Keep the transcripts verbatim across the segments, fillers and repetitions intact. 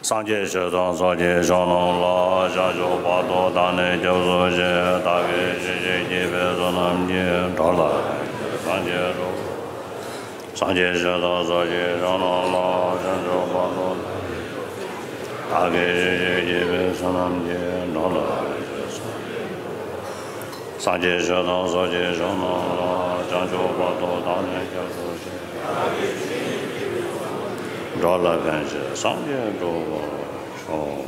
སངས་རྒྱས་ཆོས་དང་ཚོགས་ཀྱི་མཆོག་རྣམས་ལ། བྱང་ཆུབ་བར་དུ་བདག་ནི་སྐྱབས་སུ་མཆི། བདག་གིས་ཆོས་བྱེད་ཀྱི་བོད་བསོད་ནམས་ཀྱིས། འགྲོ་ལ་ཕན་ཕྱིར་སངས་རྒྱས་འགྲུབ། སངས་རྒྱས་ཆོས་དང་ཚོགས་ཀྱི་མཆོག་རྣམས་ལ། བྱང་ཆུབ་བར་དུ་བདག་གིས་ཆོས་བྱེད་ཀྱི་བོད་བསོད་ནམས་ཀྱིས། འགྲོ་ལ་ཕན་ཕྱིར་སངས་རྒྱས་འགྲུབ། སངས་རྒྱས་ཆོས་དང་ཚོགས་ཀྱི་མཆོག་རྣམས་ལ། བྱང་ཆུབ་བར་དུ་བདག་ནི་སྐྱབས་སུ་མཆི། འགྲོ་ལ་ཕན་ཕྱིར་སངས་རྒྱས་འགྲུབ་པར་ཤོག།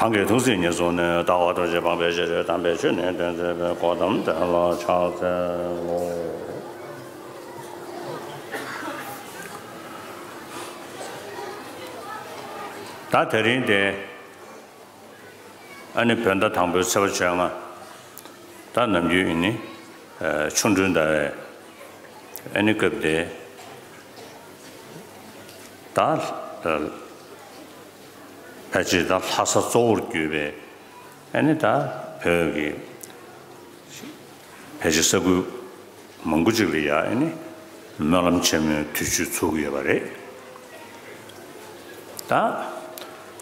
གང་གིས་ཐུགས་བརྩེ་ཉེར་བཟུང་ནས། ལྟ་བ་རྡོ་རྗེ་འཕགས་པའི་ཞི་ཁྲོའི་དམ་པའི་ཆོས་ནི་སྟོན་མཛད་པའི། གོའུ་ཏམ་དེ་ལ་ཕྱག་འཚལ་ལོ། ད་དེ་རིང་དེ། ཨ་ནི་བོད་ཟླ་དང་པོའི་ཚེས་པ་བཅོ་ལྔ། ད་ནམ་རྒྱུན་ཡིན་ནི་ཆོ་འཕྲུལ་ཟླ་བའི་ཨ་ནི་སྐབས་དེ། ད་ཕལ་ཆེར་ད་ལྷ་ས་གཙོ་བོར་གྱུར་པའི་ཨ་ནི་ད་བོད་ཀྱི་ཕལ་ཆེར་ས་ཁུལ་མང་པོ་ཅིག་ལ་ཡ་ཨ་ནི་སྨོན་ལམ་ཆེན་མོའི་དུས་མཆོད་ཚུགས་ཀྱི་ཡོད་པ་རེད། ད་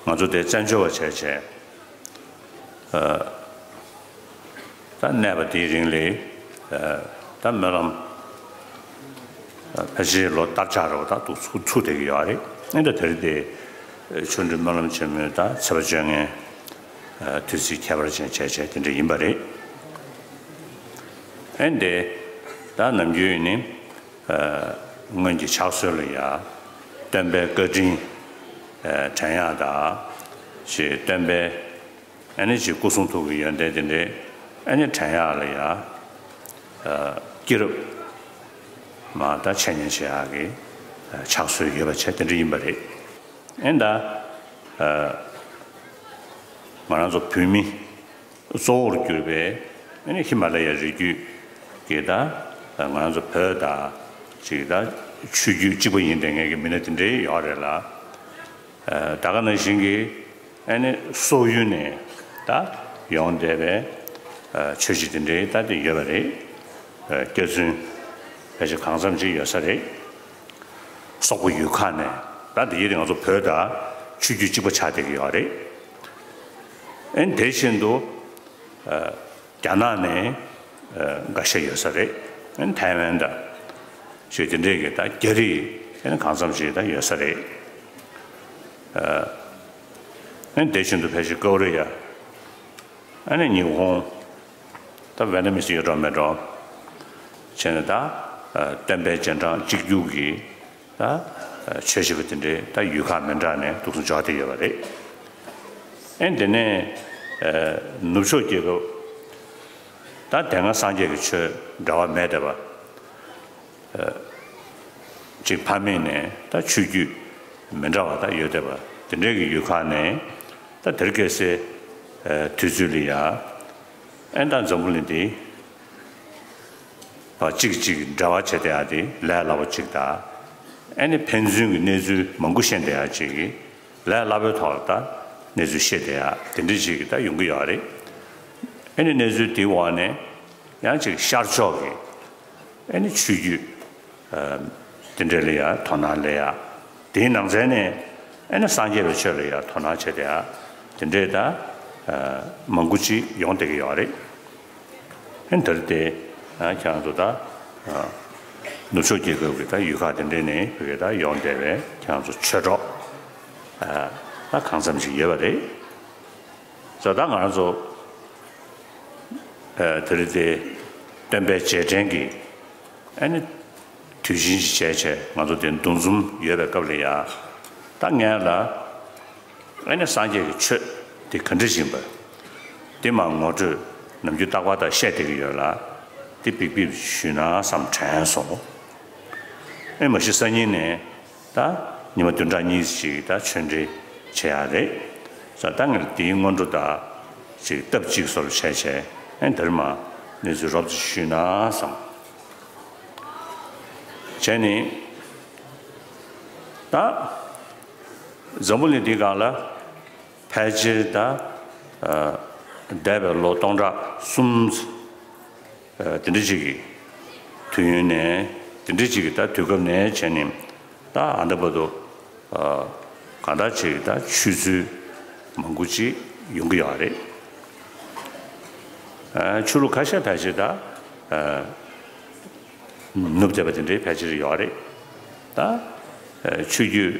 ང་ཚོ་དེ་བཙན་བྱོལ་བ་བྱས་བྱས། ད་གནས་པ་དེའི་རིང་ལ་ད་སྨོན་ལམ་ཕལ་ཆེར་ལོ་བསྟར་ཆགས་རེ་བ་ད་འདུག་ཚུགས་ཚུགས་བསྡད་ཀྱི་ཡོད་རེད། ཨེ་ད་དེ་རིང་དེ་ཆོ་འཕྲུལ་སྨོན་ལམ་ཆེན་མོའི་ད་ཚེས་པ་བཅོ་ལྔའི་དུས་ཚིགས་ཁྱད་པར་ཅན་བྱས་བྱས་དེ་འདྲ་ཡིན་པ་རེད། ཨེ་འདི་ད་ནམ་རྒྱུན་ཡིན་ནི། སྔོན་གྱི་ཕྱག་སྲོལ་ལ་ཡ། སྟོན་པའི་བཀའ་དྲིན་དྲན་ཡག་དང་། ཞེས་སྟོན་པའི་ཨ་ནི་ཅིག་སྐུ་གསུང་ཐུགས་ཀྱི་ཡོན་ཏན་དེ་འདྲའི་ཨ་ནི་དྲན་ཡག་ལ་ཡ། སྐྱེས་རབས་མ་ད་འཆད་ཉན་བྱེད་ཡག་གི་ཕྱག་སྲོལ་ཡོད་པ་བྱས་དེ་འདྲ་ཡིན་པ་རེད། ཨེ་ད་ང་རང་ཚོ་བོད་མི། གཙོ་བོར་གྱུར་པའི་ཨ་ནི་ཧི་མ་ལ་ཡའི་རི་རྒྱུད་ཀྱི་ད་ང་རང་ཚོ་བོད་དང་ཅིག་ད་ཆོས་བརྒྱུད་གཅིག་པ་ཡིན་བསྡད་མཁན་གྱི་མི་སྣ་དེ་འདྲའི་ཡོད་རེད་ལ། ད་ག་ནང་བཞིན་གྱི་ཨ་ནི་སོག་ཡུལ་ནས་ད་ཡོང་བསྡད་པའི་ཆོས་བརྒྱུད་དེ་འདྲའི་ད་དེ་ཡོད་པ་རེད། སྐྱ་བཙུན་ཕལ་ཆེར་གང་འཚམ་ཅིག་ཡོད་ས་རེད། སོག་པོ་ཡུལ་ཁག་ནས་ད་འདི་ཡིན་ང་ཚོ་བོད་དང་ཆོས་བརྒྱུད་གཅིག་པ་ཆགས་བསྡད་ཀྱི་ཡོད་རེད། ཨེ་དེ་བཞིན་དུ་རྒྱ་ནག་ནས་འགའ་ཤས་ཡོད་ས་རེད། ཨེ་ཐའེ་ཝན་དང་ཞེས་དེ་འདྲས་ཀྱི་ད་རྒྱ་རིགས་ཨེ་གང་འཚམ་ཞིག་ད་ཡོད་ས་རེད། ཨེ་དེ་བཞིན་དུ་ཕལ་ཆེར་ཀོ་རི་ཡ། ཨ་ནི་ཉི་ཧོང་། ད་ཝེ་ནམ་མི་སི་ཡོད་འགྲོ་མེད་འགྲོ། བྱས་ནས་ད་སྟོན་པའི་རྗེས་འབྲང་གཅིག་གྱུར་གྱི་ད་ཆོས་བྱེད་པ་དེ་འདྲའི་ད་ཡུལ་ཁག་མི་འདྲ་ནས་འདུག་སེ་འབྱོར་བསྡད་ཡོད་པ་རེད། ཨེ་དེ་ནས་ནུབ་ཕྱོགས་རྒྱལ་ཁབ། ད་དེ་སྔ་སངས་རྒྱས་ཀྱི་ཆོས་འབྲེལ་བ་མེད་བསྡད་པ། ཅིག་ཕ་མེས་ནས་ད་ཆོས་བརྒྱུད་མི་འདྲ་བ་ད་ཡོད་བསྡད་པ་དེ་འདྲའི་གི་ཡུལ་ཁག་ནས་ད་དེར་སྐྱེས་སའི་དུས་ཚོད་ལ་ཡ། ཨེ་ད་འཛམ་བུ་གླིང་འདི་བ་གཅིག་གཅིག་འབྲེལ་བ་བྱེད་བསྡད་ཡ་དེ་ལས་སླ་པོ་ཅིག་དང་། ཨེ་ནི་ཕན་ཚུན་གྱི་གནས་ཚུལ་མང་པོ་ཤེས་བསྡད་ཡ་ཅིག་གི་ལས་སླ་པོའི་ཐོག་ལ་ད་གནས་ཚུལ་ཤེས་བསྡད་ཡ་དེ་འདྲ་ཅིག་གི་ད་ཡོང་གི་ཡོད་རེད། ཨེ་ནི་གནས་ཚུལ་དེའི་འོག་ནས་ཡང་ཅིག་ཤར་ཕྱོགས་ཀྱི་ཨེ་ནི་ཆོས་བརྒྱུད་དེ་འདྲ་ལ་ཡ་དོ་སྣང་སླེབས་ཡ། དེའི་ནང་ཚན་ནས་ཨེ་ནི་སངས་རྒྱས་པའི་ཆོས་ལ་ཡ་དོ་སྣང་བྱེད་བསྡད་ཡ་དེ་འདྲའི་ད་མང་པོ་ཅིག་ཡོང་བསྡད་ཀྱི་ཡོད་རེད། ཨེ་འདིར་དེ་ཁྱེད་རང་ཚོ་ད་ནུབ་ཕྱོགས་རྒྱལ་ཁབ་ཀྱི་ད་ཡུལ་ཁག་དེ་འདྲའི་ནས་བོད་ཀྱི་ད་ཡོང་བསྡད་པའི་ཁྱེད་རང་ཚོ་ཆོས་གྲོགས་ད་གང་འཚམ་ཞིག་ཡོད་པ་རེད། ཟེར་ད་ང་རང་ཚོ་དེ་རིང་དེ་སྟོན་པའི་རྗེས་དྲན་གྱི་ཨ་ནི་དུས་ཆེན་ཞིག་བྱས་བྱས་ང་ཚོ་དེ་འདུ་འཛོམས་ཡོད་པའི་སྐབས་ལ་ཡ། ད་ངས་ལ་ཨ་ནི་སངས་རྒྱས་ཀྱི་ཆོས་དེ་ག་འདྲ་ཡིན་པ་དེ་མར་ངོ་སྤྲོད་ནམ་རྒྱུན་རྟག་པར་ད་བཤད་བསྡད་ཀྱི་ཡོད་ལ། དེ་འབིགས་འབིགས་ཞུས་ན་བསམ་དྲན་སོང་། ཨེ་མ་གཞི་སང་ཉིན་ནས་ད་ཉི་མ་བདུན་ཕྲག་གཉིས་ཅིག་ད་ཆོས་འབྲེལ་བྱེད་ཡག་རེད། ས་ད་ངས་དེའི་སྔོན་འགྲོ་ད་ཅིག་སྟབས་གཅིག་སོར་བྱས་བྱས་ཨེ་འདིར་མ་གནས་ཚུལ་རོབ་ཙམ་ཞུས་ན་བསམ། བྱས་ནས་ད་འཛམ་བུ་གླིང་འདིའི་སྒང་ལ་ཕལ་ཆེར་ད་འདས་པའི་ལོ་སྟོང་ཕྲག་གསུམ་ དེ་འདྲ་ཅིག་གི་དུས་ཡུན་ནས་དེ་འདྲ་ཅིག་གི་ད་དུས་སྐབས་ནས་བྱས་ནས་ད་ཨ་ད་བར་དུ་གང་ལྟར་ཅིག་ད་ཆུ་ཚོད་མང་པོ་ཅིག་ཡོང་གི་ཡོད་རེད། ཆུ་ལོག་ཁ་ཤས་ཕལ་ཆེར་ད་ནུབ་བསྡད་པ་དེ་འདྲའི་ཕལ་ཆེར་ཡོད་རེད། ད་ཆུ་རྒྱུད་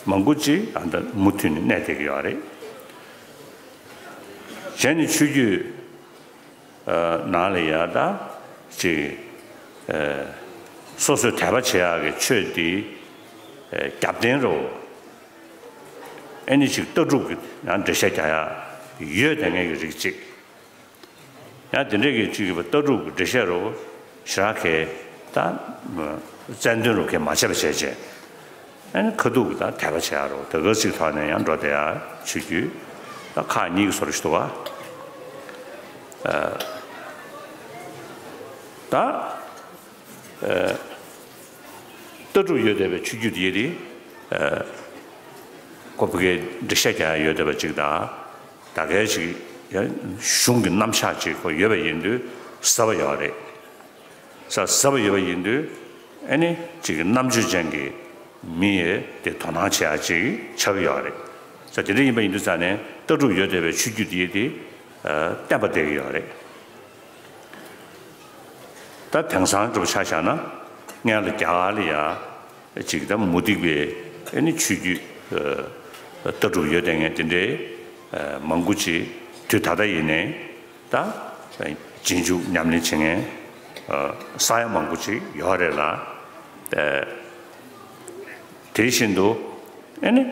མང་པོ་ཅིག་ཨ་ད་མུ་མཐུད་ནས་གནས་བསྡད་ཀྱི་ཡོད་རེད། གཞན་ནི་ཆུ་རྒྱུད་ནང་ལ་ཡ་ད་ཅིག་སོ་སོའི་དད་པ་བྱེད་ཡག་གི་ཆོས་འདི་རྒྱབ་རྟེན་རུ་ཨེ་ནི་ཅིག་ལྟ་གྲུབ་ཀྱི་ཡང་འགྲེལ་བཤད་རྒྱག་ཡག་ཡོད་དེ་ངེས་ཀྱི་རིགས་གཅིག་ཡང་དེ་འདྲས་ཀྱི་ཅིག་ལྟ་གྲུབ་ཀྱི་འགྲེལ་བཤད་རུ་ཞེ་དྲག་གི་ད་རྩལ་འདོན་རུ་གས་མ་བྱས་པ་བྱས་བྱས། ཨ་ནི་ཁ་ཐུག་གི་ད་དད་པ་བྱེད་ཡ་རོ་དེ་ག་ཅིག་ཐོག་ནས་ཡང་འགྲོ་བསྡད་ཡ་ཆོས་བརྒྱུད་ད་ཁག་གཉིས་ཀྱི་བཟོ་འདྲ་ཞིག་འདུག་ག་ད་ལྟ་གྲུབ་ཡོད་བསྡད་པའི་ཆོས་བརྒྱུད་དེ་ཡེ་དེ་ཁོ་བོད་སྐད་འགྲེལ་བཤད་རྒྱག་ཡ་ཡོད་བསྡད་པ་ཅིག་དང་ད་གའི་ཅིག་ཡང་གཞུང་གི་རྣམ་གཞག་ཅིག་ཁོ་ཡོད་པ་ཡིན་དུས་ཟབ་པ་ཡོད་རེད། ས་ཟབ་པ་ཡོད་པ་ཡིན་དུས་ཨེ་ནི་ཅིག་གི་རྣམ་དཔྱོད་ཅན་གྱི་མི་ཡིས་དེ་དོ་སྣང་བྱེད་ཡ་ཅིག་ཆགས་ཀྱི་ཡོད་རེད། ས་དེ་འདྲ་ཡིན་པ་ཡིན་དུས་ཙང་ནས་ལྟ་གྲུབ་ཡོད་བསྡད་པའི་ཆོས་བརྒྱུད་དེ་དེ་བརྟན་པ་བསྡད་ཀྱི་ཡོད་རེད། ད་དེང་སང་འགྲོ་ཆ་བཞག་ན་སྔོན་ལ་རྒྱ་གར་ལ་ཡ་ཅིག་ད་མུ་སྟེགས་པའི་ཨེ་ནི་ཆོས་བརྒྱུད་ལྟ་གྲུབ་ཡོད་བསྡད་མཁན་དེ་འདྲའི་མང་པོ་ཅིག་དུས་ད་ལྟ་ཡིན་ནའི། ད་རྗེས་འཇུག་ཉམས་ལེན་བྱེད་མཁན་ས་ཡ་མང་པོ་ཅིག་ཡོད་རེད་ལ། དེ་བཞིན་དུ་ཨེ་ནི་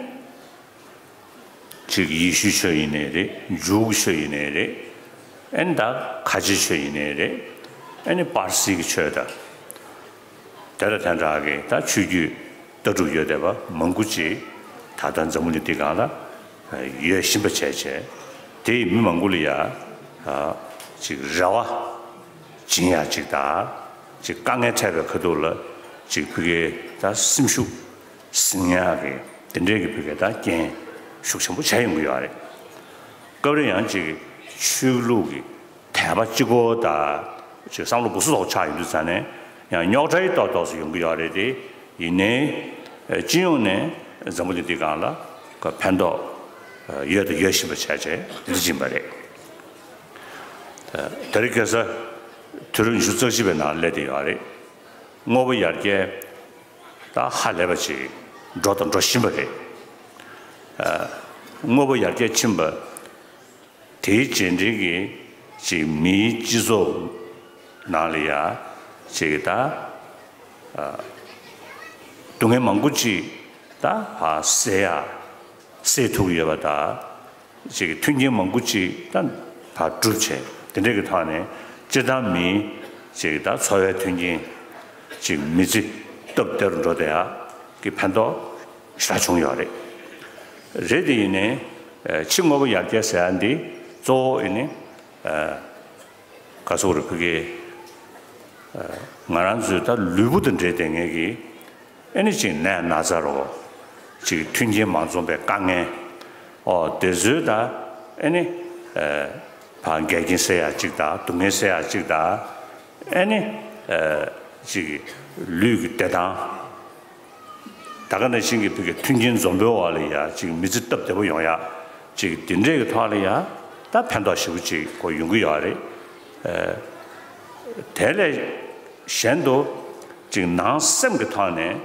ཅིག་ཡེ་ཤུའི་ཆོས་ཡིན་ནའི་རེད། འཇུའི་ཆོས་ཡིན་ནའི་རེད། ཨེ་ནི་ད་ཁ་ཆེའི་ཆོས་ཡིན་ནའི་རེད། ཨེ་ནི་པར་སིའི་ཆོས་དང་། དེ་དང་དེ་འདྲ་གི་ད་ཆོས་བརྒྱུད་ལྟ་གྲུབ་ཡོད་བསྡད་པ་མང་པོ་ཅིག་ད་ལྟ་འཛམ་བུ་གླིང་འདི་སྒང་ལ་ཡོད་བཞིན་པ་བྱས་བྱས། དེ་ཡི་མི་མང་པོ་ལ་ཡ་ཅིག་རེ་བ་སྦྱིན་ཡ་ཅིག་དང་། ཅིག་དཀའ་ངལ་འཕྲད་པའི་ཁ་ཐུག་ལ་ཅིག་ཕ་གིའི་ད་སེམས་ཤུགས་ཟིན་ཡ་གི་དེ་འདྲའི་གི་ཕ་གིའི་ད་རྐྱེན་ཤུགས་ཆེན་པོ་བྱས་ཡོང་གི་ཡོད་རེད། སྐབས་རེ་ཡང་ཅིག་ཆོས་ལུགས་ཀྱི་དད་པ་གཅིག་པོ་དང་ཅིག་བསམ་བློ་སྦུག་སུ་ཐོག་ཆགས་ཡོང་དུས་ཙང་ནས་ཡང་རྙོག་དྲ་ཡི་ཏོག་ཏོག་ཙམ་ཡོང་གི་ཡོད་རེད་དེ། ཡིན་ནའི་སྤྱི་ཡོངས་ནས་འཛམ་བུ་གླིང་འདི་སྒང་ལ་ཕན་ཐོགས་ཡོད་དང་ཡོད་བཞིན་པ་བྱས་བྱས་འདི་འདྲ་ཕྱིན་པ་རེད། དེ་རིང་ཁ་སང་དུས་རབས་ཉི་ཤུ་རྩ་གཅིག་པའི་ནང་སླེབས་བསྡད་ཡོད་རེད། དངོས་པོ་ཡར་རྒྱས་ད་ཧ་ལས་པ་ཅིག་འགྲོ་དང་འགྲོ་བཞིན་པ་རེད། དངོས་པོ་ཡར་རྒྱས་ཕྱིན་པ། དེའི་རྗེས་འབྲེལ་གྱི་ཅིག་མིའི་སྤྱི་ཚོགས་ནང་ལ་ཡ་ཅིག་ད་སྡུག་བསྔལ་མང་པོ་ཅིག་ད་སེལ་ཡ་སེལ་ཐུབ་ཀྱི་ཡོད་པ་དང་། ཅིག་མཐུན་རྐྱེན་མང་པོ་ཅིག་ད་ཕར་གྲུབ་བྱས། དེ་འདྲས་ཀྱི་ཐོག་ནས་སྤྱིར་བཏང་མིའི་ཅིག་ད་འཚོ་བའི་མཐུན་རྐྱེན་ཅིག་མི་ཚེ་སྟབས་བདེ་རུ་འགྲོ་བསྡད་ཡ་གི་ཕན་ཐོགས་ཞེ་དྲག་བྱུང་ཡོད་རེད། རེད་དེ་ཡིན་ནའི་ཕྱི་དངོས་པོ་ཡར་རྒྱས་ཟེར་ཡ་འདི་གཙོ་བོ་ཡིན་ནའི། ག་ཟེར་དགོས་རེད། ཕ་གི་ང་རང་ཚོའི་ད་ལུས་པོ་དང་འབྲེལ་བསྡད་མཁན་གྱི་ཨེ་ནི་ཅིག་ནད་ན་ཚ་རོ། ཅིག་མཐུན་རྐྱེན་མ་འཛོམས་པའི་དཀའ་ངལ། ཨོ་དེ་ཚོའི་ད་ཨེ་ནི་ཕར་འགལ་རྐྱེན་སེལ་ཡ་ཅིག་དང་སྡུག་བསྔལ་སེལ་ཡ་ཅིག་དང་། ཨེ་ནི་ཅིག་ལུས་ཀྱི་བདེ་ཐང་། ད་ག་ནང་བཞིན་གྱི་བོད་ཀྱི་མཐུན་རྐྱེན་འཛོམས་པའི་འོག་ལ་ཡ་ཅིག་མི་ཚེ་སྟབས་བདེ་པོ་ཡོང་ཡ་ཅིག་དེ་འདྲས་ཀྱི་ཐོག་ལ་ཡ་ད་ཕན་ཐོགས་ཞེ་པོ་ཅིག་གོ་ཡོང་གི་ཡོད་རེད། དེ་ལས་གཞན་དུ་ཅིག་ནང་སེམས་ཀྱི་ཐོག་ནས་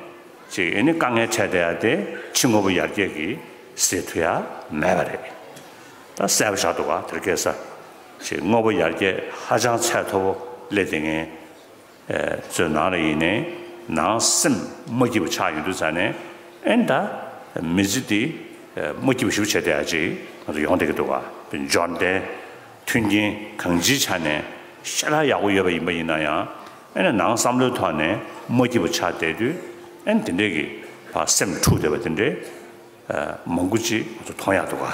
ཅིག་ཨེ་ནི་དཀའ་ངལ་འཕྲད་བསྡད་ཡ་དེ་ཕྱི་དངོས་པོ་ཡར་རྒྱས་ཀྱིས་སེལ་ཐུབ་ཡ་མེད་པ་རེད། ད་གསལ་པོ་ཆགས་འདུག་ག་དེར་སྐད་ས་ཅིག་དངོས་པོ་ཡར་རྒྱས་ཧ་ཅང་ཚད་མཐོ་པོ་སླེབས་བསྡད་མཁན། ཚོའི་ནང་ལ་ཡིན་ནའི་ནང་སེམས་མ་སྐྱིད་པོ་ཆགས་ཡོང་དུས་ཙང་ནས་ཨེ་ད་མི་ཚེ་འདི་མ་སྐྱིད་པོ་ཞེ་པོ་བྱས་བསྡད་ཡ་ཅིག་ང་ཚོ་ཡོང་བསྡད་ཀྱི་འདུག་ག་འབྱོར་ལྡན་མཐུན་རྐྱེན་གང་ཅིའི་ཆ་ནས་ཞེ་དྲག་ཡག་པོ་ཡོད་པ་ཡིན་པ་ཡིན་ན་ཡང་ཨེ་ནི་ནང་བསམ་བློའི་ཐོག་ནས་མ་སྐྱིད་པོ་ཆགས་བསྡད་དུས་ཨེ་ནི་དེ་འདྲས་ཀྱི་ཕར་སེམས་འཁྲུག་བསྡད་པ་དེ་འདྲས། མང་པོ་ཅིག་ང་ཚོ་མཐོང་ཡག་འདུག་ག་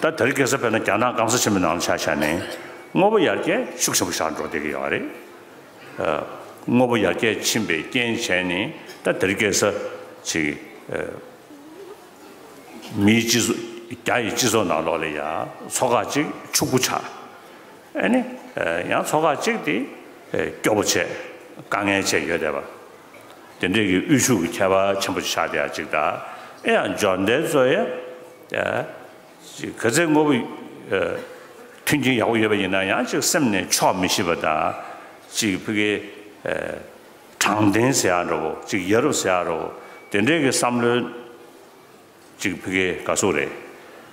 ད་དེ་རིང་ཁ་སང་དཔེར་ན་རྒྱ་ནག་སྐམ་ས་ཆེན་པོའི་ནང་ལ་ཆ་བཞག་ནས་དངོས་པོ་ཡར་རྒྱས་ཤུགས་ཆེན་པོ་ཞིག་འགྲོ་བསྡད་ཀྱི་ཡོད་རེད། དངོས་པོ་ཡར་རྒྱས་ཕྱིན་པའི་རྐྱེན་བྱས་ནས་ད་དེ་རིང་ཁ་སང་ཅིག་མིའི་སྤྱི་ཚོགས་རྒྱ་ཡི་སྤྱི་ཚོགས་ནང་ལོགས་ལ་ཡང་ཚོགས་ཁག་ཅིག་ཕྱུག་པོ་ཆགས། ཨེ་ནི་ཡང་ཚོགས་ཁག་གཅིག་དེ་སྐྱོ་པོ་བྱས་དཀའ་ངལ་བྱས་ཡོད་བསྡད་པ། དེ་འདྲས་ཀྱི་དབུལ་ཕྱུག་གི་ཁྱད་པར་ཆེན་པོ་ཆགས་བསྡད་ཡ་གཅིག་དང་། ཨེ་ཡང་འབྱོར་ལྡན་ཚོ་ཡ་ག་ཚད་དངོས་པོ་མཐུན་རྐྱེན་ཡག་པོ་ཡོད་པ་ཡིན་ན་ཡང་ཅིག་སེམས་ནས་ཆོག་མི་ཤེས་པ་དང་། ཅིག་ཕ་གི་དྲང་བདེན་ཟེར་ཡ་འདྲ་བོ། ཅིག་ཡ་རབས་ཟེར་ཡ་འདྲ་བོ། དེ་འདྲས་ཀྱི་བསམ་བློའི་ཅིག་ཕ་གི་ག་ཟེར་རེད།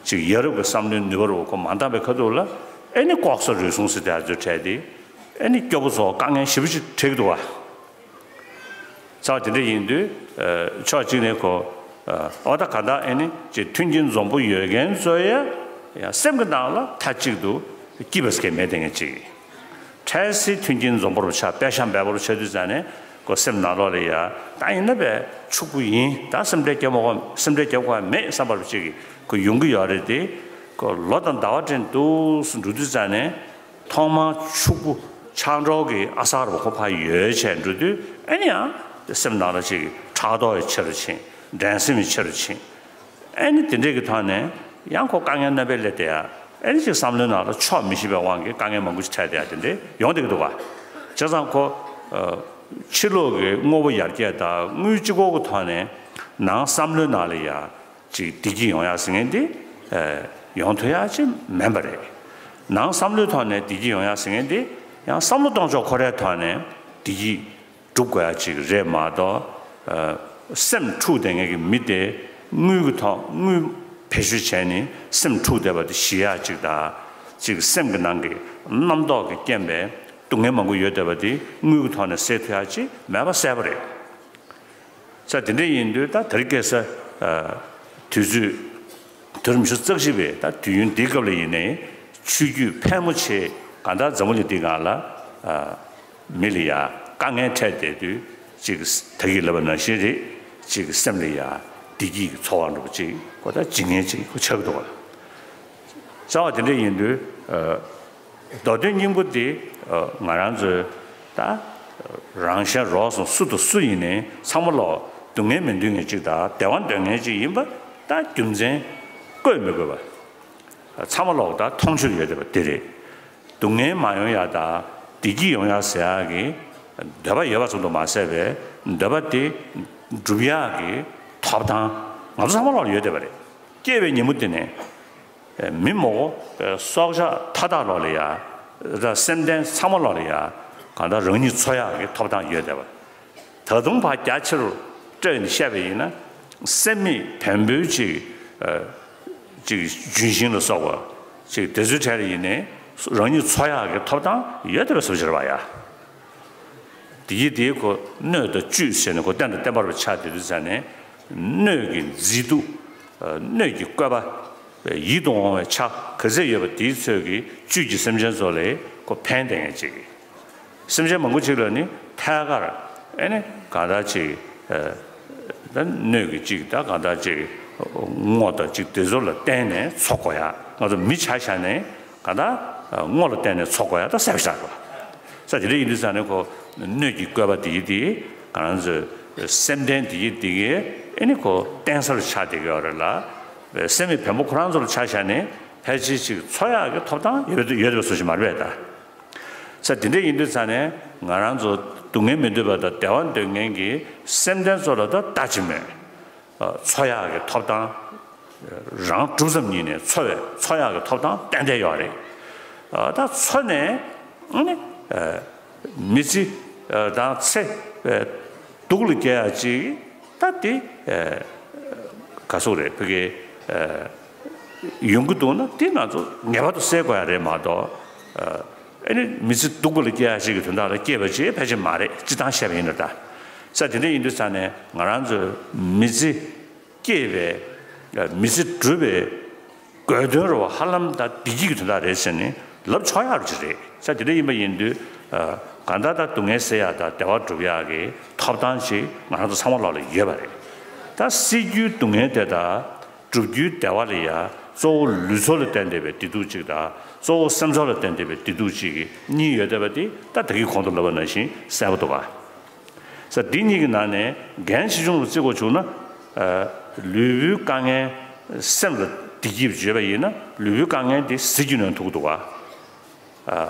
ཅིག་ཡ་རབས་ཀྱི་བསམ་བློའི་ནུས་པ་རུ་ཁོ་མ་འདང་པའི་ཁ་ཐུག་ལ། ཨེ་ནི་ལྐོག་ཟ་རུལ་སུངས་ཟེར་དེ་ཚོའི་གྲས་དེ་ཨེ་ནི་སྐྱོ་པོ་ཚོ་དཀའ་ངལ་ཞེ་པོ་ཅིག་འཕྲད་ཀྱི་འདུག་བ། ཙང་དེ་འདྲ་ཡིན་དུས་ཕྱོགས་གཅིག་ནས་ཁོ་ཨོ་ད་ག་ད་ཨེ་ནི་ཅིག་མཐུན་རྐྱེན་འཛོམས་པོ་ཡོད་མཁན་ཚོ་ཡ་ཡང་སེམས་ཀྱི་ནང་ལ་མཐའ་གཅིག་ཏུ་སྐྱིད་པ་ཟེར་མཁན་མེད་བསྡད་མཁན་ཅིག་འཕྲལ་སེལ་མཐུན་རྐྱེན་འཛོམས་པོར་ཆགས། པད་ཤག་འབེལ་པོར་ཆགས་དུས་ཙང་ནས་ཁོ་སེམས་ནང་ལོགས་ལ་ཡ་ད་ཡིན་ན་པས་ཕྱུག་པོ་ཡིན། ད་སེམས་ཁྲལ་རྒྱབ་མ་དགོས། སེམས་ཁྲལ་རྒྱབ་དགོས་མེད་བསམ་པ་ཅིག་ཁོ་ཡོང་གི་ཡོད་རེད་དེ། ཁོ་ལོ་དང་ཟླ་བ་སྤྲད་འདུག་སེ་འགྲོ་དུས་ཙང་ནས་ཐོག་མར་ཕྱུག་པོ་ཆགས་འགྲོ་གི་ཨ་གསར་པ་ཁོ་ཕར་ཡོད་བྱས་འགྲོ་དུས། ཨེ་ནི་ཡང་སེམས་ནང་ལ་ཅིག་ཕྲག་དོག་ཡི་ཆེ་རུ་ཕྱིན། འགྲན་སེམས་ཡི་ཆེ་རུ་ཕྱིན། ཨེ་ནི་དེ་འདྲས་ཀྱི་ཐོག་ནས་ཡང་ཁོ་དཀའ་ངལ་རྣམ་པ་སླེབས་བསྡད་ཡ། ཨེ་ནི་ཅིག་བསམ་བློའི་ནང་ལ་ཆོག་མི་ཤེས་པའི་དབང་གིས་དཀའ་ངལ་མང་པོ་ཞིག་འཕྲད་བསྡད་ཡ་དེ་འདྲས་ཡོང་བསྡད་ཀྱི་འདུག་བ། བྱས་ཙང་ཁོ་ཕྱི་ལོགས་ཀྱི་དངོས་པོ་ཡར་རྒྱས་དང་དངུལ་གཅིག་པོ་གི་ཐོག་ནས་ནང་བསམ་བློའི་ནང་ལ་ཡ་ཅིག་བདེ་སྐྱིད་ཡོང་ཡ་ཟེར་མཁན་དེ་ཡོང་ཐུབ་ཡ་ཅིག་མིན་པ་རེད། ནང་བསམ་བློའི་ཐོག་ནས་བདེ་སྐྱིད་ཡོང་ཡ་ཟེར་མཁན་དེ་ཡང་བསམ་བློ་གཏོང་ཕྱོགས་ཁོ་རའི་ཐོག་ནས་བདེ་སྐྱིད་སྒྲུབ་དགོས་ཡ་ཅིག་རེད་མ་གཏོགས། ཨ། སེམས་འཁྲུགས་བསྡད་མཁན་གྱི་མི་དེ་དངུལ་གྱི་ཐོག་དངུལ་བེད་སྤྱོད་བྱས་ནས་སེམས་འཁྲུགས་བསྡད་པ་དེ་ཞི་ཡ་ཅིག་དང་། ཅིག་སེམས་ཀྱི་ནང་གི་རྣམ་རྟོག་གི་རྐྱེན་པས་སྡུག་བསྔལ་མང་པོ་ཡོད་བསྡད་པ་དེ་དངུལ་གྱི་ཐོག་ནས་སེལ་ཐུབ་ཡ་ཅིག་མེད་པ་གསལ་པོ་རེད། ས་དེ་འདྲ་ཡིན་དུས་ད་དེ་རིང་ཁ་སང་དུས་ཚོད་དུས་རབས་ཉི་ཤུ་རྩ་གཅིག་པའི་ད་དུས་ཡུན་འདིའི་སྐབས་ལ་ཡིན་ནའི་ཆོས་བརྒྱུད་ཕལ་མོ་ཆེ་གང་ལྟར་འཛམ་བུ་གླིང་འདིའི་སྒང་ལ་མི་ལ་ཡ་དཀའ་ངལ་འཕྲད་བསྡད་དུས། ཅིག་ད་གིན་ལབ་པ་ནང་བཞིན་རེད། ཅིག་སེམས་ལ་ཡ་བདེ་སྐྱིད་ཀྱི་ཚོར་བ་འདྲ་པོ་ཅིག་ཁོ་ད་བྱེད་མཁན་ཅིག་ཁོ་ཆགས་ཀྱི་འདུག་བ། རྩ་བ་དེ་འདྲ་ཡིན་དུས། མདོ་དོན་སྙིང་པོ་དེ་ང་རང་ཚོའི་ད་རང་གཞན་རོགས་ཟུང་སུ་དང་སུ་ཡིན་ནའི་ཚང་མ་ལོག་སྡུག་བསྔལ་མི་འདོད་མཁན་ཅིག་དང་བདེ་བ་འདོད་མཁན་ཅིག་ཡིན་པ་ད་རྒྱུ་མཚན་བཀོད་མི་དགོས་པ། ཚང་མ་ལོག་ད་མཐོང་ཆོས་ཡོད་བསྡད་པ་དེ་རེད། སྡུག་བསྔལ་མ་ཡོང་ཡ་དང་བདེ་སྐྱིད་ཡོང་ཡ་ཟེར་ཡ་གི་འདོད་པ་ཡོད་པ་ཙམ་དུ་མ་ཟད་པའི་འདོད་པ་དེ་སྒྲུབ་ཡ་གི་ཐོབ་ཐང་ང་ཚོ་ཚང་མ་ལོག་ཡོད་བསྡད་པ་རེད། སྐྱེས་པའི་ཉིན་མོ་དེ་ནས། མི་མང་པོ་སྲོག་ཆགས་མཐའ་དག་ལོག་ལ་ཡ། ད་སེམས་ལྡན་ཚང་མ་ལོག་ལ་ཡ། གང་ལྟར་རང་ཉིད་འཚོ་ཡག་གི་ཐོབ་ཐང་ཡོད་བསྡད་པ། ད་དུང་ཕར་རྒྱ་ཆེ་རུ་བཀྲལ་ནས་བཤད་པ་ཡིན་ན། སེམས་མེད་བེམ་པོའི་ཅིག་ཅིག་ལྗོན་ཤིང་ལ་སོགས་པ་ཅིག་དེ་ཚོའི་གྲས་ལ་ཡིན་ནའི་རང་ཉིད་འཚོ་ཡག་གི་ཐོབ་ཐང་ཡོད་བསྡད་པ་བཟོ་བྱེད་པ་ཡ། དེ་ཡིས་དེའི་ཁོ་སྣོད་དང་བཅུད་ཟེར་ནས་ཁོ་རྟེན་དང་བརྟེན་པར་ཆགས་བསྡད་དུས་ཙང་ནས། སྣོད་ཀྱི་མཛེས་སྡུག་སྣོད་ཀྱི་བཀོད་པ། ཡིད་དུ་འོང་བའི་ཆ་ག་ཚད་ཡོད་པ་དེའི་ཚོད་ཀྱིས་བཅུད་ཀྱི་སེམས་ཅན་ཚོ་ལ་ཁོ་ཕན་བསྡད་མཁན་ཅིག་སེམས་ཅན་མང་པོ་ཅིག་ལ་ནི་ཐད་ཀར་ཨེ་ནི་གང་ལྟར་ཅིག་ད་སྣོད་ཀྱི་ཅིག་ད་གང་ལྟར་ཅིག་སྔོ་དང་ཅིག་དེ་ཚོ་ལ་བརྟེན་ནས་འཚོ་དགོས་ཡ། ང་ཚོ་མི་ཆ་བཞག་ནས། གང་ལྟར་སྔོ་ལ་བརྟེན་ནས་འཚོ་དགོས་ཡ་ད་གསལ་པོ་ཆགས་འགྲོ། ས་དེ་འདྲ་ཡིན་དུས་ཙང་ནས་ཁོ་སྣོད་ཀྱི་བཀོད་པ་དེ་ཡིས་དེ་ང་རང་ཚོའི་སེམས་ལྡན་དེ་ཡིས་དེ་གའི་ཨེ་ནི་ཁོ་རྟེན་སར་ཆགས་བསྡད་ཀྱི་ཡོད་རེད་ལ། སེམས་མེད་བེམ་པོ་ཁོ་རང་ཚོ་ལ་ཆ་བཞག་ནས་ཕལ་ཆེར་ཅིག་འཚོ་ཡག་གི་ཐོབ་ཐང་ཡོད་ཡོད་པའི་བཟོ་ཞིག་མ་རེད་པས་ད། ས་དེ་འདྲ་ཡིན་དུས་ཙང་ནས་ང་རང་ཚོ་སྡུག་བསྔལ་མི་འདོད་པ་དང་བདེ་བ་འདོད་མཁན་གྱི་སེམས་ལྡན་ཚོ་ལ་ད་ལྟ་ཅི་སྨོས། འཚོ་ཡག་གི་ཐོབ་ཐང་། རང་གྲུབ་ཙམ་ཉིད་ནས་འཚོ་བའི་འཚོ་ཡག་གི་ཐོབ་ཐང་ཏན་ཏན་ཡོད་རེད། ད་འཚོ་ནས་ནི་མི་ཚེ་དང་ཚེ་སྡུག་ལ་སྐྱེལ་ཡག་ཅིག་ད་དེ་ག་ཟེར་རེད་ཕ་གི་ཡོང་གི་འདུག་ན་དེ་ང་ཚོ་ངེས་པར་དུ་སེལ་དགོས་ཡ་རེད་མ་གཏོགས། ཨ་ནི་མི་ཚེ་སྡུག་པོ་ལ་སྐྱེལ་ཡག་ཅིག་གི་དོན་དག་ལ་སྐྱེས་པ་ཅིག་ཕལ་ཆེར་མ་རེད། སྤྱིར་བཏང་བཤད་པ་ཡིན་ན་ད། ས་དེ་འདྲ་ཡིན་དུས་ཙང་ནས་ང་རང་ཚོའི་མི་ཚེ་སྐྱེལ་བའི་མི་ཚེ་སྒྲུབ་པའི་དགོས་དོན་རུ་ཧ་ལམ་ད་བདེ་སྐྱིད་ཀྱི་དོན་དག་རེད་ཟེར་ནས་ལབ་ཆོག་ཡག་རུ་ཅིག་རེད། ས་དེ་འདྲ་ཡིན་པ་ཡིན་དུས། གང་ལྟར་ད་སྡུག་བསྔལ་སེལ་ཡག་དང་བདེ་བ་སྒྲུབ་ཡག་གི་ཐོབ་ཐང་ཅིག་ང་རང་ཚོ་ཚང་མ་ལོག་ལ་ཡོད་པ་རེད། ད་སེལ་རྒྱུའི་སྡུག་བསྔལ་དེ་དང་། སྒྲུབ་རྒྱུའི་བདེ་བ་ལ་ཡ་གཙོ་བོ་ལུས་ཚོགས་ལ་བརྟེན་བསྡད་པའི་བདེ་སྡུག་ཅིག་དང་གཙོ་བོ་སེམས་ཚོར་ལ་བརྟེན་བསྡད་པའི་བདེ་སྡུག་ཅིག་གི་གཉིས་ཡོད་བསྡད་པ་དེ་ད་ད་གིན་གོང་དུ་ལབ་པ་ནང་བཞིན་གསལ་པོ་འདུག་ག་ས་འདི་གཉིས་ཀྱི་ནང་ནས་འགན་ཆེ་ཆུང་ལ་བརྩི་དགོས་བྱུང་ན། ལུས་པོའི་དཀའ་ངལ་སེམས་ལ་བདེ་སྐྱིད་བརྗོད་པ་ཡིན་ན་ལུས་པོའི་དཀའ་ངལ་དེ་ཟིལ་གྱིས་གནོན་ཐུབ་ཀྱི་འདུག་ག་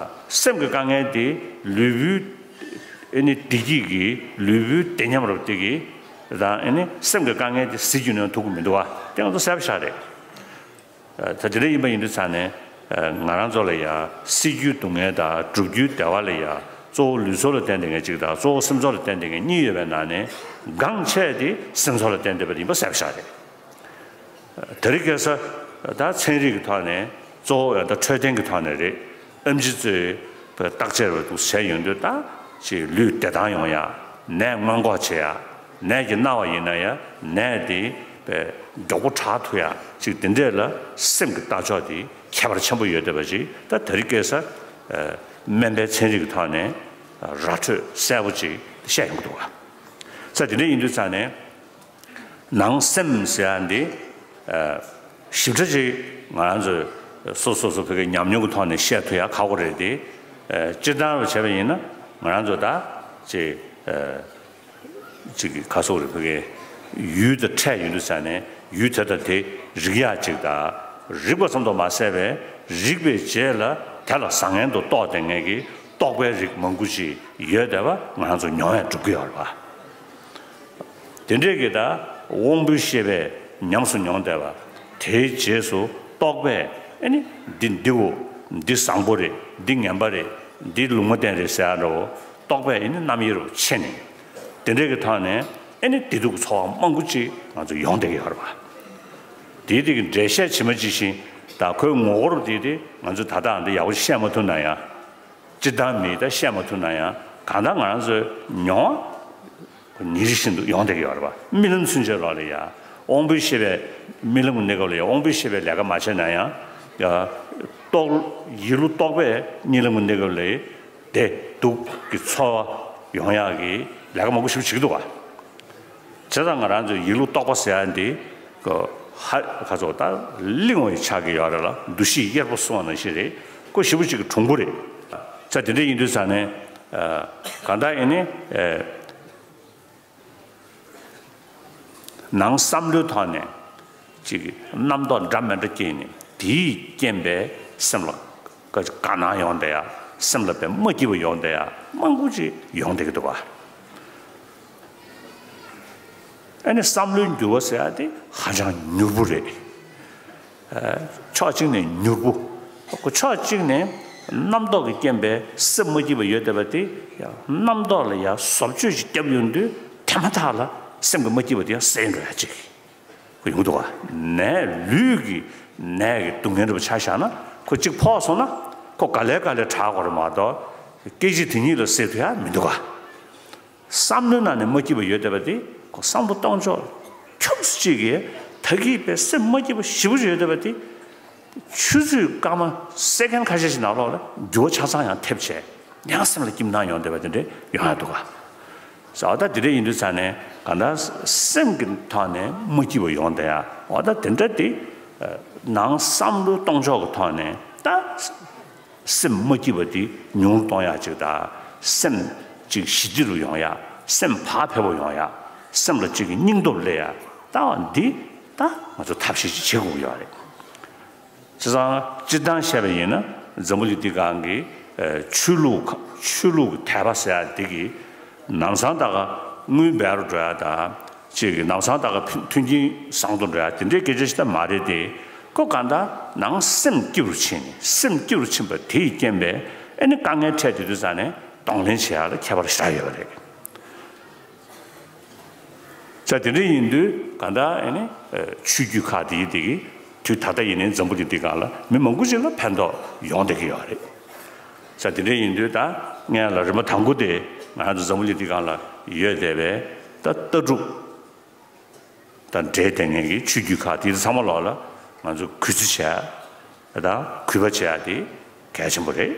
སེམས་ཀྱི་དཀའ་ངལ་དེ་ལུས་པོའི་ཨེ་ནི་བདེ་སྐྱིད་ཀྱི་ལུས་པོའི་བདེ་ཉམས་རབ་དེ་གི་དང་ཨེ་ནི་སེམས་ཀྱི་དཀའ་ངལ་དེ་ཟིལ་གྱིས་གནོན་ཐུབ་ཀྱི་མི་འདུག་བ། དེ་ང་ཚོ་གསལ་པོ་ཤག་རེད། ད་དེ་འདྲ་ཡིན་པ་ཡིན་དུས་ཙང་ནས་ང་རང་ཚོ་ལ་ཡ་སྲིད་རྒྱུའི་སྡུག་བསྔལ་དང་སྒྲུབ་རྒྱུའི་བདེ་བ་ལ་ཡ་གཙོ་བོ་ལུས་སྲོག་ལ་བརྟེན་བསྡད་མཁན་གཅིག་དང་གཙོ་བོ་སེམས་ཚོགས་ལ་བརྟེན་བསྡད་མཁན་གཉིས་ཡོད་པའི་ནང་ནས་འགངས་ཆེ་དེ་སེམས་ཚོགས་ལ་བརྟེན་བསྡད་པ་ཡིན་པ་གསལ་པོ་ཤག་རེད། དེ་རིང་ཁ་སང་ད་ཚན་རིག་གི་ཐོག་ནས་གཙོ་བོ་ཡང་ད་འཕྲོད་བསྟེན་གྱི་ཐོག་ནས་རེད། ཨེམ་ཆི་ཚོས་བརྟག་དཔྱད་རེ་འདུག་བྱས་ཡོང་དུས་ད་ཅིག་ལུས་བདེ་ཐང་ཡོང་ཡ། ནད་སྔོན་འགོག་བྱེད་ཡ། ནད་ཀྱིས་ན་བ་ཡིན་ན་ཡང་ནད་དེ་མགྱོགས་པོ་དྲག་ཐུབ་ཡ་ཅིག་དེ་འདྲས་ལ་སེམས་ཀྱི་ལྟ་ཕྱོགས་དེ་ཁྱད་པར་ཆེན་པོ་ཡོད་བསྡད་པ་ཅིག་ད་དེ་རིང་ཁ་སང་སྨན་པའི་ཚན་རིག་གི་ཐོག་ནས་ར་འཕྲོད་གསལ་པོ་ཅིག་བཤད་ཡོང་གི་འདུག་བ། ས་དེ་འདྲས་ཡིན་དུས་ཙང་ནས། ནང་སེམས་ཟེར་ཡ་འདི། ཨ། ཞིབ་ཕྲ་ཅིག་ང་རང་ཚོས་སོ་སོ་སོ་བོད་ཀྱི་ཉམས་མྱོང་གི་ཐོག་ནས་བཤད་ཐུབ་ཡ་ཁག་པོ་རེད་དེ། ཨ། སྤྱིར་བཏང་རུ་བྱས་པ་ཡིན་ན་ང་རང་ཚོ་ད་ཅིག་ཨ། ཅིག་གི་ཁ་སོག་རེད་བོད་ཀྱི་ཡུལ་དང་འཕྲད་ཡོང་དུས་ཙང་ནས་ཡུལ་དེ་དང་དེ་རིག་ཡ་ཅིག་དང་རིག་པ་ཙམ་དུ་མ་ཟད་པའི་རིག་པའི་རྗེས་ལ་དེ་ལ་བཟང་ངན་དུ་རྟོགས་བསྡད་མཁན་གྱི་རྟོག་པའི་རིགས་མང་པོ་ཅིག་ཡོད་བསྡད་པ་ང་རང་ཚོ་མྱོང་ཡ་འགྲུབ་ཀྱི་ཡོད་རེད་བ། དེ་འདྲས་ཀྱི་ད་དབང་པོའི་ཤེས་པས་ཉམས་སུ་མྱོང་བསྡད་པ། དེའི་རྗེས་སུ་རྟོག་པས་ཨེ་ནི་འདི་འདི་འོ། འདི་བཟང་པོ་རེད། འདི་ངན་པ་རེད། འདི་ལུང་མ་བསྟན་རེད་ཟེར་ཡ་འདྲ་བོ། རྟོག་པས་ཨེ་ནི་རྣམ་དབྱེ་རུ་ཕྱེ་ནས། དེ་འདྲས་ཀྱི་ཐོག་ནས་ཨེ་ནི་བདེ་སྡུག་གི་ཚོར་བ་མང་པོ་ཅིག་ང་ཚོ་ཡོང་བསྡད་ཀྱི་ཡོད་རེད་བ། དེའི་དེ་གི་འགྲེལ་བཤད་བྱེད་མ་བྱེད་བཞིན་ད་ཁོའི་ངོ་བོར་དེ་དེ་ང་ཚོ་ད་ལྟ་འདི་ཡག་པོ་བཤད་མ་ཐུབ་ན་ཡང་། སྤྱིར་བཏང་མིས་ད་བཤད་མ་ཐུབ་ན་ཡང་གང་ལྟར་ང་རང་ཚོའི་མྱོང་བ་ཉིན་རེ་བཞིན་དུ་ཡོང་བསྡད་ཀྱི་ཡོད་རེད་པ། རྨི་ལམ་ཚུན་ཆད་ལོག་ལ་ཡ། དབང་པོའི་ཤེས་པས་རྨི་ལམ་གྱི་གནས་སྐབས་ལ་ཡ་དབང་པོའི་ཤེས་པས་ལས་ཀ་མ་བྱས་ན་ཡང་། ཡ། རྟོག་ཡིད་བློ་རྟོག་པས་རྨི་ལམ་གྱི་གནས་སྐབས་ལ་བདེ་སྡུག་གི་ཚོར་བ་ཡོང་ཡག་གི་ལས་ཀ་མང་པོ་ཞིག་བྱེད་ཀྱི་འདུག་བ། བྱས་ཙང་ང་རང་ཚོའི་ཡིད་བློ་རྟོག་པ་ཟེར་ཡ་འདི། ཀོ། ཧ་ཁ་ཚོ་ད་གླིང་བ་ཡི་ཆགས་ཀྱི་ཡོད་རེད་ལ་འདུ་ཤེས་གཡེར་པོ་སོང་བ་ནང་བཞིན་རེད། ཀོ་ཞེ་པོ་ཅིག་གི་གྲུང་པོ་རེད། ཙ་དེ་འདྲ་ཡིན་དུས་ཙང་ནས། ཨ། གང་ལྟར་ཡིན་ནི། ཨ། ནང་བསམ་བློའི་ཐོག་ནས་ཅིག་རྣམ་རྟོག་འདྲ་མི་འདྲ་སྐྱེས་ནས་དེའི་རྐྱེན་པས་སེམས་ལ་དཀའ་སྣང་ཡོང་བསྡད་ཡ། སེམས་ལ་དཔེ་མ་སྐྱིད་པ་ཡོང་བསྡད་ཡ་མང་པོ་ཅིག་ཡོང་བསྡད་ཀྱི་འདུག་བ། ཨ་ནི་བསམ་བློའི་འགྱུར་བ་ཟེར་ཡ་དེ་ཧ་ཅང་མྱུར་པོ་རེད། ཕྱོགས་གཅིག་ནས་མྱུར་པོ། ཕྱོགས་གཅིག་ནས་རྣམ་རྟོག་གི་རྐྱེན་པས་སེམས་མ་སྐྱིད་པ་ཡོད་བསྡད་པ་དེ་ཡང་རྣམ་རྟོག་ལ་ཡང་བཟོ་བཅོས་ཤིག་བརྒྱབ་ཡོང་དུས་དེ་མ་ཐག་ལ་སེམས་ཀྱི་མ་སྐྱིད་པ་དེ་ཡང་སེལ་འགྲོ་ཡ་གཅིག་ཡོང་གི་འདུག་བ། ནད་ལུས་ཀྱི་ནད་ཀྱི་སྡུག་བསྔལ་འདྲ་པོ་ཆ་བཞག་ན་ཁོ་གཅིག་ཕོག་སོང་ན་ཁོ་ག་ལེ་ག་ལེ་དྲག་དགོས་རེད་མ་གཏོགས་སྐད་ཅིག་དེ་ཉིད་ལ་སེལ་ཐུབ་ཡ་མི་འདུག་ག་བསམ་བློའི་ནང་ནས་མ་སྐྱིད་པ་ཡོད་བསྡད་པ་དེ་ཁོ་བསམ་བློ་གཏོང་ཕྱོགས་ཁྱོམ་སུ་གཅིག་གིས་ད་གིས་པའི་སེམས་མ་སྐྱིད་པ་ཞེ་པོ་ཅིག་ཡོད་བསྡད་པ་དེ་ཆུ་ཚོད་སྐར་མ་སེ་ཀན་ཁ་ཤས་ཤིག་ནང་ལོགས་ལ་འགྱུར་བ་ཆ་ཚང་ཡང་ཐེབས་བྱས་ཡང་སེམས་ལ་སྐྱིད་མ་ཐག་ཡོང་བསྡད་པ་དེ་འདྲ་ཡོང་ཡ་འདུག་ག་ཟེར་བ་ད་དེ་འདྲ་ཡིན་དུས་ཙང་ནས་གང་ལྟར་སེམས་ཀྱི་ཐོག་ནས་མ་སྐྱིད་པ་ཡོང་བསྡད་ཡ་འོ་ད་དེ་འདྲ་དེ་ནང་བསམ་བློ་གཏོང་ཕྱོགས་ཀྱི་ཐོག་ནས་ད། སེམས་མ་སྐྱིད་པ་དེ་ཉུང་རུ་གཏོང་ཡག་ཅིག་དང་། སེམས་ཅིག་ཞི་བདེ་རུ་ཡོང་ཡག་སེམས་བག་ཕེབས་པོ་ཡོང་ཡག་སེམས་ལ་ཅིག་གི་སྙིང་སྟོབས་སླེབས་ཡག་ལྟ་བ་འདི་ད་ང་ཚོ་ཐབས་ཤེས་ཅིག་བྱེད་དགོས་ཀྱི་ཡོད་རེད། བྱས་ཙང་སྤྱིར་བཏང་བཤད་པ་ཡིན་ན་འཛམ་བུ་གླིང་འདི་སྒང་གི་ཆོས་ལུགས་ཆོས་ལུགས་དད་པ་ཟེར་ཡག་འདི་གི་ནམ་སང་ད་ག་དངུལ་འབེལ་རུ་འགྲོ་ཡག་དང་། ཅིག་གི་ནམ་སང་ད་ག་མཐུན་རྐྱེན་བཟང་དུ་འགྲོ་ཡ་དེ་འདྲའི་སྐད་ཆ་ཞིག་ད་མ་རེད་དེ། ཁོ་གང་ལྟར་ནང་སེམས་སྐྱིད་རུ་ཕྱིན་ནས་སེམས་སྐྱིད་རུ་ཕྱིན་པ་དེ་ཡི་རྐྱེན་པས་ཨེ་ནི་དཀའ་ངལ་འཕྲད་དེ་དུས་ཙང་ནས་གདོང་ལེན་བྱེད་ཡ་ལ་ཁྱད་པར་ཞེ་དྲག་ཡོད་པ་རེད། ཙ་དེ་འདྲ་ཡིན་དུས་གང་ལྟར་ཨེ་ནི་ཆོས་བརྒྱུད་ཁག་དེ་ཡི་དེ་གི་དུས་ད་ལྟ་ཡིན་ནའི་འཛམ་བུ་གླིང་འདི་སྒང་ལ་མི་མང་པོ་ཅིག་ལ་ཕན་ཐོགས་ཡོང་བསྡད་ཀྱི་ཡོད་རེད། ཙ་དེ་འདྲ་ཡིན་དུས་ད་ངས་ལ་རིམ་པ་དང་པོ་དེ་ང་རང་ཚོ་འཛམ་བུ་གླིང་འདི་སྒང་ལ་ཡོད་བསྡད་པའི་ད་ལྟ་གྲུབ་དང་འབྲེལ་བསྡད་མཁན་གྱི་ཆོས་བརྒྱུད་ཁག་དེ་ཚང་མ་ལོག་ལ་ང་ཚོ་གུས་བརྩི་བྱས་དང་གུས་པ་བྱས་ཡ་དེ་གལ་ཆེན་པོ་རེད།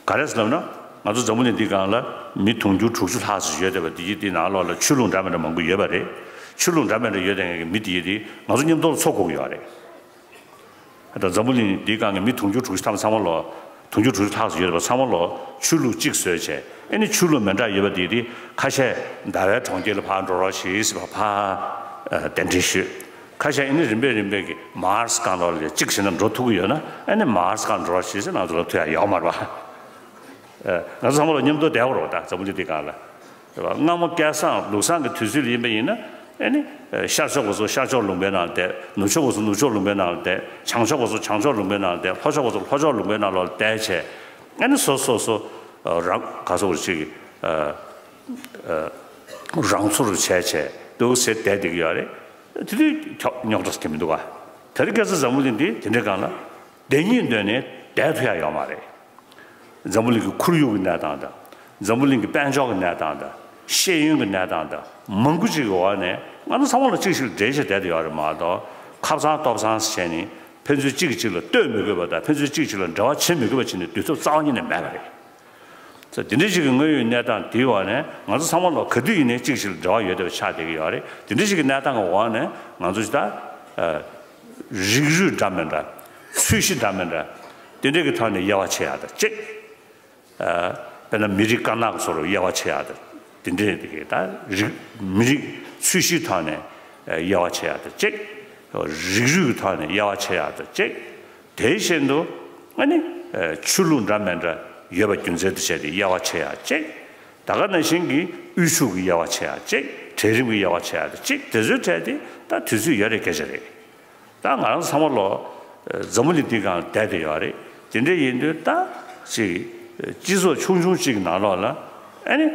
ག་རེ་ཟེར་ལབ་ན་ང་ཚོ་འཛམ་བུ་གླིང་འདི་སྒང་ལ་མི་དུང་ཕྱུར་དྲུག་ཅུ་ལྷག་ཙམ་ཡོད་བསྡད་པ་དེ་ཡི་དེ་ནང་ལོགས་ལ་ཆོས་ལུགས་འདྲ་མི་འདྲ་མང་པོ་ཡོད་པ་རེད། ཆོས་ལུགས་འདྲ་མི་འདྲ་ཡོད་བསྡད་མཁན་གྱི་མི་དེ་ཡི་དེ་ང་ཚོ་མཉམ་དུ་ལ་འཚོ་དགོས་ཀྱི་ཡོད་རེད། ད་འཛམ་བུ་གླིང་འདིའི་སྒང་གི་མི་དུང་ཕྱུར་དྲུག་ཅུ་ཐམ་ཚང་མ་ལོ། དུང་ཕྱུར་དྲུག་ཅུ་ལྷག་ཙམ་ཡོད་པ་ཚང་མ་ལོ་ཆོས་ལུགས་གཅིག་བཟོས་བྱས་ཨེ་ནི་ཆོས་ལུགས་མི་འདྲ་ཡོད་པ་དེ་དེ་ཁ་ཤས་ཟླ་བའི་གྲོང་ཁྱེར་ལ་ཕར་འགྲོ་རོགས་བྱེད་ཟེར་བ་ཕར་གདན་འདྲེན་ཞུས། ཁ་ཤས་ཨ་ནི་རིམ་པས་རིམ་པས་ཀྱི་མར་སི་སྒང་ལོགས་ལ་གཅིག་བྱས་ན་འགྲོ་ཐུབ་ཀྱི་ཡོད་ན། ཨ་ནི་མར་སི་སྒང་འགྲོ་བ་ཞིག་ཟེར་ང་ཚོ་ལ་ཐུག་ཡ་ཡོད་མ་རེད་པ། ཨ། ང་ཚོ་ཚང་མ་ལ་མཉམ་དུ་བསྡད་པ་རེད་པ། ད་འཛམ་བུ་གླིང་འདི་སྒང་ལ། རེད་པ། སྔ་མོ་སྐལ་བཟང་ལུགས་བཟང་གི་དུས་ཚོད་ལ་ཡིན་པ་ཡིན་ན། ཨ་ནི་ཤར་ཕྱོགས་པ་ཚོ་ཤར་ཕྱོགས་ལུང་པའི་ནང་ལ་བསྡད། ནུབ་ཕྱོགས་པ་ཚོ་ནུབ་ཕྱོགས་ལུང་པའི་ནང་ལ་བསྡད། བྱང་ཕྱོགས་པ་ཚོ་བྱང་ཕྱོགས་ལུང་པའི་ནང་ལ་བསྡད། ལྷོ་ཕྱོགས་པ་ཚོ་ལྷོ་ཕྱོགས་ལུང་པའི་ནང་ལ་བསྡད་བྱས། ཨ་ནི་སོ་སོ་སོ་རང་ག་ཚོད་ཅིག་རང་ཚུར་བྱས་བྱས་འདུག་ཟེར་བསྡད་བསྡད་ཀྱི་ཡོད་རེད། དེ་དུས་རྙོག་དྲ་ཟེར་གྱི་མི་འདུག་ག། དེ་རིང་ཁ་སང་འཛམ་བུ་གླིང་འདི་དེ་འདྲའི་སྒང་ལ་བསྡད་སྙིང་འདོད་ནས་བསྡད་ཐུབ་ཡ་ཡོད་མ་རེད། འཛམ་བུ་གླིང་གི་ཁོར་ཡུག་གི་གནས་སྟངས་དང་། འཛམ་བུ་གླིང་གི་དཔལ་འབྱོར་གྱི་གནས་སྟངས་དང་། ཤེས་ཡོན་གྱི་གནས་སྟངས་དང་མང་པོ་ཅིག་གི་འོག་ནས་ང་ཚོ་ཚང་མ་ལ་གཅིག་ཞིག་ལ་འབྲེལ་བྱས་བསྡད་དུ་ཡོད་རེད་མ་གཏོགས། ཁ་བཟང་ལྟོ་བཟང་ཟེར་བྱས་ནས་ཕན་ཚུན་གཅིག་གིས་གཅིག་ལ་ལྟོས་མི་དགོས་པ་དང་ཕན་ཚུན་གཅིག་གཅིག་ལ་འབྲེལ་བ་བྱེད་མི་དགོས་པ་བྱས་ནས་དུས་ཚོད་རྩ་བ་ཉིད་ནས་མེད་པ་རེད། ཙང་དེ་འདྲ་ཞིག་གི་དངོས་ཡོད་གནས་སྟངས་དེའི་འོག་ནས་ང་ཚོ་ཚང་མ་ལ་ག་དུས་ཡིན་ནའི་གཅིག་ཞིག་ལ་འབྲེལ་བ་ཡོད་བསྡད་པ་ཆགས་བསྡད་ཀྱི་ཡོད་རེད། དེ་འདྲ་ཞིག་གི་གནས་སྟངས་ཀྱི་འོག་ནས་ང་ཚོ་ད་རིགས་རུས་འདྲ་མི་འདྲ། ཚོས་གཞི་འདྲ་མི་འདྲ། དེ་འདྲ་གི་ཐོག་ནས་དབྱེ་བ་ཕྱེ་ཡག་དང་གཅིག། དཔེར་ན་མི་རིགས་དཀར་ནག་སོགས་ལ་དབྱེ་བ་ཕྱེ་ཡག་དང་། དེ་འདྲའི་དེ་གའི་ད་རིགས་མི་རིགས་ཚོས་གཞིའི་ཐོག་ནས་དབྱེ་བ་ཕྱེ་ཡག་དང་གཅིག། རིགས་རུས་ཀྱི་ཐོག་ནས་དབྱེ་བ་ཕྱེ་ཡག་དང་གཅིག། དེ་བཞིན་དུ་ཨ་ནི་ཆོས་ལུགས་འདྲ་མི་འདྲ་ཡོད་པ་རྒྱུ་མཚན་དུ་བྱས་ཏེ་དབྱེ་བ་ཕྱེ་ཡག་གཅིག། ད་ག་ནང་བཞིན་གྱི་དབུལ་ཕྱུག་གི་དབྱེ་བ་ཕྱེ་ཡག་གཅིག། གྲལ་རིམ་གྱི་དབྱེ་བ་ཕྱེ་ཡག་དང་གཅིག། དེ་ཚོའི་གྲས་དེ་ད་དུས་ཚོད་ཡོད་རེད་སྐད་ཆ་རེད། ད་ང་རང་ཚང་མ་ལོ་འཛམ་བུ་གླིང་འདི་སྒང་བསྡད་དེ་ཡོད་རེད། དེ་འདྲ་ཡིན་དུས་ད་ཅིག་སྤྱི་ཚོགས་ཆུང་ཆུང་ཅིག་ནང་ལོགས་ལ་ཨ་ནི་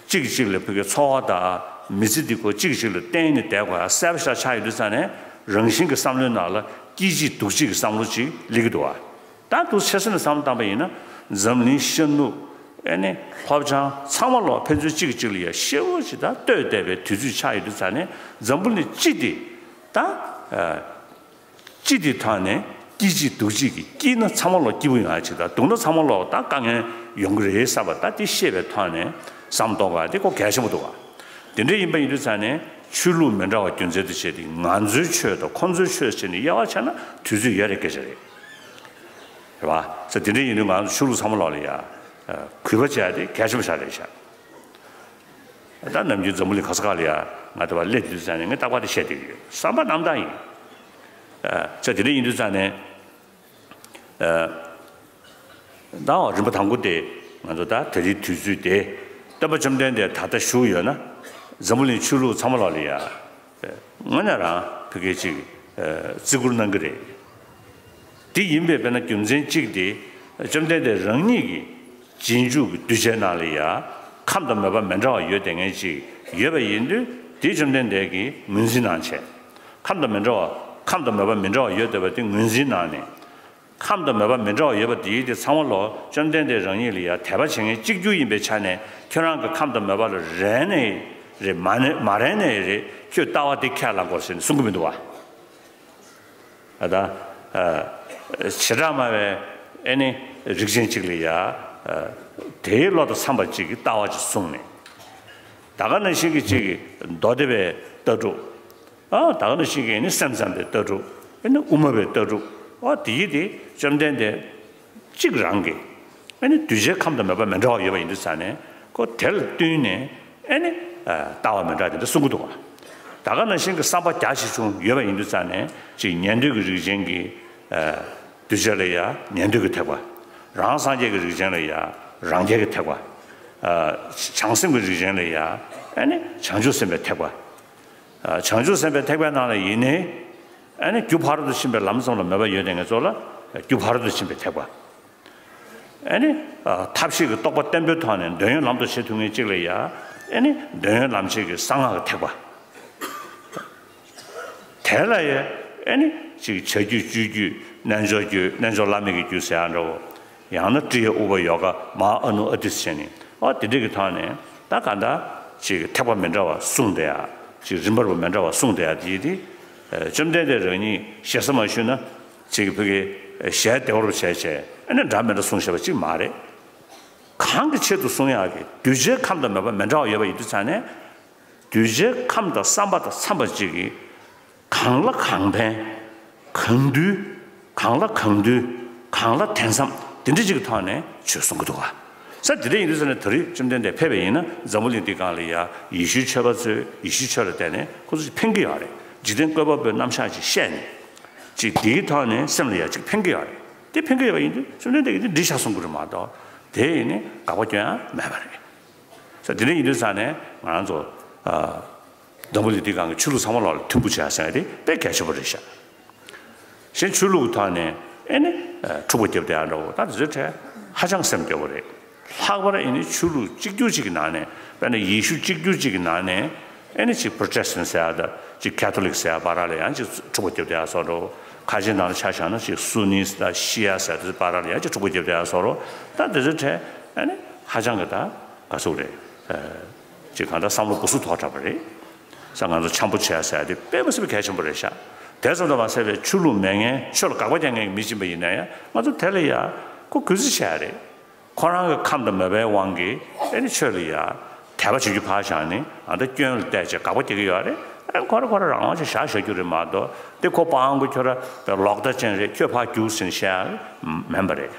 གཅིག་གིས་གཅིག་ལ་ཕ་གིའི་འཚོ་བ་དང་མི་ཚེ་འདི་ཁོ་གཅིག་གིས་གཅིག་ལ་བརྟེན་ནས་བསྡད་དགོས་ཡ་གསལ་པོ་ཞེ་དྲག་ཆགས་ཡོད་དུས་ཙང་ནས་རང་བཞིན་གྱི་བསམ་བློའི་ནང་ལ་སྐྱིད་གཅིག་སྡུག་གཅིག་གི་བསམ་བློ་ཅིག་སླེབས་ཀྱི་འདུག་བ། ད་འདུག་ཆེ་ས་ནས་བསམ་བློ་བཏང་པ་ཡིན་ན་འཛམ་གླིང་ཤར་ནུབ་ཨ་ནི་ལྷོ་བྱང་ཚང་མ་ལོག་ཕན་ཚུན་གཅིག་གིས་གཅིག་ལ་ཡ་ཤེ་བོ་ཅིག་ད་ལྟོས་བསྡད་པའི་དུས་ཚོད་ཆགས་ཡོད་དུས་ཙང་ནས་འཛམ་བུ་གླིང་སྤྱི་དེ་ད། སྤྱི་དེ་ཐོག་ནས་སྐྱིད་གཅིག་སྡུག་གཅིག་གི་སྐྱིད་ན་ཚང་མ་ལོག་སྐྱིད་པོ་ཡོང་ཡ་ཅིག་དང་སྡུག་ན་ཚང་མ་ལོག་ད་དཀའ་ངལ་ཡོང་གི་རེད་བསམ་པ་ད་དེ་ཤེས་པའི་ཐོག་ནས་བསམ་གཏོང་དགོས་ཡ་དེ་ཁོ་གལ་ཆེན་པོ་འདུག་ག། དེ་འདྲ་ཡིན་པ་ཡིན་དུས་ཙང་ནས་ཆོས་ལུགས་མི་འདྲ་བ་རྒྱུ་མཚན་དུ་བྱས་ཏེ་ང་ཚོའི་ཆོས་དང་ཁོང་ཚོའི་ཆོས་བྱས་ནས་དབྱེ་བ་ཕྱེ་ན་དུས་ཚོད་ཡོད་རེད་སྐད་ཆ་རེད། རེད་བ། ཙང་དེ་འདྲ་ཡིན་དུས་ང་ཚོ་ཆོས་ལུགས་ཚང་མ་ལོག་ལ་ཡ་གུས་པ་བྱས་ཏེ་གལ་ཆེན་པོ་ཞིག་རེད་ཤག། ད་ནམ་རྒྱུན་འཛམ་བུ་གླིང་ག་ས་ག་ལ་ཡ་ང་དེ་བ་སླེབས་དུས་ཙང་ནས་ངས་རྟག་པར་དེ་བཤད་བསྡད་ཀྱི་ཡོད། བསམ་པ་རྣམ་དག་ཡིན། ཨ། ཙང་དེ་འདྲ་ཡིན་དུས་ཙང་ནས། ཨ། ད་རིམ་པ་དང་པོ་དེ་ང་ཚོ་ད་དེ་རིང་དུས་ཚོད་དེ་སྟོན་པ་བཅོམ་ལྡན་འདས་ད་ལྟ་བཞུགས་ཡོད་ན་འཛམ་བུ་གླིང་ཆོས་ལུགས་ཚང་མ་ལོག་ལ་ཡ་དངོས་གནས་རང་ཕ་གི་ཅིག་བརྩི་བཀུར་གནང་གི་རེད། དེ་ཡིན་པའི་དཔེར་ན་རྒྱུ་མཚན་གཅིག་དེ་བཅོམ་ལྡན་འདས་རང་ཉིད་ཀྱི་རྗེས་འཇུག་གི་གདུལ་བྱའི་ནང་ལ་ཡ་ཁམས་དང་མོས་པ་མི་འདྲ་བ་ཡོད་བསྡད་མཁན་ཅིག་ཡོད་པ་ཡིན་དུས་དེ་བཅོམ་ལྡན་འདས་ཀྱིས་ངོས་འཛིན་གནང་བྱས། ཁམས་དང་མི་འདྲ་བ། ཁམས་དང་མོས་པ་མི་འདྲ་བ་ཡོད་བསྡད་པ་དེ་ངོས་འཛིན་གནང་ནས། ཁམས་དང་མོས་པ་མི་འདྲ་བ་ཡོད་པ་དེ་དེ་ཚང་མ་ལོག་བཅོམ་ལྡན་འདས་རང་ཉིད་ལ་ཡ་དད་པ་བྱེད་མཁན་གཅིག་གྱུར་ཡིན་པའི་ཆ་ནས་ཁྱོད་རང་གི་ཁམས་དང་མོས་པ་ལ་རན་ནའི་རེད། མ་ནི་མ་རན་ནའི་རེད། ཁྱོད་ལྟ་བ་དེ་ཁས་བླངས་དགོས་ཟེར་ནས་གསུང་གི་མི་འདུག་བ། ཨ་ད། ཨ། བྱེ་བྲག་སྨྲ་བའི་ཨེ་ནི་རིགས་ཅན་གཅིག་ལ་ཡ། ཨ། དེའི་བློ་དང་འཚམས་པ་གཅིག་གི་ལྟ་བ་ཅིག་གསུངས་ནས། ད་ག་ནང་བཞིན་གྱི་གཅིག་གི་མདོ་སྡེ་པའི་ལྟ་གྲུབ། ཨ། ད་ག་ནང་བཞིན་གྱི་ཨེ་ནི་སེམས་ཙམ་པའི་ལྟ་གྲུབ། ཨེ་ནི་དབུ་མ་པའི་ལྟ་གྲུབ། ཨ། དེ་ཡི་དེ་བཅོམ་ལྡན་འདས་གཅིག་རང་གི་ཨ་ནི་གདུལ་བྱའི་ཁམས་དང་མོས་པ་མི་འདྲ་བ་ཡོད་པ་ཡིན་དུས་ཙང་ནས་ཁོ་དེ་ལ་བསྟུན་ནས་ཨ་ནི་ཨ་ལྟ་བ་མི་འདྲ་དེ་འདྲ་གསུང་གི་འདུག་ག། ད་ག་ནང་བཞིན་གྱི་བསམ་པ་རྒྱ་ཆེ་ཆུང་ཡོད་པ་ཡིན་དུས་ཙང་ནས་ཅིག་ཉན་ཐོས་ཀྱི་རིགས་ཅན་གྱི་ཨ་གདུལ་བྱ་ལ་ཡ་ཉན་ཐོས་ཀྱི་ཐེག་པ། རང་སངས་རྒྱས་ཀྱི་རིགས་ཅན་ལ་ཡ་རང་རྒྱལ་གྱི་ཐེག་པ། ཨ་བྱང་སེམས་ཀྱི་རིགས་ཅན་ལ་ཡ་ཨ་ནི་བྱང་ཆུབ་སེམས་དཔའི་ཐེག་པ། ཨ་བྱང་ཆུབ་སེམས་དཔའི་ཐེག་པའི་ནང་ལ་ཡིན་ནའི་ཨ་ནི་རྒྱུ་ཕ་རོལ་ཏུ་ཕྱིན་པའི་ལམ་ཙམ་ལ་མོས་པ་ཡོད་དེ་ངེད་ཚོ་ལ་རྒྱུ་ཕ་རོལ་ཏུ་ཕྱིན་པའི་ཐེག་པ། ཨ་ནི་ཨ་ཐབས་ཤེས་ཀྱི་རྟོགས་པ་བརྟན་པོའི་ཐོག་ནས་འདོད་ཡོན་ལམ་དུ་བྱེད་ཐུབ་མཁན་གཅིག་ལ་ཡ་ཨ་ནི་འདོད་ཡོན་ལམ་བྱེད་ཀྱི་གསང་སྔགས་ཀྱི་ཐེག་པ། དེ་ལ་ཡ་ཨ་ནི་ཅིག་བྱ་རྒྱུད་སྤྱོད་རྒྱུད་རྣལ་འབྱོར་རྒྱུད་རྣལ་འབྱོར་བླ་མེད་ཀྱི་རྒྱུད་ཟེར་ཡ་འདྲ་བོ། ཡང་ན་ཀྲི་ཡ་ཨུ་པ་ཡོ་ག་མ་ཨ་ནུ་ཨ་ཏི་ཟེར་ནས་ཨ་དེ་འདྲ་གི་ཐོག་ནས་ད་ག་འདྲ་ཅིག་ཐེག་པ་མི་འདྲ་བ་གསུངས་བསྡད་ཡ། ཅིག་རིམ་པ་རུ་མི་འདྲ་བ་གསུངས་བསྡད་ཡ་དེ་ཡི་དེ། ཨ་བཅོམ་ལྡན་འདས་རང་ཉིད་ཞེ་ས་མ་ཞུས་ན་ཅིག་ཕ་གི་ཞལ་བདེ་བ་རུ་བྱས་བྱས་ཨ་ནི་འདྲ་མི་འདྲ་གསུངས་བཞག་པ་ཅིག་མ་རེད། གང་གི་ཆེད་དུ་གསུང་ཡག་གི་གདུལ་བྱའི་ཁམས་དང་མོས་པ་མི་འདྲ་བ་ཡོད་པ་ཡིན་དུས་ཙང་ནས། གདུལ་བྱའི་ཁམས་དང་བསམ་པ་དང་འཚམས་པ་ཅིག་གིས་གང་ལ་གང་ཕན། གང་འདུལ། གང་ལ་གང་འདུལ། གང་ལ་དེ་འཚམས་དེ་འདྲ་ཅིག་གི་ཐོག་ནས་ཆོས་གསུང་གི་འདུག་ག། ས་དེ་འདྲ་ཡིན་དུས་ཙང་ནས་ད་རེས་བཅོམ་ལྡན་འདས་ཕེབས་པ་ཡིན་ན་འཛམ་བུ་གླིང་འདི་སྒང་ལ་ཡ་ཡེ་ཤུའི་ཆོས་པ་ཚོས་ཡེ་ཤུའི་ཆོས་ལ་བརྟེན་ནས་ཁོ་ཚོ་ཕན་གྱི་ཡོད་རེད། འཇིག་རྟེན་བཀོད་པ་པོའི་རྣམ་གཞག་ཅིག་བཤད་ནས། ཅིག་དེའི་ཐོག་ནས་སེམས་ལ་ཡང་ཅིག་ཕན་གྱི་ཡོད་རེད། དེ་ཕན་གྱི་ཡོད་པ་ཡིན་དུས་བཅོམ་ལྡན་འདས་ཀྱིས་དེ་འགྲིག་ཤག་གསུང་གི་རེད་མ་གཏོགས། དེ་ཡིན་ནི་དགག་པ་སྐྱོན་ཡང་མེད་པ་རེད། ས་དེ་འདྲ་ཡིན་དུས་ས་ནས་ང་རང་ཚོ་ཨ། འཛམ་བུ་གླིང་འདིའི་སྒང་གི་ཆོས་ལུགས་ཚང་མ་ལོག་ལ་མཐུན་པོ་བྱས་ཟེར་ཡ་དེ་དཔེ་གལ་ཆེན་པོ་རེད་ཤག་གཞན་ཆོས་ལུགས་ཀྱི་ཐོག་ནས་ཨེ་ནི་འཁྲུག་པ་བརྒྱབ་བསྡད་ཡ་འདྲ་བོ། ད་དེ་ཚོའི་གྲས་ཧ་ཅང་སེམས་སྐྱོ་བོ་རེད། ལྷག་པར་ཨེ་ནི་ཆོས་ལུགས་གཅིག་གྱུར་གཅིག་གི་ནང་ནས། དཔེར་ན་ཡེ་ཤུ་གཅིག་གྱུར་གཅིག་གི་ནང་ནས་ཨེ་ནི་ཅིག་Protestant་ཟེར་ཡ་དང་། ཅིག་Catholic་ཟེར་ཡ་བར་ལ་ཡང་ཅིག་འཁྲུག་པ་བརྒྱབ་བསྡད་ཡ་བཟོ་འདྲ་བོ། ཁ་ཆེའི་ནང་ལ་ཆ་བཞག་ན་ཅིག་Sunnis་དང་Shias་ཟེར་ཡ་དེ་ཚོ་བར་ལ་ཡང་ཅིག་འཁྲུག་པ་བརྒྱབ་བསྡད་ཡ་བཟོ་འདྲ་བོ། ད་དེ་ཚོའི་གྲས་ཨེ་ནི་ཧ་ཅང་གི་ད་ག་ཚོད་རེད། ཅིག་གང་ལྟར་བསམ་བློ་འགོ་སུ་དོག་དྲགས་པ་རེད། ས་ང་ཚོ་འཆམ་པོ་བྱས་ཟེར་ཡ་དེ་དཔེ་མི་སྲིད་པའི་གལ་ཆེན་པོ་རེད་ཤག་དེ་ཙམ་དུ་མ་ཟད་པའི་ཆོས་ལུགས་མེད་མཁན། ཆོས་ལ་དགག་པ་རྒྱག་མཁན་གྱི་མི་ཅིག་ཡིན་པ་ཡིན་ན་ཡང་། ང་ཚོ་དེ་ལ་ཡ་ཁོ་གུས་བརྩི་བྱས་རེད། ཁོ་རང་གི་ཁམས་དང་མོས་པའི་དབང་གིས་ཨེ་ནི་ཆོས་ལ་ཡ་དད་པ་བྱེད་རྒྱུ་ཕར་བཞག་ནས། ཨ། ད་སྐྱོན་ལ་བལྟས་བྱས་དགག་པ་རྒྱག་གི་ཡོད་རེད། ཨེ། ཁོ་རང་ཁོ་རང་རང་དབང་ཅིག་བཞག་བཞག་རྒྱུ་རེད་མ་གཏོགས། དེ་ཁོ་པའང་གི་ཁྱོད་རང་ལོག་ལྟ་ཅན་རེད། ཁྱོད་ཕར་རྒྱུགས་ཟེར་ནས་བཤད་ཡ་མིན་པ་རེད།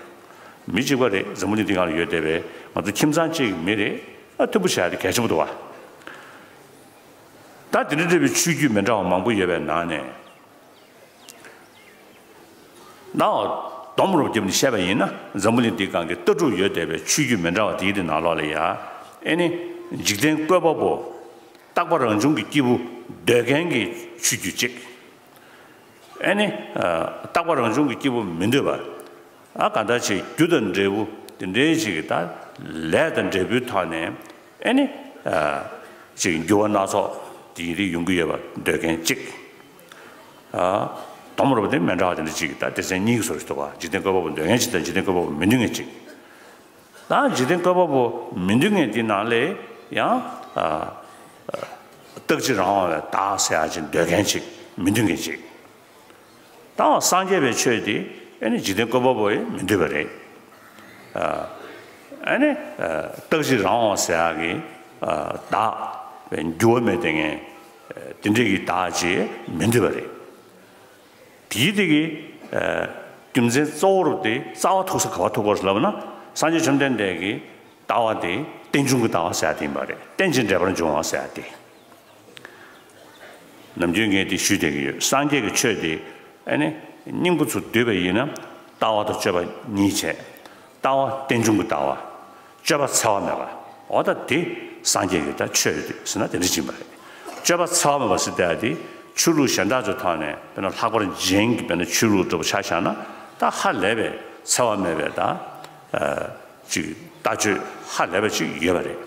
མི་གཅིག་པ་རེད། འཛམ་བུ་གླིང་འདི་སྒང་ལ་ཡོད་བསྡད་པའི་ང་ཚོ་ཁྱིམ་ཚང་གཅིག་གི་མི་རེད། ཨ། མཐུན་པོ་བྱས་ཏེ་གལ་ཆེན་པོ་འདུག་བ། ད་དེ་འདྲ་འདྲ་བའི་ཆོས་བརྒྱུད་མི་འདྲ་བ་མང་པོ་ཡོད་པའི་ནང་ནས། ད་སྡོམ་རུབ་བརྒྱབ་ནས་བཤད་པ་ཡིན་ན། འཛམ་བུ་གླིང་འདིའི་སྒང་གི་ལྟ་གྲུབ་ཡོད་བསྡད་པའི་ཆོས་བརྒྱུད་མི་འདྲ་བ་དེའི་དེ་ནང་ལོགས་ལ་ཡ། ཨེ་ནི་འཇིག་རྟེན་བཀོད་པ་པོ། རྟག་པ་རང་བྱུང་གི་སྐྱེས་བུ་འདོད་མཁན་གྱི་ཆོས་བརྒྱུད་གཅིག་ཨེ་ནི། ཨ། རྟག་པ་རང་བྱུང་གི་སྐྱེས་བུ་མི་འདོད་པ། ཨ། གང་ལྟར་ཅིག་རྒྱུ་དང་འབྲས་བུ་དེ་འདྲའི་ཅིག་གི་ད་ལས་དང་འབྲས་བུའི་ཐོག་ནས་ཨེ་ནི། ཨ། ཅིག་འགྱུར་བ་སྣ་ཚོགས་དེ་རིགས་ཡོང་གི་ཡོད་པ་འདོད་མཁན་གཅིག་ཨ། སྡོམ་རུབ་དེ་མི་འདྲ་བ་དེ་འདྲ་ཅིག་གི་ད་སྡེ་ཚན་གཉིས་ཀྱི་བཟོ་འདྲ་ཞིག་འདུག་བ། འཇིག་རྟེན་བཀོད་པ་པོ་འདོད་མཁན་གཅིག་དང་། འཇིག་རྟེན་བཀོད་པ་པོ་མི་འདོད་མཁན་གཅིག་ད་འཇིག་རྟེན་བཀོད་པ་པོ་མི་འདོད་མཁན་དེ་ནང་ལས་ཡང་། ཨ། ཨ། རྟག་གཅིག་རང་དབང་བའི་བདག་ཟེར་ཡ་ཅིག་འདོད་མཁན་ཅིག་མི་འདོད་མཁན་ཅིག་ད་སངས་རྒྱས་པའི་ཆོས་དེ་ཨེ་ནི་འཇིག་རྟེན་བཀོད་པ་པོ་ཡིས་མི་འདོད་པ་རེད། ཨ། ཨེ་ནི། ཨ། རྟག་གཅིག་རང་དབང་ཟེར་ཡ་གི། ཨ། བདག་འགྱུར་བ་མེད་བསྡད་མཁན་དེ་འདྲ་གི་བདག་ཅིག་མི་འདོད་པ་རེད། དེའི་དེ་གི། ཨ། རྒྱུ་མཚན་གཙོ་བོ་རུ་དེ་རྩ་བ་ཐུག་ས་ག་པར་ཐུག་པ་རེད་ལབ་ན། སངས་རྒྱས་བཅོམ་ལྡན་འདས་ཀྱི་ལྟ་བ་དེ་རྟེན་འབྱུང་གི་ལྟ་བ་ཟེར་ཡ་དེ་ཡིན་པ་རེད། རྟེན་ཅིང་འབྲེལ་པར་འབྱུང་བ་ཟེར་ཡ་དེ། ནམ་རྒྱུན་ངས་དེ་ཞུས་བསྡད་ཀྱི་ཡོད། སངས་རྒྱས་ཀྱི་ཆོས་དེ་ཨེ་ནི་སྙིང་པོ་ཚུར་བསྡུས་པ་ཡིན་ན། ལྟ་བ་དང་སྤྱོད་པ་གཉིས་བྱས། ལྟ་བ་རྟེན་འབྱུང་གི་ལྟ་བ། སྤྱོད་པ་འཚེ་བ་མེད་པ། འོ་ད་དེ་སངས་རྒྱས་ཀྱི་ད་ཆོས་རེད་ཟེར་ན་དེ་འདྲ་ཅིག་ཡིན་པ་རེད། སྤྱོད་པ་འཚེ་བ་མེད་པ་ཟེར་བསྡད་ཡ་དེ་ཆོས་ལུགས་གཞན་དག་ཚོའི་ཐོག་ནས། དཔེར་ན་ལྷག་པར་རྗེན་གྱི། དཔེར་ན་ཆོས་ལུགས་འདྲ་པོ་ཆ་བཞག་ན། ད་ཧ་ལས་པའི་འཚེ་བ་མེད་པའི་ད། ཨ། ཅིག་ལྟ་སྤྱོད་ཧ་ལས་པ་ཅིག་ཡོད་པ་རེད།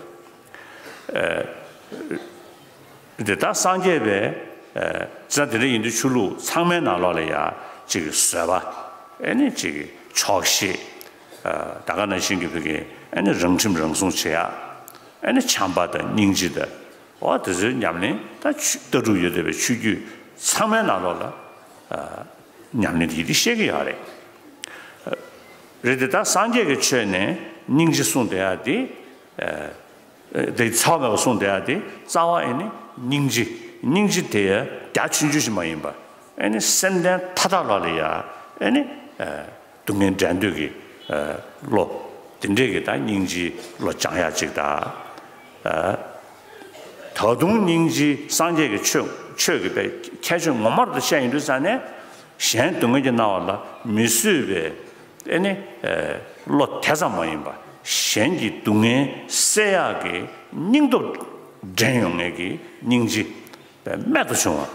ཨ། དེ་ལྟར་སངས་རྒྱས་པའི། ཨ། ཙང་དེ་འདྲ་ཡིན་དུས་ཆོས་ལུགས་ཚང་མའི་ནང་ལོགས་ལ་ཡ་ཅིག་གི་བཟོད་པ། ཨེ་ནི་ཅིག་གི་ཆོག་ཤེས། ཨ། ད་ག་ནང་བཞིན་གྱི་བོད་ཀྱི་ཨེ་ནི་རང་ཁྲིམས་རང་སྲུང་བྱེད་ཡ། ཨེ་ནི་བྱམས་པ་དང་སྙིང་རྗེ་དང་། འོ་དེ་ཚོའི་ཉམས་ལེན། ད་ཆོས་ལྟ་གྲུབ་ཡོད་བསྡད་པའི་ཆོས་བརྒྱུད་ཚང་མའི་ནང་ལོགས་ལ། ཨ། ཉམས་ལེན་དེ་ཡིན་དེ་བཤད་ཀྱི་ཡོད་རེད། རེད་དེ། ད་སངས་རྒྱས་ཀྱི་ཆོས་ནས་སྙིང་རྗེ་གསུངས་བསྡད་ཡ་དེ། ཨ། དེ་འཚེ་བ་མེད་པ་གསུངས་བསྡད་ཡ་དེ་རྩ་བ་ཨེ་ནི་སྙིང་རྗེ། སྙིང་རྗེ་དེ་རྒྱ་ཆུང་ཆུང་ཞིག་མ་ཡིན་པ། ཨེ་ནི་སེམས་ལྡན་མཐའ་དག་ལ་ལ་ཡ་ཨེ་ནི། ཨ། སྡུག་བསྔལ་འབྲལ་འདོད་ཀྱི། ཨ། བློ། དེ་འདྲས་ཀྱི་ད་སྙིང་རྗེའི་བློ་སྦྱང་ཡ་ཅིག་དང་། ཨ། ད་དུང་སྙིང་རྗེའི་སངས་རྒྱས་ཀྱི་ཆོས། ཆོས་ཀྱི་པའི་ཁྱད་ཆོས་ངོ་མ་རུ་བཤད་ཡོང་དུས་ཙ་ནས། གཞན་སྡུག་བསྔལ་གྱིས་མནར་བ་ལ་མི་བཟོད་པའི་ཨེ་ནི། ཨ། བློ་དེ་ཙམ་མ་ཡིན་པ། གཞན་གྱི་སྡུག་བསྔལ་སེལ་ཡག་གི་སྙིང་སྟོབས་འདྲེན་ཡོང་མཁན་གྱི་སྙིང་རྗེ་རྨད་དུ་བྱུང་བ།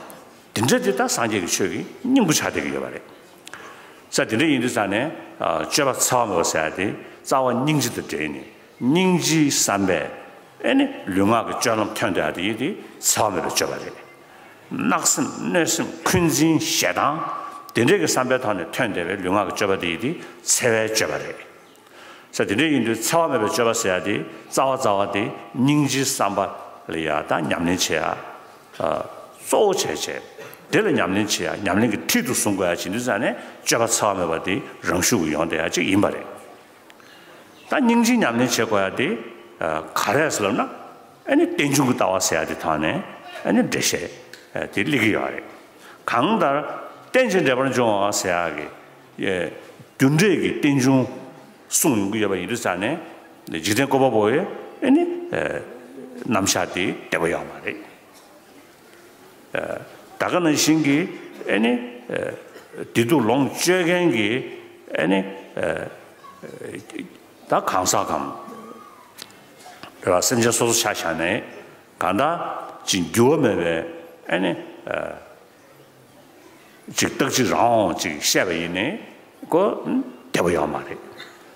དེ་འདྲ་དེ་ད་སངས་རྒྱས་ཀྱི་ཆོས་ཀྱི་སྙིང་པོ་ཆགས་བསྡད་ཀྱི་ཡོད་པ་རེད། ས་དེ་འདྲ་ཡིན་དུས་ཙ་ནས། ཨ། སྤྱོད་པ་འཚེ་བ་མེད་པ་ཟེར་ཡ་དེ་རྩ་བ་སྙིང་རྗེ་དང་འབྲེལ་ནས། སྙིང་རྗེའི་བསམ་པས་ཨེ་ནི་ལུས་ངག་གི་སྤྱོད་ལམ་ཐོན་བསྡད་ཡ་དེ་ཡིན་དེ་འཚེ་བ་མེད་པའི་སྤྱོད་པ་རེད། བརྣག་སེམས། གནོད་སེམས། འཁོན་འཛིན། ཞེ་སྡང་། དེ་འདྲས་ཀྱི་བསམ་པའི་ཐོག་ནས་ཐོན་བསྡད་པའི་ལུས་ངག་གི་སྤྱོད་པ་དེ་ཡིན་དེ་འཚེ་བའི་སྤྱོད་པ་རེད། ས་དེ་འདྲ་ཡིན་དུས་འཚེ་བ་མེད་པའི་སྤྱོད་པ་ཟེར་ཡ་དེ་རྩ་བ་རྩ་བ་དེ་སྙིང་རྗེའི་བསམ་པ་ལ་ཡ་ད་ཉམས་ལེན་བྱེད་ཡ། ཨ། གཙོ་བོ་བྱས་བྱས། དེ་ལ་ཉམས་ལེན་བྱེད་ཡ། ཉམས་ལེན་གྱི་ཁྲིད་དུ་བཟུང་དགོས་ཡ་བྱེད་དུས་ཙ་ནས། སྤྱོད་པ་འཚེ་བ་མེད་པ་དེ་རང་ཤུགས་ཀྱིས་ཡོང་བསྡད་ཡ་ཅིག་ཡིན་པ་རེད། ད་སྙིང་རྗེའི་ཉམས་ལེན་བྱེད་དགོས་ཡ་དེ། ཨ། ག་རེ་རེད་ལབ་ན། ཨ་ནི་རྟེན་འབྱུང་གི་ལྟ་བ་ཟེར་ཡ་དེ་ཐོག་ནས་ཨ་ནི་འགྲེལ་བཤད་དེ་སླེབས་ཀྱི་ཡོད་རེད། གང་ལྟར་རྟེན་ཅིང་འབྲེལ་པར་འབྱུང་བ་ཟེར་ཡ་གི། ཨེ། རྒྱུ་འབྲས་ཀྱི་རྟེན་འབྱུང་གསུངས་ཡོང་གི་ཡོད་པ་ཡིན་དུས་ཙ་ནས། འཇིག་རྟེན་བཀོད་པ་པོ་ཡི་ཨེ་ནི། ཨེ། རྣམ་གཞག་དེ་བདེ་པོ་ཡོད་མ་རེད། ཨེ། ད་ག་ནང་བཞིན་གྱི་ཨེ་ནི་བདེ་སྡུག་ལོངས་སྤྱོད་མཁན་གྱི་ཨེ་ནི་ད་གང་ཟག་གམ་རེད་བ། སེམས་ཅན་སོ་སོ་ཆ་བཞག་ནས་གང་ལྟར་ཅིག་འགྱུར་བ་མེད་པའི་ཨེ་ནི་ཅིག་རྟག་གཅིག་རང་དབང་ཅིག་བཤད་པ་ཡིན་ནའི་ཁོ་བདེ་པོ་ཡོད་མ་རེད།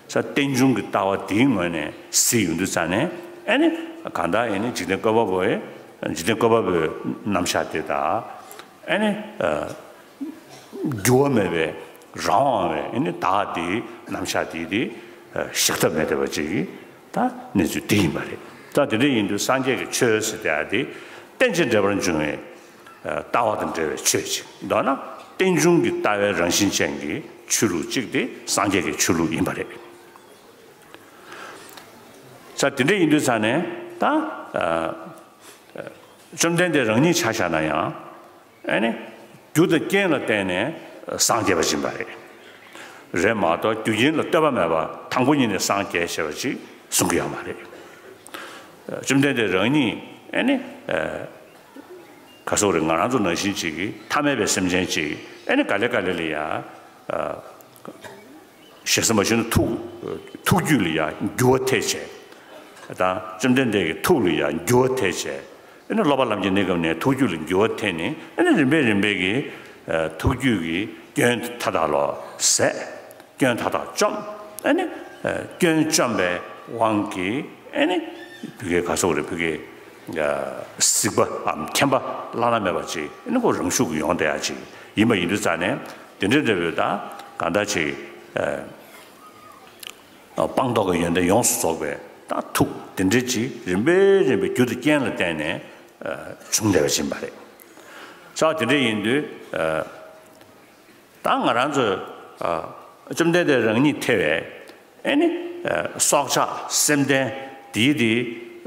ས་རྟེན་འབྱུང་གི་ལྟ་བ་དེའི་ངོས་ནས་གཟིགས་ཡོང་དུས་ཙང་ནས་ཨེ་ནི་གང་ལྟར་ཨེ་ནི་འཇིག་རྟེན་བཀོད་པ་པོའི་འཇིག་རྟེན་བཀོད་པ་པོའི་རྣམ་གཞག་དེ་དང་ཨེ་ནི་འགྱུར་བ་མེད་པའི་རང་དབང་བའི་ཨེ་ནི་བདག་དེའི་རྣམ་གཞག་དེ་དེ་བཞག་ཐབས་མེད་བསྡད་པ་ཅིག་གི་ད་གནས་ཚུལ་དེ་ཡིན་པ་རེད། ད་དེ་འདྲ་ཡིན་དུས་སངས་རྒྱས་ཀྱི་ཆོས་ཟེར་དེ་ཨ་དེ་རྟེན་ཅིང་འབྲེལ་པར་འབྱུང་བའི་ལྟ་བ་དང་འབྲེལ་བའི་ཆོས་ཅིག་མདོར་ན་རྟེན་འབྱུང་གི་ལྟ་བའི་རང་བཞིན་ཅན་གྱི་ཆོས་ལུགས་གཅིག་དེ་སངས་རྒྱས་ཀྱི་ཆོས་ལུགས་ཡིན་པ་རེད། ས་དེ་འདྲ་ཡིན་དུས་ཙང་ནས་ད་བཅོམ་ལྡན་འདས་རང་ཉིད་ཆ་བཞག་ན་ཡང་ཨེ་ནི་རྒྱུ་དང་རྐྱེན་ལ་བརྟེན་ནས་སངས་རྒྱས་པ་ཡིན་པ་རེད། རེད་མ་གཏོགས་རྒྱུ་རྐྱེན་ལ་ལྟོས་པ་མེད་པར་དང་པོ་ཉིད་ནས་སངས་རྒྱས་ཞེས་པ་ཅིག་གསུང་གི་ཡོད་མ་རེད། བཅོམ་ལྡན་འདས་རང་ཉིད་ཨེ་ནི་ག་སོག་རེད། ང་རང་ཚོ་ནང་བཞིན་ཅིག་གི་ཐ་མལ་པའི་སེམས་ཅན་ཅིག་ཨེ་ནི་ག་ལེ་ག་ལེ་ལ་ཡ། ཞེ་ས་མ་ཞུ་ན་ཐུགས་ཐུགས་རྒྱུད་ལ་ཡང་འགྱུར་བ་ཐེབས་བྱས། ད་བཅོམ་ལྡན་འདས་ཀྱི་ཐུགས་ལ་ཡང་འགྱུར་བ་ཐེབས་བྱས། ཨེ་ནི་སློབ་པ་ལམ་གྱི་གནས་སྐབས་ནས་ཐུགས་རྒྱུད་ལ་འགྱུར་བ་ཐེབས་ནས་ཨེ་ནི་རིམ་པས་རིམ་པས་ཀྱི་ཐུགས་རྒྱུད་ཀྱི་སྐྱོན་མཐའ་དག་ལོ་ཟད། སྐྱོན་མཐའ་དག་བཅོམ། ཨེ་ནི་སྐྱོན་བཅོམ་པའི་དབང་གིས་ཨེ་ནི་བུ་གའི་ག་སོག་རེད། བུ་གའི་གཟིགས་པའམ་མཁྱེན་པ་བླ་ན་མེད་པ་ཅིག་ཨེ་ནི་ཁོ་རང་ཤུགས་ཀྱིས་ཡོང་བསྡད་ཡ་ཅིག་ཡིན་པ་ཡིན་དུས་ཙང་ནས་དེ་འདྲའི་འབྲས་བུ་ད་གང་ལྟར་ཅིག་སྤངས་རྟོགས་ཀྱི་ཡོན་ཏན་ཡོངས་སུ་རྫོགས་པའི་ད་ཐུགས་དེ་འདྲའི་ཅིག་རིམ་པས་རིམ་པས་རྒྱུ་དང་རྐྱེན་ལ་བརྟེན་ནས་བྱུང་བསྡད་པ་ཡིན་པ་རེད། ས་དེ་འདྲ་ཡིན་དུས་ད་ང་རང་ཚོས་བཅོམ་ལྡན་འདས་རང་ཉིད་ཐེ་བའི་ཨེ་ནི་སྲོག་ཆགས་སེམས་ལྡན་དེའི་དེ་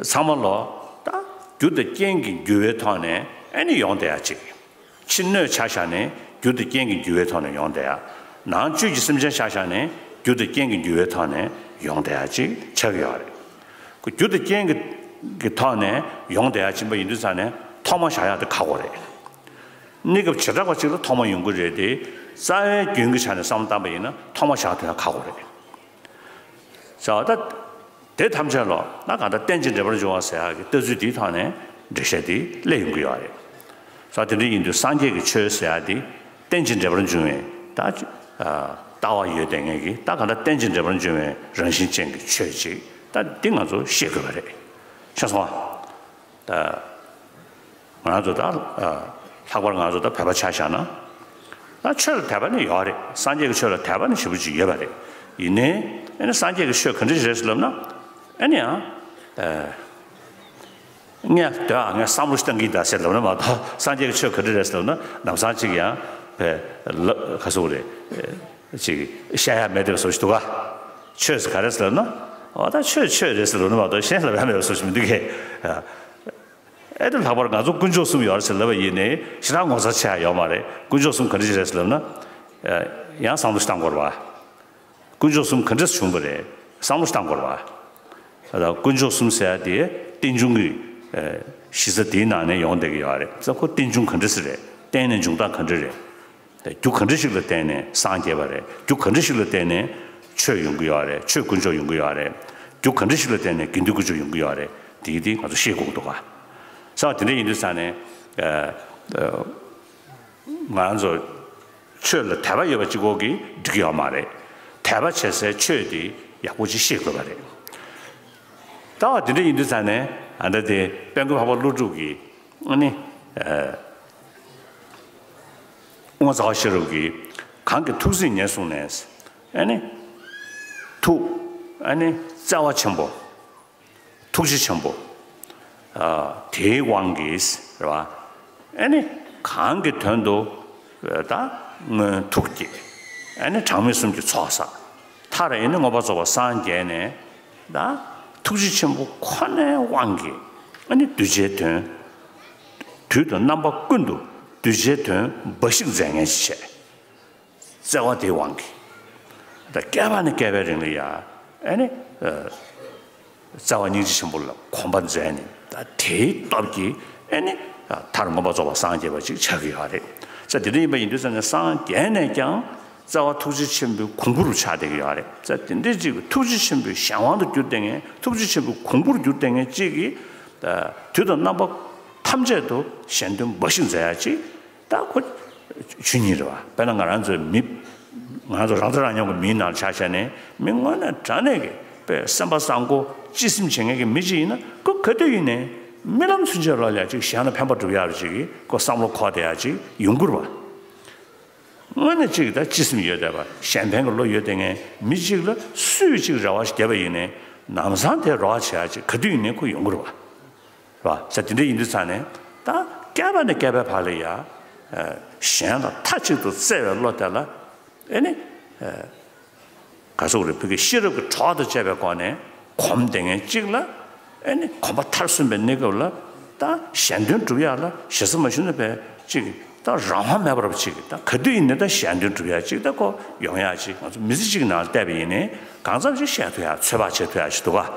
ཚང་མ་ལོ་ད་རྒྱུ་དང་རྐྱེན་གྱི་འགྱུར་བའི་ཐོག་ནས་ཨེ་ནི་ཡོང་བསྡད་ཡ་ཅིག་ཕྱི་སྣོད་ཆ་བཞག་ནས་རྒྱུ་དང་རྐྱེན་གྱི་འགྱུར་བའི་ཐོག་ནས་ཡོང་བསྡད་ཡ། ནང་བཅུད་ཀྱི་སེམས་ཅན་ཆ་བཞག་ནས་རྒྱུ་དང་རྐྱེན་གྱི་འགྱུར་བའི་ཐོག་ནས་ཡོང་བསྡད་ཡ་ཅིག་ཆགས་ཀྱི་ཡོད་རེད། ཁོ་རྒྱུ་དང་རྐྱེན་གྱི་གི་ཐོག་ནས་ཡོང་བསྡད་ཡ་ཕྱིན་པ་ཡིན་དུས་ཙང་ནས་ཐོག་མ་བཞག་ཡ་དེ་ཁག་པོ་རེད། གནས་སྐབས་བྱེ་བྲག་པ་གཅིག་ལ་ཐོག་མ་ཡོང་གི་རེད་དེ། རྩ་བའི་རྒྱུན་གྱི་ཆ་ནས་བསམ་བློ་བཏང་པ་ཡིན་ན་ཐོག་མ་བཞག་ཐུབ་ཡ་ཁག་པོ་རེད། ཟེར་བ་ད། དེ་ཐམས་ཅད་ལོ་ན་གང་ལྟར་རྟེན་ཅིང་འབྲེལ་པར་འབྱུང་བ་ཟེར་ཡག་གི་ལྟ་ཚུལ་འདིའི་ཐོག་ནས་འགྲེལ་བཤད་འདི་སླེབས་ཡོང་གི་ཡོད་རེད། ཟེར་བ་དེ་འདྲ་ཡིན་དུས་སངས་རྒྱས་ཀྱི་ཆོས་ཟེར་ཡག་འདི་རྟེན་ཅིང་འབྲེལ་པར་འབྱུང་བའི་ད་ལྟ་བ་ཡོད་དེ་ངེས་ཀྱི་ད་གང་ལྟར་རྟེན་ཅིང་འབྲེལ་པར་འབྱུང་བའི་རང་བཞིན་ཅན་གྱི་ཆོས་ཅིག་ད་འདི་ང་ཚོ་ཤེས་དགོས་པ་རེད། ཤེས་སོང་ཨ། ད། ང་རང་ཚོ་ད། ལྷག་པར་ང་ཚོ་ད་བོད་པ་ཆ་བཞག་ན། ད་ཆོས་ལ་དད་པ་ནི་ཡོད་རེད། སངས་རྒྱས་ཀྱི་ཆོས་ལ་དད་པ་ནི་ཞེ་པོ་ཅིག་ཡོད་པ་རེད། ཡིན་ནའི། ཨ་ནི་སངས་རྒྱས་ཀྱི་ཆོས་ག་འདྲ་ཞིག་རེད་ཟེར་ལབ་ན། ཨ་ནི་ཡང་། ངས་དོན་ཨ་ངས་བསམ་བློ་ཞིག་བཏང་གི་ཡིན་ད་ཟེར་ལབ་ན་མ་གཏོགས་སངས་རྒྱས་ཀྱི་ཆོས་ག་འདྲ་རེད་ཟེར་ལབ་ན་ལམ་སང་ཅིག་ཡང་བས་ལ་ག་སོག་རེད། ཅིག་བཤད་ཡ་མེད་དེ་བཟོ་ཞིག་འདུག་ག་ཆོས་ཟེར་ག་རེད་ཟེར་ལབ་ན། འོ་ད་ཆོས་ཆོས་རེད་ཟེར་ལབ་ན་མ་གཏོགས་གཞན་ལབ་ཡ་མེད་པ་བཟོ་ཞིག་མི་འདུག་གས། ཨེ་དེ་ལྷག་པར་ང་ཚོ་དཀོན་མཆོག་གསུམ་ཡོད་རེད་ཟེར་ལབ་པ་ཡིན་ནའི་ཞེ་དྲག་ངོ་མཚར་ཆེ་ཡ་ཡོད་མ་རེད། དཀོན་མཆོག་གསུམ་ག་འདྲ་ཞིག་རེད་ཟེར་ལབ་ན། ཡང་བསམ་བློ་ཞིག་བཏང་དགོས་རེད་བ། དཀོན་མཆོག་གསུམ་ག་འདྲས་བྱུང་བ་རེད་བསམ་བློ་ཞིག་བཏང་དགོས་རེད་བ། ད་དཀོན་མཆོག་གསུམ་ཟེར་ཡ་དེ་རྟེན་འབྱུང་གི་གཞི་རྩ་དེའི་ནང་ནས་ཡོང་བསྡད་ཀྱི་ཡོད་རེད། ས་ཁོ་རྟེན་འབྱུང་ག་འདྲས་ཞིག་རེད། རྟེན་ནས་འབྱུང་སྟངས་ག་འདྲས་རེད། རྒྱུ་ག་འདྲ་ཞིག་ལ་བརྟེན་ནས་སངས་རྒྱས་པ་རེད། རྒྱུ་ག་འདྲ་ཞིག་ལ་བརྟེན་ནས་ཆོས་ཡོང་གི་ཡོད་རེད། ཆོས་དཀོན་མཆོག་ཡོང་གི་ཡོད་རེད། རྒྱུ་ག་འདྲ་ཞིག་ལ་བརྟེན་ནས་དགེ་འདུན་དཀོན་མཆོག་ཡོང་གི་ཡོད་རེད། དེ་དེ་ང་ཚོ་ཤེས་དགོས་ཀྱི་འདུག་ག་ས་དེ་འདྲ་ཡིན་དུས་ས་ནས་ང་རང་ཚོ་ཆོས་ལ་དད་པ་ཡོད་པ་གཅིག་པོ་གིས་འགྲིག་གི་ཡོད་མ་རེད། དད་པ་བྱེད་སའི་ཆོས་དེ་ཡག་པོ་ཅིག་ཤེས་དགོས་པ་རེད། ད་བ་དེ་འདྲ་ཡིན་དུས་ས་ནས་ཨ་འདྲ་དེ་དཔལ་མགོན་འཕགས་པ་ཀླུ་སྒྲུབ་ཀྱིས་ཨ་ནི། ཨོ་ཙཱ་བ་ཤེས་རབ་ཀྱིས་གང་གི་ཐུགས་གཟིགས་ཉེར་བཟུང་ནས། ཨ་ནི། ཐུགས། ཨ་ནི་བརྩེ་བ་ཆེན་པོ། ཐུགས་རྗེ་ཆེན་པོ། ཨ་དེའི་དབང་གིས་རེད་བ། ཨ་ནི་གང་གི་དོན་དུ་ད་སྔོན་ཐུགས་བསྐྱེད། ཨ་ནི་གྲངས་མེད་གསུམ་གྱི་ཚོགས་བསགས། མཐར་ཨ་ནི་མངོན་པར་རྫོགས་པར་སངས་རྒྱས་ནས་ད་ཐུགས་རྗེ་ཆེན་པོ་ཁོ་ནའི་དབང་གིས་ཨ་ནི་གདུལ་བྱའི་དོན། དུས་དང་རྣམ་པ་ཀུན་ཏུ་གདུལ་བྱའི་དོན་འབའ་ཞིག་མཛད་མཁན་ཞིག་བྱས། བརྩེ་བ་དེའི་དབང་གིས། ད་བསྐལ་པ་ནས་བསྐལ་པའི་རིང་ལ་ཡ། ཨ་ནི། བརྩེ་བ་སྙིང་རྗེ་ཆེན་པོ་ལ་གོམས་པ་མཛད་ནས་ད་དེའི་སྟོབས་ཀྱིས་ ཨེ་ནི། མཐར་མངོན་པར་རྫོགས་པར་སངས་རྒྱས་པ་ཅིག་ཆགས་ཀྱི་ཡོད་རེད། ས་དེ་འདྲ་ཡིན་པ་ཡིན་དུས་ཙང་ནས་སངས་རྒྱས་ནས་ཀྱང་། རྩ་བ་ཐུགས་རྗེ་ཆེན་པོའི་གོང་བུ་རུ་ཆགས་བསྡད་ཀྱི་ཡོད་རེད། ས་དེ་འདྲ་ཅིག་ཐུགས་རྗེ་ཆེན་པོའི་གཞན་དབང་དུ་གྱུར་བསྡད་མཁན། ཐུགས་རྗེ་ཆེན་པོའི་གོང་བུར་གྱུར་བསྡད་མཁན་ཅིག་གིས། དུས་དང་རྣམ་པ་ཐམས་ཅད་དུ་གཞན་དོན་འབའ་ཞིག་མཛད་ཡ་ཅིག་ད་ཁོ་ཇི་སྙེད་རེད་བ། དཔེར་ན་ང་རང་ཚོའི་མི། ང་རང་ཚོ་རང་ཚོ་རང་ཉམས་ཀྱི་མིའི་ནང་ཆ་བཞག་ནས། མི་དངོས་གནས་དྲང་གནས་ཀྱི་དཔེ་སེམས་པ་བཟང་པོ་སྤྱི་སེམས་བྱེད་མཁན་གྱི་མི་ཅིག་ཡིན་ན། ཁོ་ག་དུས་ཡིན་ནའི་རྨི་ལམ་ཚུན་ཆད་ལོག་ལ་ཅིག་གཞན་ལ་ཕན་པ་སྒྲུབ་ཡག་ཅིག་གི་ཁོ་བསམ་བློ་འཁོར་བསྡད་ཡག་ཅིག་ཡོང་གི་རེད་བ། དངོས་གནས་ཅིག་ད་སྤྱི་སེམས་ཡོད་བསྡད་པ། གཞན་ཕན་གྱི་བློ་ཡོད་བསྡད་མཁན་མི་ཅིག་ལ་སུས་ཅིག་རེ་བ་ཞིག་བརྒྱབ་པ་ཡིན་ནའི། ལམ་སང་དེ་རེ་བ་བྱེད་ཡག་ཅིག་ག་དུས་ཡིན་ནའི་ཁོ་ཡོང་གི་རེད་བ། རེད་བ། ས་དེ་འདྲ་ཡིན་དུས་ཙང་ནས། ད་བསྐལ་པ་ནས་བསྐལ་པའི་བར་ལ་ཡ། ཨ། གཞན་ལ་མཐའ་གཅིག་ཏུ་བརྩེ་བའི་བློ་དེ་ལ། ཨེ་ནི། ཨ། ག་ཟེར་དགོས་རེད། བོད་ཀྱི་ཤེས་རབ་ཀྱི་གྲོགས་དང་བཅས་པའི་སྒོ་ནས་གོམས་བསྡད་མཁན་གཅིག་ལ། ཨེ་ནི་གོམ་པ་མཐར་སོན་པའི་གནས་སྐབས་ལ། ད་གཞན་དོན་སྒྲུབ་ཡག་ལ་ཞེ་ས་མ་ཞུ་ན། བས་ཅིག་ད་རང་དབང་མེད་པར་ཅིག་ད་ག་དུས་ཡིན་ནའི་ད་གཞན་དོན་སྒྲུབ་ཡག་ཅིག་ད་ཁོ་ཡོང་ཡག་ཅིག་ང་ཚོ་མི་ཚེ་གཅིག་ནང་བལྟས་པ་ཡིན་ནའི་གང་འཚམ་ཞིག་བཤད་ཐུབ་ཡག་ཚོད་དཔག་བྱེད་ཐུབ་ཡག་ཅིག་འདུག་ག་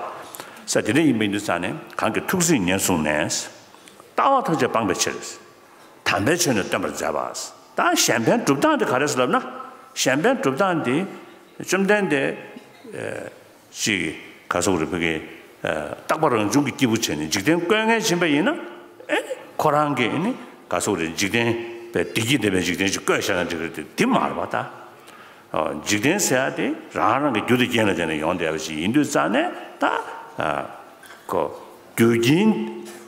ས་དེ་འདྲ་ཡིན་པ་ཡིན་དུས་ཙང་ནས། གང་གི་ཐུགས་བརྩེ་ཉེར་བཟུང་ནས། ལྟ་བ་ཐམས་ཅད་སྤང་བའི་ཕྱིར། དམ་པའི་ཆོས་ནི་སྟོན་པར་མཛད་པ། ད་གཞན་ཕན་སྒྲུབ་སྟངས་དེ་ག་རེ་ཟེར་ལབ་ན། གཞན་ཕན་སྒྲུབ་སྟངས་དེ་བཅོམ་ལྡན་འདས། ཨ། ཅིག་ག་ཟེར་དགོས་རེད། བོད་ཀྱི། ཨ། རྟག་པ་རང་བྱུང་གི་སྐྱེས་བུ་བྱས་ནས་འཇིག་རྟེན་བཀོད་མཁན་ཡིན་པ་ཡིན་ན། ཨེ་ནི་ཁོ་རང་གིས་ཨེ་ནི་ག་ཟེར་དགོས་རེད། འཇིག་རྟེན་པའི་བདེ་སྐྱིད་ལྡན་པའི་འཇིག་རྟེན་ཅིག་བཀོད་བཞག་ན་འགྲིག་གི་རེད་དེ། དེ་མ་རེད་པ་ད། ཨ། འཇིག་རྟེན་ཟེར་ཡག་དེ་རང་རང་གི་རྒྱུ་དང་རྐྱེན་ལ་བརྟེན་ནས་ཡོང་བསྡད་པ་ཞིག་ཡིན་དུས་ཙང་ནས། ད། ཨ། ཁོ། རྒྱུ་རྐྱེན་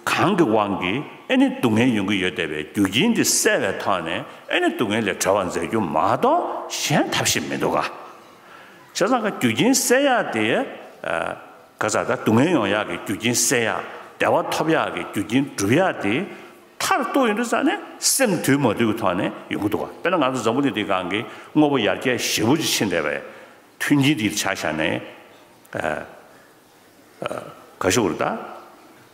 གང་གི་དབང་གིས་ཨེ་ནི་སྡུག་བསྔལ་ཡོང་གི་ཡོད་བསྡད་པའི་རྒྱུ་རྐྱེན་དེ་བསལ་བའི་ཐོག་ནས། ཨེ་ནི་སྡུག་བསྔལ་ལས་གྲོལ་བར་མཛད་རྒྱུ་མ་གཏོགས་གཞན་ཐབས་ཤེས་མི་འདུག་ག་བྱས་ཙང་ཀ་རྒྱུ་རྐྱེན་བསལ་ཡག་དེ། ཨ། ག་ས་ད་སྡུག་བསྔལ་ཡོང་ཡག་གི་རྒྱུ་རྐྱེན་བསལ་ཡག་བདེ་བ་ཐོབ་ཡག་གི་རྒྱུ་རྐྱེན་སྒྲུབ་ཡག་དེ་མཐར་གཏུགས་ཡོང་དུས་ཙང་ནས་སེམས་དུལ་མ་དུལ་གྱི་ཐོག་ནས་ཡོང་གི་འདུག་ག་དཔེར་ན་ང་ཚོ་འཛམ་བུ་གླིང་འདིའི་སྒང་གི་དངོས་པོ་ཡར་རྒྱས་ཞེ་པོ་ཅིག་ཕྱིན་བསྡད་པའི་མཐུན་རྐྱེན་འདི་ཆ་བཞག་ནས། ཨ། ག་ཞུ་དགོས་རེད་ད།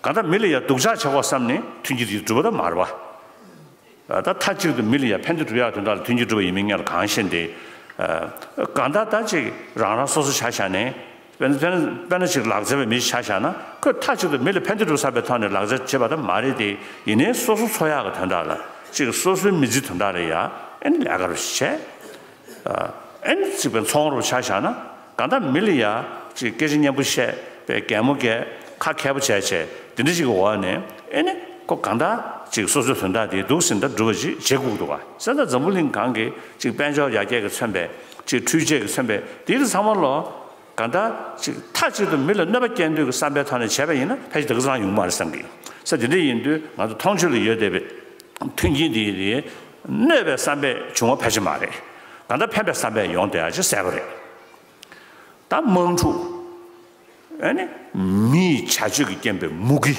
གང་ལྟར་མི་ལ་ཡང་སྡུག་ཅག་བྱེད་དགོས་བསམ་ནས་མཐུན་རྐྱེན་འདི་སྒྲུབ་པ་ད་མ་རེད་པ། ད་མཐའ་གཅིག་ཏུ་མི་ལ་ཡང་ཕན་བདེ་སྒྲུབ་ཡག་དོན་དག་ལ་མཐུན་རྐྱེན་སྒྲུབ་པ་ཡིན་མིན་ངས་ལ་གང་ཤེས་ཏེ། ཨ། གང་ལྟར་ད་ཅིག་རང་རང་སོ་སོ་ཆ་བཞག་ནས། དཔེར་ན་དཔེར་ན་དཔེར་ན་ཅིག་ལག་རྩལ་བའི་མི་ཆ་བཞག་ན། ཁོས་མཐའ་གཅིག་ཏུ་མི་ལ་ཕན་བདེ་སྒྲུབ་བསམ་པའི་ཐོག་ནས་ལག་རྩལ་བྱེད་པ་ད་མ་རེད་དེ། ཡིན་ནའི་སོ་སོ་འཚོ་ཡག་གི་དོན་དག་ལ། ཅིག་སོ་སོའི་མི་ཚེའི་དོན་དག་ལ་ཡ་ཨེ་ནི་ལས་ཀ་རུ་བྱས། ཨ། ཨེ་ནི་ཅིག་པའི་ཚོང་རུ་ཆ་བཞག་ན། གང་ལྟར་མི་ལ་ཡ་ཅིག་སྐད་ཆ་སྙན་པོ་བཤད་པའི། གད་མོ་བགད། ཁ་མཁས་པོ་བྱས་བྱས། དེ་འདྲ་ཅིག་གི་འོག་ནས་ཨེ་ནི་ཁོ་གང་ལྟར་ཅིག་སོ་སོའི་དོན་དག་དེ་འདུག་སེ་ད་སྒྲུབ་པ་ཅིག་བྱེད་དགོས་འདུག་ག་ས་ད་འཛམ་བུ་གླིང་སྒང་གི་ཅིག་དཔལ་འབྱོར་ཡར་རྒྱས་ཀྱིས་མཚོན་པའི། ཅིག་འཕྲུལ་ཆས་ཀྱིས་མཚོན་པའི་དེ་ཚོ་ཚང་མ་ལོ། གང་ལྟར་ཅིག་མཐའ་གཅིག་ཏུ་མི་ལ་གནོད་པ་སྐྱེལ་འདོད་ཀྱི་བསམ་པའི་ཐོག་ནས་བྱས་པ་ཡིན་ན་ཕལ་ཆེར་དེ་ག་ཚང་ཡོང་གི་མ་རེད་བསམ་གི། ས་དེ་འདྲ་ཡིན་དུས་ང་ཚོ་མཐོང་ཆོས་ལ་ཡོད་བསྡད་པའི་མཐུན་རྐྱེན་འདི་ཡིས་གནོད་པའི་བསམ་པས་བྱུང་བ་ཕལ་ཆེར་མ་རེད། གང་ལྟར་ཕན་པའི་བསམ་པས་ཡོང་བསྡད་ཡག་ཅིག་གསལ་པོ་རེད། ད་དམག་འཁྲུག་ཨེ་ནི་མིའི་བྱ་སྤྱོད་ཀྱི་རྐྱེན་པས་མུ་གེ།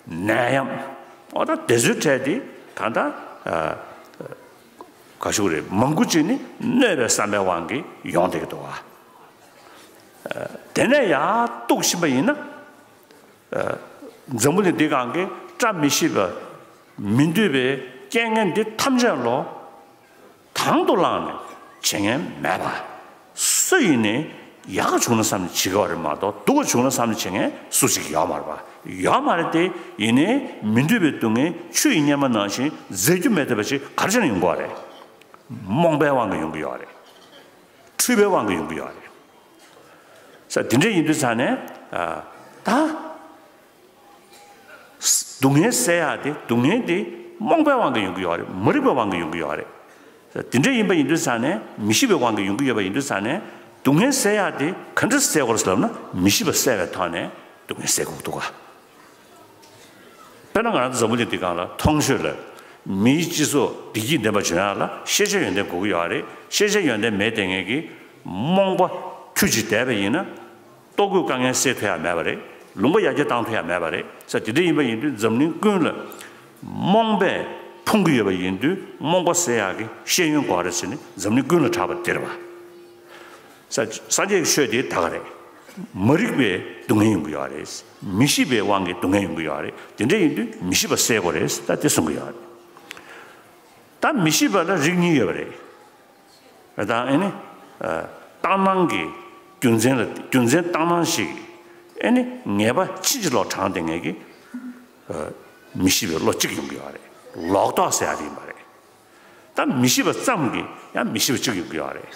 ནད་ཡམས། འོ་ད་དེ་ཚོའི་གྲས་དེ་གང་ལྟར། ཨ། ག་ཞུ་དགོས་རེད། མང་པོ་ཅིག་ནི་གནོད་པའི་བསམ་པའི་དབང་གིས་ཡོང་བསྡད་ཀྱི་འདུག་ག་ཨ། དེ་ནས་ཡར་གཏུགས་ཕྱིན་པ་ཡིན་ན། ཨ། འཛམ་བུ་གླིང་འདི་སྒང་གི་བཀྲ་མི་ཤིས་པ། མི་འདོད་པའི་རྐྱེན་ངན་འདི་ཐམས་ཅད་ལོ། དང་དུ་བླངས་ནས་བྱེད་མཁན་མེད་པ། སུ་ཡིན་ནའི་ཡག་ག་བྱུང་ན་བསམ་ནས་བྱེད་ཀྱི་ཡོད་རེད་མ་གཏོགས། སྡུག་ག་བྱུང་ན་བསམ་ནས་བྱེད་མཁན་སུ་གཅིག་ཡོད་མ་རེད་པ། ཡོད་མ་རེད་དེ། ཡིན་ནའི་མི་འདོད་པའི་སྡུག་བསྔལ་ཆུ་ཡི་གཉེར་མ་ནང་བཞིན་འཛད་རྒྱུ་མེད་བསྡད་པ་ཅིག་ག་རེ་བྱས་ནས་ཡོང་གི་ཡོད་རེད། རྨོངས་པའི་དབང་གིས་ཡོང་གི་ཡོད་རེད། འཁྲུལ་པའི་དབང་གིས་ཡོང་གི་ཡོད་རེད། ས་དེ་འདྲ་ཡིན་དུས་ཙང་ནས། ཨ། ད། སྡུག་བསྔལ་སེལ་ཡག་དེ། སྡུག་བསྔལ་དེ་རྨོངས་པའི་དབང་གིས་ཡོང་གི་ཡོད་རེད། མ་རིག་པའི་དབང་གིས་ཡོང་གི་ཡོད་རེད། དེ་འདྲ་ཡིན་པ་ཡིན་དུས་ཙང་ནས། མི་ཤེས་པའི་དབང་གིས་ཡོང་གི་ཡོད་པ་ཡིན་དུས་ཙང་ནས། སྡུག་བསྔལ་སེལ་ཡག་དེ་ག་འདྲ་སེལ་དགོས་རེད་ཟེར་ལབ་ན། མི་ཤེས་པ་བསལ་བའི་ཐོག་ནས་སྡུག་བསྔལ་སེལ་དགོས་འདུག་ག་དཔེར་ན་ང་རང་ཚོ་འཛམ་བུ་གླིང་འདི་སྒང་ལ་མཐོང་ཆོས་ལ། མིའི་སྤྱི་ཚོགས་བདེ་སྐྱིད་ལྡན་པ་བྱུང་ཡག་ལ་ཤེས་བྱ་ཡོན་ཏན་དགོས་ཀྱི་ཡོད་རེད། ཤེས་བྱ་ཡོན་ཏན་མེད་བསྡད་མཁན་གྱི་རྨོངས་པ་ཁྱུ་གཅིག་བསྡད་པ་ཡིན་ན། ལྟོ་གོས་དཀའ་ངལ་སེལ་ཐུབ་ཡག་མེད་པ་རེད། ལུང་པ་ཡར་རྒྱས་བཏང་ཐུབ་ཡག་མེད་པ་རེད། ས་དེ་འདྲ་ཡིན་པ་ཡིན་དུས་འཛམ་གླིང་ཀུན་ལ་རྨོངས་པས་ཕུང་གི་ཡོད་པ་ཡིན་དུས། རྨོངས་པ་སེལ་ཡག་གི་ཤེས་ཡོན་དགོས་རེད་ཟེར་ནས་འཛམ་གླིང་ཀུན་ལ་གྲགས་པ་དེ་རེད་པ། ས་སངས་རྒྱས་ཀྱི་ཆོས་དེ་ད་ག་རེད། མ་རིག་པའི་སྡུག་བསྔལ་ཡོང་གི་ཡོད་རེད། མི་ཤེས་པའི་དབང་གིས་སྡུག་བསྔལ་ཡོང་གི་ཡོད་རེད། དེ་འདྲ་ཡིན་དུས་མི་ཤེས་པ་སེལ་དགོས་རེད། ད་དེ་གསུང་གི་ཡོད་རེད། ད་མི་ཤེས་པ་ལ་རིགས་གཉིས་ཡོད་པ་རེད། ད་ཨེ་ནི། ཨ། བཏང་སྣང་གི་རྒྱུ་མཚན་ལ། རྒྱུ་མཚན་བཏང་སྣང་ཞིག་ཨེ་ནི་ངེས་པ་ཕྱིན་ཅི་ལོག་དྲངས་བསྡད་མཁན་གྱི། ཨ། མི་ཤེས་པའི་བློ་གཅིག་ཡོང་གི་ཡོད་རེད། ལོག་རྟོག་ཟེར་ཡ་དེ་ཡིན་པ་རེད། ད་མི་ཤེས་པ་ཙམ་གྱིས་ཡང་མི་ཤེས་པ་གཅིག་ཡོང་གི་ཡོད་རེད།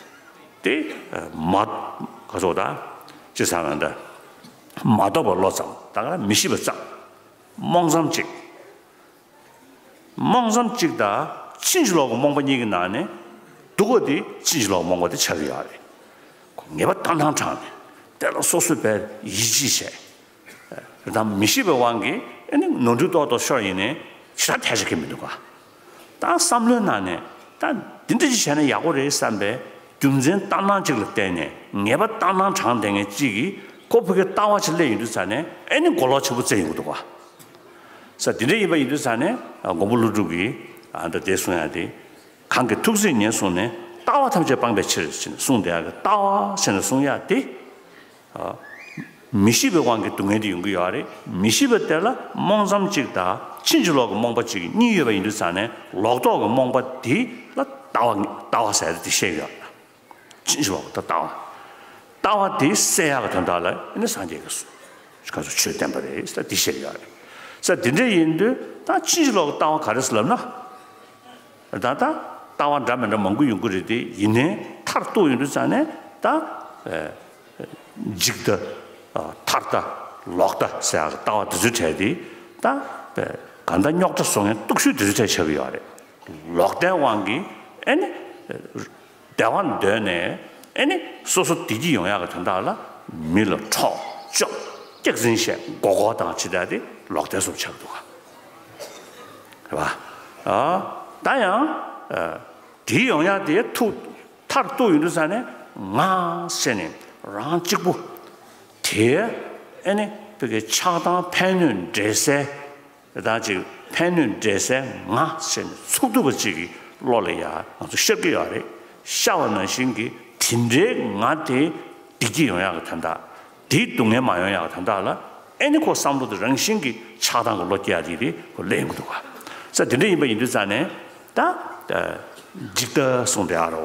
དེ་མ་ག་ཚོད་ད་ཅི་ཟེར་ན་འདྲ། མ་རྟོགས་པའི་བློ་ཙམ་ད་ག་མི་ཤེས་པ་ཙམ། རྨོངས་ཙམ་གཅིག་རྨོངས་ཙམ་གཅིག་དང་ཕྱིན་ཅི་ལོག་གི་རྨོངས་པ་གཉིས་ཀྱི་ནང་ནས་སྡུག་པ་དེ་ཕྱིན་ཅི་ལོག་གི་རྨོངས་པ་དེ་ཆགས་ཀྱི་ཡོད་རེད། ཁོ་ངེས་པ་ཏག་ཏག་དྲངས་ནས་དེ་ལ་སོ་སོས་དཔེ་ཡིད་ཆེས་བྱས། དང་མི་ཤེས་པའི་དབང་གིས་ཨེ་ནི་ནོར་འཁྲུལ་ཏོག་ཏོག་ཤོར་ཡིན་ནའི་ཞེ་དྲག་ཐལ་ཆ་གི་མི་འདུག་ག་ད་བསམ་བློའི་ནང་ནས་ད་འདི་འདྲ་ཅིག་བྱས་ན་ཡག་པོ་རེད་བསམ་པའི་རྒྱུ་མཚན་ཏག་ཏག་ཅིག་ལ་བརྟེན་ནས་ངེས་པ་ཏག་ཏག་དྲངས་བསྡད་མཁན་གཅིག་གིས་ཁོ་ཕ་གི་ལྟ་བ་ཅིག་སླེབས་ཡོང་དུས་ཙ་ནས་ཨེ་ནི་གོ་ལོག་ཆེན་པོ་བཙལ་ཡོང་གི་འདུག་ག་ས་དེ་འདྲ་ཡིན་པ་ཡིན་དུས་ཙ་ནས་མགོན་པོ་ཀླུ་སྒྲུབ་ཀྱིས་ཨ་ད་དེ་གསུང་ཡ་དེ། གང་གིས་ཐུགས་བརྩེ་ཉེར་བཟུང་ནས་ལྟ་བ་ཐམས་ཅད་སྤང་བའི་ཕྱིར་ཞེས་གསུངས་བསྡད་ཡ་གི་ལྟ་བ་ཞེས་ནས་གསུང་ཡ་དེ། མི་ཤེས་པའི་དབང་གིས་སྡུག་བསྔལ་དེ་ཡོང་གི་ཡོད་རེད། མི་ཤེས་པ་དེ་ལ་རྨོངས་ཙམ་གཅིག་དང་ཕྱིན་ཅི་ལོག་གི་རྨོངས་པ་གཅིག་གཉིས་ཡོད་པ་ཡིན་དུས་ཙང་ནས་ལོག་རྟོག་གི་རྨོངས་པ་དེ་ལ་ལྟ་བ་ལྟ་བ་ཟེར་ཏེ་བཤད་ཡོད། ཕྱིན་ཅི་ལོག་ད་ལྟ་བ། ལྟ་བ་དེ་སད་ཡག་གི་དོན་དག་ལ་ཨེ་ནི་སངས་རྒྱས་ཀྱིས་ག་ཚོད་ཆོས་བསྟན་པ་རེད་ཟེར་དེ་བཤད་ཡོད་རེད། ས་དེ་འདྲ་ཡིན་དུས་ད་ཕྱིན་ཅི་ལོག་གི་ལྟ་བ་ག་རེ་ཟེར་ལབ་ན། ད་ལྟ་ལྟ་བ་འདྲ་མི་འདྲ་མང་པོ་ཡོང་གི་རེད་དེ་ཡིན་ནའི་མཐར་གཏུགས་ཡོང་དུས་ཙང་ནས་ད་འཇིག་ལྟ། ཐར་ལྟ། ལོག་ལྟ་ཟེར་ཡག་ལྟ་བ་དེ་ཚོའི་གྲས་དེ་ད་གང་ལྟར་རྙོག་དྲ་བཟོ་མཁན་སྟོབས་ཤུགས་དེ་ཚོའི་གྲས་ཆགས་ཀྱི་ཡོད་རེད། ལོག་ལྟའི་དབང་གིས་ཨེ་ནི་བདེ་བ་འདོད་ནས་ཨེ་ནི་སོ་སོ་བདེ་སྐྱིད་ཡོང་ཡག་གི་དོན་དག་ལ་མི་ལ་འཕྲོག་བཅོམ་སྐྱག་རྫུན་བཤད་མགོ་སྐོར་བཏང་བྱེད་ཡག་དེ་ལོག་ལྟའི་བཟོ་ཆགས་འདུག་ག་རེད་པ། ཨ། ད་ཡང་། ཨ། དེའི་ཡོང་ཡག་དེ་ཐུག་མཐར་གཏུགས་ཡོང་དུས་ཙ་ནས་ང་ཟེར་ནས་རང་གཅིག་པུ། དེ་ཨེ་ནི་ཕ་གི་ཆགས་སྡང་ཕན་གནོད་འབྲེལ་སའི་དང་ཅིག་ཕན་གནོད་འབྲེལ་སའི་ང་ཟེར་ནས་ཚུགས་ཐུབ་པ་ཅིག་གི་བློ་ལ་ཡ་ང་ཚོ་ཤར་གྱི་ཡོད་རེད། ཤར་བ་ནང་བཞིན་གྱི་དེ་འདྲའི་ང་དེ་བདེ་སྐྱིད་ཡོང་ཡག་གི་དོན་དག་དེའི་སྡུག་བསྔལ་མ་ཡོང་ཡག་གི་དོན་དག་ལ་ཨེ་ནི་ཁོ་བསམ་བློ་དེ་རང་བཞིན་གྱི་ཆགས་སྡང་གི་བློ་སྐྱེ་ཡག་དེ་རེད་ཁོ་སླེབས་ཡོང་གི་འདུག་ག་ས་དེ་འདྲ་ཡིན་པ་ཡིན་དུས་ཙ་ནས་ད་འཇིག་ལྟ་གསུངས་བསྡད་ཡག་རོ།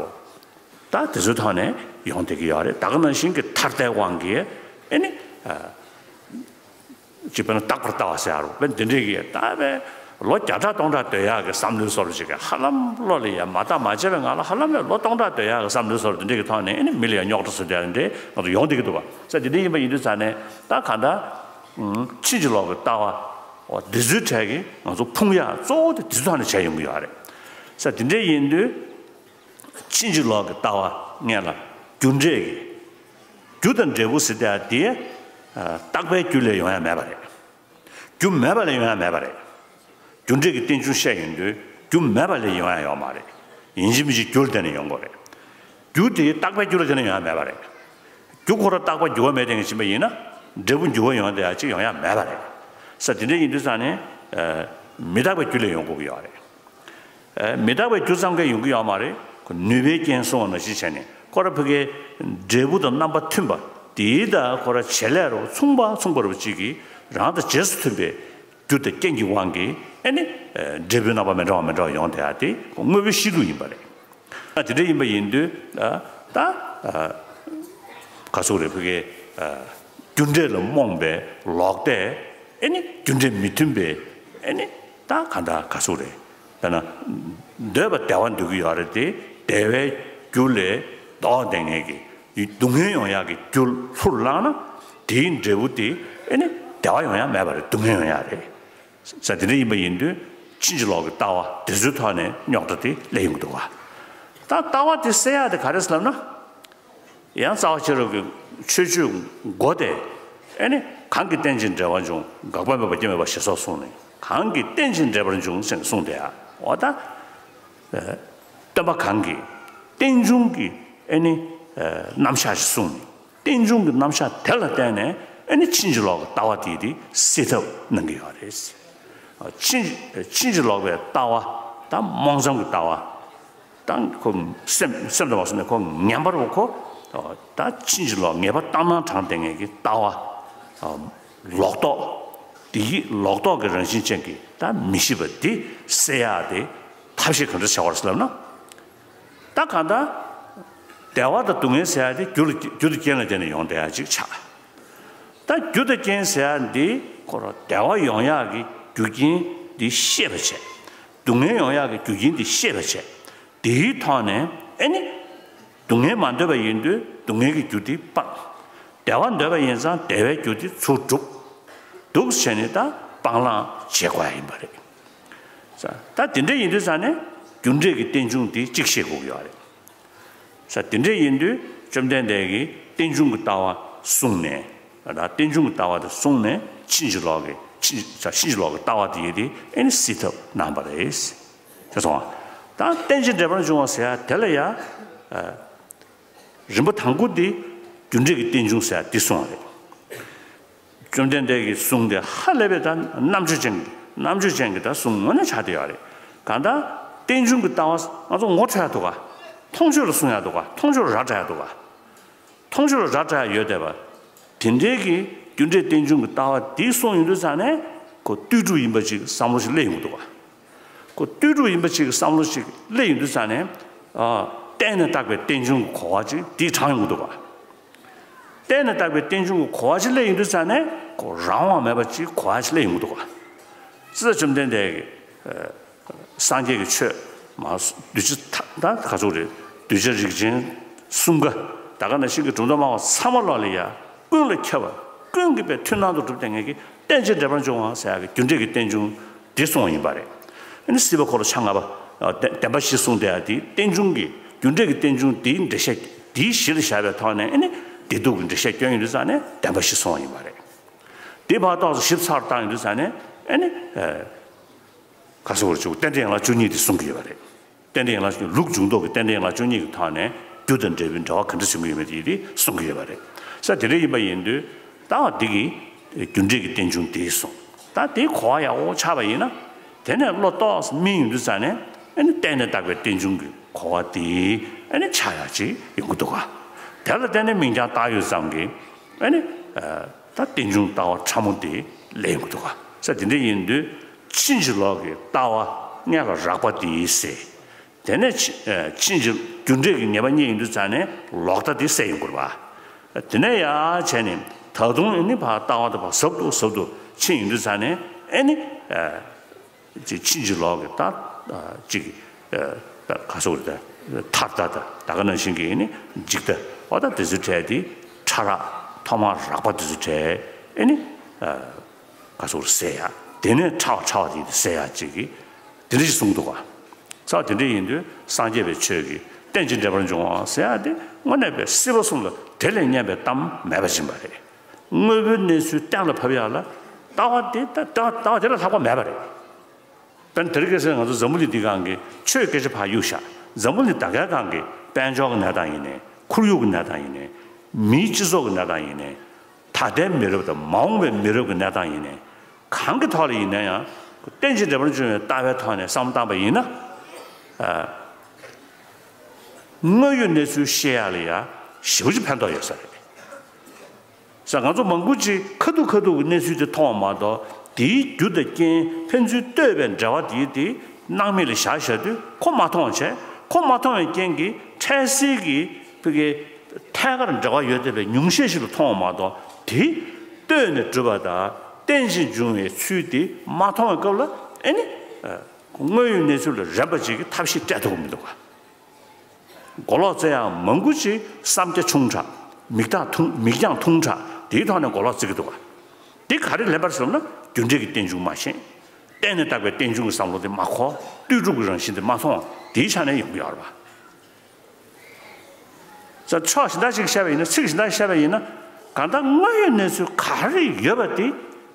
ད་དེ་ཚོའི་ཐོག་ནས་ཡོང་བསྡད་ཀྱི་ཡོད་རེད། ད་ག་ནང་བཞིན་གྱི་ཐར་ལྟའི་དབང་གིས་ཨེ་ནི། ཅིག་དཔེར་ན་རྟག་པར་ལྟ་བ་ཟེར་ཡག་རོ་དཔེ་འདི་འདྲའི་གི་ད་དཔེ་ལོ་བརྒྱ་ཕྲག་སྟོང་ཕྲག་སྡོད་ཡག་གི་བསམ་བློའི་བཟོ་འདྲ་ཅིག་གི་ཧ་ལམ་བློ་ལ་ཡ་མ་བརྟགས་མ་དཔྱད་པའི་ངང་ལ་ཧ་ལམ་ལོ་སྟོང་ཕྲག་སྡོད་ཡག་གི་བསམ་བློའི་བཟོ་འདྲ་འདི་འདྲའི་གི་ཐོག་ནས་ཨེ་ནི་མི་ལ་ཡ་རྙོག་དྲ་བཟོ་བསྡད་ཡག་འདྲ་ང་ཚོ་ཡོང་བསྡད་ཀྱི་འདུག་ག་ས་འདི་འདྲ་ཡིན་པ་ཡིན་དུས་ཙ་ནས་ད་གང་ལྟར་ཕྱིན་ཅི་ལོག་གི་ལྟ་བ་འོ་འདི་ཚོའི་གྲས་ཀྱི་ང་ཚོ་ཕུང་ཡག་གཙོ་བོ་དེ་འདི་ཚོའི་ཐོག་ནས་བྱས་ཡོང་གི་ཡོད་རེད། ས་འདི་འདྲ་ཡིན་དུས། ཕྱིན་ཅི་ལོག་གི་ལྟ་བ་ལྔ་ལ་རྒྱུ་འབྲས་ཀྱི། རྒྱུ་དང་འབྲས་བུ་ཟེར་ཡག་དེ། རྟག་པའི་རྒྱུ་ལས་ཡོང་ཡག་མེད་པ་རེད། རྒྱུ་མེད་པ་ལས་ཡོང་ཡག་མེད་པ་རེད། རྒྱུ་འབྲས་ཀྱི་རྟེན་འབྱུང་བཤད་ཡོང་དུས་རྒྱུ་མེད་པ་ལས་ཡོང་ཡག་ཡོད་མ་རེད། ཡིན་གཅིག་མིན་གཅིག་རྒྱུ་ལ་བརྟེན་ནས་ཡོང་དགོས་རེད། རྒྱུ་དེ་རྟག་པའི་རྒྱུ་ལ་བརྟེན་ནས་ཡོང་ཡག་མེད་པ་རེད། རྒྱུ་ཁོ་རང་རྟག་པ་འགྱུར་བ་མེད་དེ་ངས་ཕྱིན་པ་ཡིན་ན་འབྲས་བུ་འགྱུར་བ་ཡོང་ཡག་ཅིག་ཡོང་ཡག་མེད་པ་རེད། ས་དེ་འདྲ་ཡིན་དུས་ཙང་ནས། མི་རྟག་པའི་རྒྱུ་ལས་ཡོང་དགོས་ཀྱི་ཡོད་རེད། མི་རྟག་པའི་རྒྱུ་ཙམ་གྱིས་ཡོང་གི་ཡོད་མ་རེད། ཁོ་ནུས་པའི་རྐྱེན་གསུངས་པ་ནང་བཞིན་བྱས་ནས་ཁོ་རང་ཕ་གིའི་འབྲས་བུ་དང་རྣམ་པ་མཐུན་པ་དེའི་དང་ཁོ་རང་བྱེད་ལས་རོ་མཚུངས་པ་མཚུངས་པ་རོ་གཅིག་གིས་རང་དང་རྗེས་སུ་མཐུན་པའི་རྒྱུ་དང་རྐྱེན་གྱི་དབང་གིས་ཨེ་ནི་འབྲས་བུའི་རྣམ་པ་མི་འདྲ་བ་མི་འདྲ་བ་ཡོང་བསྡད་ཡག་དེ་ཁོ་དངོས་པོའི་གཤིས་ལུགས་ཡིན་པ་རེད། དེ་འདྲ་ཡིན་པ་ཡིན་དུས་ད་ག་ཟེར་དགོས་རེད་ཕ་གིའི་རྒྱུ་འབྲས་ལ་རྨོངས་པའི་ལོག་ལྟས་ཨེ་ནི་རྒྱུ་འབྲས་མི་མཐུན་པའི་ཨེ་ནི་ད་ག་འདྲ་ག་ཟེར་དགོས་རེད། དཔེར་ན། འདོད་པ་བདེ་བ་འདོད་ཀྱི་ཡོད་རེད་དེ་བདེ་བའི་རྒྱུ་ལས་ལྡོག་བསྡད་མཁན་གྱི་སྡུག་བསྔལ་ཡོང་ཡག་གི་རྒྱུ་ལྷུར་བླངས་ན་དེའི་འབྲས་བུ་དེ་ཨེ་ནི་བདེ་བ་ཡོང་ཡག་མེད་པ་རེད། སྡུག་བསྔལ་ཡོང་ཡག་རེད། ས་དེ་འདྲ་ཡིན་པ་ཡིན་དུས་ཕྱིན་ཅི་ལོག་གི་ལྟ་བ་དེ་ཚོའི་ཐོག་ནས་རྙོག་དྲ་དེ་སླེབས་ཡོང་གི་འདུག་ག་ད་ལྟ་བ་དེ་སད་ཡག་དེ་ག་རེ་ཟེར་ལབ་ན། ཡང་རྩ་བ་ཤེས་རབ་ཀྱི་ཆོས་སྤྱོད་སྒོ་དེ་ཨེ་ནི་གང་གིས་རྟེན་ཅིང་འབྲེལ་བར་འབྱུང་། འགག་པ་མེད་པ་སྐྱེ་མེད་པ་ཞེས་སོགས་གསུངས་ནས་གང་གིས་རྟེན་ཅིང་འབྲེལ་བར་འབྱུང་ཞེས་གསུངས་ཏེ་འོ་ད། སྟོན་པ་གང་གིས་རྟེན་འབྱུང་གི་ཨེ་ནི་རྣམ་གཞག་ཅིག་གསུངས་ནས་རྟེན་འབྱུང་གི་རྣམ་གཞག་དེ་ལ་བརྟེན་ནས་ཨེ་ནི་ཕྱིན་ཅི་ལོག་གི་ལྟ་བ་དེ་དེ་སེལ་ཐབས་གནང་གི་ཡོད་རེད། ཕྱིན་ཕྱིན་ཅི་ལོག་པའི་ལྟ་བ་དང་རྨོངས་ཙམ་གྱི་ལྟ་བ། ད་ཁོ་སེམས་སེམས་དང་མ་བསྲུབས་ནས་ཁོ་ངན་པ་རུ་ཁོ། ད་ཕྱིན་ཅི་ལོག་ངེས་པ་ཏག་ཏག་དྲངས་བསྡད་མཁན་གྱི་ལྟ་བ། ལོག་རྟོག་དེ་ཡི་ལོག་རྟོག་གི་རང་བཞིན་ཅན་གྱི་ད་མི་ཤེས་པ་དེ་སེལ་ཡག་དེ་ཐབས་ཤེས་ག་འདྲ་བྱ་བར་ཟེར་ལབ་ན། ད་གང་ལྟར་བདེ་བ་དང་སྡུག་བསྔལ་ཟེར་ཡག་དེ་རྒྱུ་ལ་རྒྱུ་དང་རྐྱེན་ལ་བརྟེན་ནས་ཡོང་བསྡད་ཡག་ཅིག་ཆགས། ད་རྒྱུ་དང་རྐྱེན་ཟེར་ཡག་འདི་ཁོ་རང་བདེ་བ་ཡོང་ཡག་གི་རྒྱུ་རྐྱེན་ འདི་ཤེས་པར་བྱས། སྡུག་བསྔལ་ཡོང་ཡག་གི་རྒྱུ་རྐྱེན་འདི་ཤེས་པར་བྱས། དེའི་ཐོག་ནས་ཨེ་ནི། སྡུག་བསྔལ་མ་འདོད་པ་ཡིན་དུས་སྡུག་བསྔལ་གྱི་རྒྱུ་དེ་སྤང་། བདེ་བ་འདོད་པ་ཡིན་ཙང་བདེ་བའི་རྒྱུ་དེ་ཚུར་སྒྲུབ། འདུག་བྱས་ནས་ད་སྤང་བླང་བྱེད་དགོས་ཡ་ཡིན་པ་རེད། ད་དེ་འདྲ་ཡིན་དུས་ཙང་ནས་རྒྱུ་འབྲས་ཀྱི་རྟེན་འབྱུང་དེ་གཅིག་ཤེས་དགོས་ཀྱི་ཡོད་རེད། ས་དེ་འདྲ་ཡིན་དུས་བཅོམ་ལྡན་འདས་ཀྱིས་རྟེན་འབྱུང་གི་ལྟ་བ་གསུངས་ནས། ད་རྟེན་འབྱུང་གི་ལྟ་བ་དེ་གསུངས་ནས་ཕྱིན་ཅི་ལོག་གི་ཕྱིན་ཕྱིན་ཅི་ལོག་གི་ལྟ་བ་དེ་ཡིན་ཏེ་ཨེ་ནི་སྲིད་ཐབས་གནང་བ་རེད། ཤེས་སོང་ང་། ད་རྟེན་ཅིང་འབྲེལ་པར་འབྱུང་བ་ཟེར་ཡ་དེ་ལ་ཡ། རིམ་པ་དང་པོ་འདི་རྒྱུ་འབྲས་ཀྱི་རྟེན་འབྱུང་ཟེར་ཡ་འདི་གསུངས་པ་རེད། བཅོམ་ལྡན་འདས་ཀྱི་གསུང་དེ་ཧ་ལས་པའི་ད་རྣམ་དཔྱོད་ཅན་གྱི་རྣམ་དཔྱོད་ཅན་གྱི་ད་གསུང་དངོས་གནས་ཆགས་བསྡད་ཡོད་རེད། གང་ལྟར་རྟེན་འབྱུང་གི་ལྟ་བ་ང་ཚོ་ངོ་འཕྲོད་ཡ་འདུག་ག་མཐོང་ཆོས་ལ་གསུང་ཡ་འདུག་ག་མཐོང་ཆོས་ལ་ར་སྤྲད་ཡ་འདུག་ག་མཐོང་ཆོས་ལ་ར་སྤྲད་ཡ་ཡོད་བསྡད་པ། དེ་འདྲའི་གི་རྒྱུ་འབྲས་རྟེན་འབྱུང་གི་ལྟ་བ་འདི་གསུངས་ཡོང་དུས་ཙང་ནས་ཁོ་ལྟོས་གྲུབ་ཡིན་པ་ཅིག་བསམ་བློ་ཞིག་སླེབས་ཡོང་གི་འདུག་ག་ཁོ་ལྟོས་གྲུབ་ཡིན་པ་ཅིག་བསམ་བློ་ཞིག་སླེབས་ཡོང་དུས་ཙང་ནས། ཨ། བརྟེན་ནས་བཏགས་པའི་རྟེན་འབྱུང་གི་གོ་བ་ཅིག་འདི་དྲངས་ཡོང་གི་འདུག་ག་བརྟེན་ནས་བཏགས་པའི་རྟེན་འབྱུང་གི་གོ་བ་ཅིག་སླེབས་ཡོང་དུས་ཙང་ནས་ཁོ་རང་དབང་མེད་པ་ཅིག་གོ་བ་ཅིག་སླེབས་ཡོང་གི་འདུག་ག་ཙི་ཙི་བཅོམ་ལྡན་འདས་ཀྱིས་ཨ་སངས་རྒྱས་ཀྱི་ཆོས་མ་གདུལ་བྱ་ད་ག་ཚོད་རེད། གདུལ་བྱ་རིགས་ཅན་གསུམ་ཀ་ད་ག་ནང་བཞིན་གྱི་གྲུབ་མཐའ་སྨྲ་བ་ཚང་མ་ལོག་ལ་ཡ་ཀུན་ལ་ཁྱབ་པ་ཀུན་གྱིས་པའི་མཐུན་སྣང་དུ་གྲུབ་བསྡད་མཁན་གྱི་རྟེན་ཅིང་འབྲེལ་པར་འབྱུང་བ་ཟེར་ཡ་གི་རྒྱུ་འབྲས་ཀྱི་རྟེན་འབྱུང་འདི་གསུངས་པ་ཡིན་པ་རེད། ཨ་ནི་སྲིད་པ་འཁོར་ལོ་ཆ་ལྔ་པ། ཨ་བདེན་བདེན་པ་བཞི་གསུངས་བསྡད་ཡ་དེ་རྟེན་འབྱུང་གི་རྒྱུ་འབྲས་ཀྱི་རྟེན་འབྱུང་དེའི་འགྲེལ་བཤད་དེའི་གཞི་ལ་བཞག་པའི་ཐོག་ནས་ཨ་ནི་བདེ་སྡུག་གི་འགྲེལ་བཤད་སྐྱོན་ཡོང་དུས་ཙང་ནས་བདེན་པ་བཞི་གསུངས་པ་ཡིན་པ་རེད། དེ་ཕར་ཏོག་ཙམ་ཞིབ་ཚགས་བཏང་ཡོང་དུས་ཙང་ནས་ཨ་ནི། ཨ་ག་ཟེར་བར་བྱུང་རྟེན་འབྲེལ་ཡན་ལག་བཅུ་གཉིས་དེ་གསུང་གི་ཡོད་པ་རེད། རྟེན་འབྲེལ་ཡན་ལག་བཅུ་གཉིས་ལུགས་འབྱུང་ལྡོག་གི་རྟེན་འབྲེལ་ཡན་ལག་བཅུ་གཉིས་ཀྱི་ཐོག་ནས་རྒྱུ་དང་འབྲས་བུའི་འབྲེལ་བ་ག་འདྲ་བྱུང་གི་ཡོད་མེད་དེ་ཡིན་དེ་གསུང་གི་ཡོད་པ་རེད། ས་དེ་འདྲ་ཡིན་པ་ཡིན་དུས་ད་འདི་གི་རྒྱུ་འབྲས་ཀྱི་རྟེན་འབྱུང་དེ་གསུངས། ད་དེའི་གོ་བ་ཡག་པོ་ཆགས་པ་ཡིན་ན། དེ་ནས་བློ་ཏོག་ཙམ་སྨིན་ཡོང་དུས་ཙང་ནས་ཨ་ནི་བརྟེན་ནས་བཏགས་པའི་རྟེན་འབྱུང་གི་གོ་བ་དེ་ཨ་ནི་ཆགས་ཡག་ཅིག་ཡོང་གི་འདུག་ག་དེ་ལ་བརྟེན་ནས་མིང་རྐྱང་བཏགས་ཡོད་ཙང་གི་ཨ་ནི། ད་རྟེན་འབྱུང་ལྟ་བ་ཕྲ་མོ་དེ་སླེབས་ཡོང་གི་འདུག་ག་ས་དེ་འདྲ་ཡིན་དུས་ཕྱིན་ཅི་ལོག་གི་ལྟ་བ་སྔོན་ལ་རགས་པ་དེ་ཟེར། དེ་ནས་ཕྱི་ཨ་ཕྱིན་ཅི་རྒྱུ་འབྲས་ཀྱི་ངེས་པ་རྙེད་ཡོང་དུས་ཙང་ནས་ལོག་ལྟ་དེ་སེལ་ཡོང་གི་རེད་པ། དེ་ནས་ཡར་བྱས་ནས་ད་དུང་ཨ་ནི་ཕར་ལྟ་བ་དེ་ཕར་ཟབ་ཏུ་ཟབ་ཏུ་ཕྱིན་ཡོང་དུས་ཙང་ནས་ཨ་ནི་ཨ་ཅིག་ཕྱིན་ཅི་ལོག་གི་ད་ཨ་ཅིག་ཨ་ད་ག་ཟེར་དགོས་རེད། ད་ཐར་ལྟ་ད་ད་ག་ནང་བཞིན་གྱི་ཨ་ནི་འཇིག་ལྟ་འོ་ད་དེ་ཚོའི་གྲས་དེ་ཕྲ་རགས་ཐོག་མར་རགས་པ་དེ་ཚོའི་གྲས་ཨ་ནི་ཨ། ག་ཚོད་སེལ་ཡ། དེ་ནས་ཕྲ་བ་ཕྲ་བ་དེ་སེལ་ཡ་ཅིག་གི་དེ་འདྲ་ཞིག་གསུངས་འདུག་ག་ས་དེ་འདྲ་ཡིན་དུས་སངས་རྒྱས་པའི་ཆོས་ཀྱི་རྟེན་ཅིང་འབྲེལ་པར་འབྱུང་བ་ཟེར་ཡ་དེ་དངོས་གནས་པའི་སྲིད་པ་གསུམ་ལ་དེ་ལས་གཉན་པའི་གཏམ་མེད་པ་ཡིན་པ་རེད། དངོས་པོའི་གནས་ཚུལ་གཏན་ལ་ཕབ་ཡ་ལ་ལྟ་བ་དེ་ལྟ་ལྟ་བ་དེ་ལས་ལྷག་པ་མེད་པ་རེད། དཔེར་ན་དེ་རིང་ཁ་སང་ང་ཚོ་འཛམ་བུ་གླིང་འདིའི་སྒང་གི་ཆོས་སྐད་ཆ་ཕར་གཡུག་བཞག་འཛམ་བུ་གླིང་ད་གའི་སྒང་གི་དཔལ་འབྱོར་གྱི་གནས་སྟངས་ཡིན་ནའི་ཁོར་ཡུག་གི་གནས་སྟངས་ཡིན་ནའི་མིའི་སྤྱི་ཚོགས་ཀྱི་གནས་སྟངས་ཡིན་ནའི། ད་ལྟའི་མི་རབས་དང་མ་འོངས་པའི་མི་རབས་ཀྱི་གནས་སྟངས་ཡིན་ནའི། གང་གི་ཐོག་ལ་ཡིན་ན་ཡང་རྟེན་ཅིང་འབྲེལ་པར་འབྱུང་བའི་ལྟ་བའི་ཐོག་ནས་བསམ་བློ་བཏང་པ་ཡིན་ན། ཨ། དངོས་ཡོད་གནས་ཚུལ་ཤེས་ཡག་ལ་ཡང་ཞེ་པོ་ཅིག་ཕན་ཐོགས་ཡོད་ས་རེད། ས་ང་ཚོ་མང་པོ་ཅིག་ཁ་ཐུག་ཁ་ཐུག་གི་གནས་ཚུལ་དེ་མཐོང་བ་མ་གཏོགས་དེའི་རྒྱུ་དང་རྐྱེན་ཕན་ཚུན་ལྟོས་པའི་འབྲེལ་བ་དེའི་དེ་སྣང་མེད་ལ་བཞག་བཞག་དུས་ཁོ་མ་མཐོང་བ་བྱས། ཁོ་མ་མཐོང་བའི་རྐྱེན་གྱིས་འཕྲལ་སེལ་གྱི་ཕ་གི་ཐད་ཀར་འབྲེལ་བ་ཡོད་བསྡད་པའི་ཉུང་ཤས་ཤིག་ལ་མཐོང་བ་མ་གཏོགས་དེ་ལྟོས་ནས་གྲུབ་པ་དང་རྟེན་ཅིང་འབྱུང་བའི་ཚུལ་དེ་མ་མཐོང་བའི་སྐབས་ལ་ཨེ་ནི་དངོས་ཡོད་གནས་ཚུལ་ལ་རན་པ་ཅིག་གི་ཐབས་ཤེས་སྤྲད་ཐུབ་ཀྱི་མི་འདུག་ག་མགོ་ལོག་རྩེ་ཡག་མང་པོ་ཅིག་བསམ་རྒྱ་ཆུང་དྲགས། མིག་རྟགས་ཐུང་མིག་རྒྱང་ཐུང་དྲགས་དེའི་ཐོག་ནས་མགོ་ལོག་རྩེ་གི་འདུག་ག་འདི་ག་རེ་ལན་པར་ཟེར་ན་རྒྱུ་འབྲས་ཀྱི་རྟེན་འབྱུང་མ་ཤེས། བརྟེན་ནས་བཏགས་པའི་རྟེན་འབྱུང་གི་བསམ་བློ་དེ་མ་གོ། ལྟོས་གྲུབ་ཀྱི་རང་བཞིན་དེ་མ་མཐོང་། དེའི་ཆ་ནས་ཡོང་གི་ཡོད་རེད་པ། ས་ཕྱོགས་གཞན་དག་ཅིག་བཤད་པ་ཡིན་ན་ཚིག་གཞན་དག་བཤད་པ་ཡིན་ན་གང་ལྟར་དངོས་ཡོད་གནས་ཚུལ་ག་རེ་ཡོད་པ་དེ་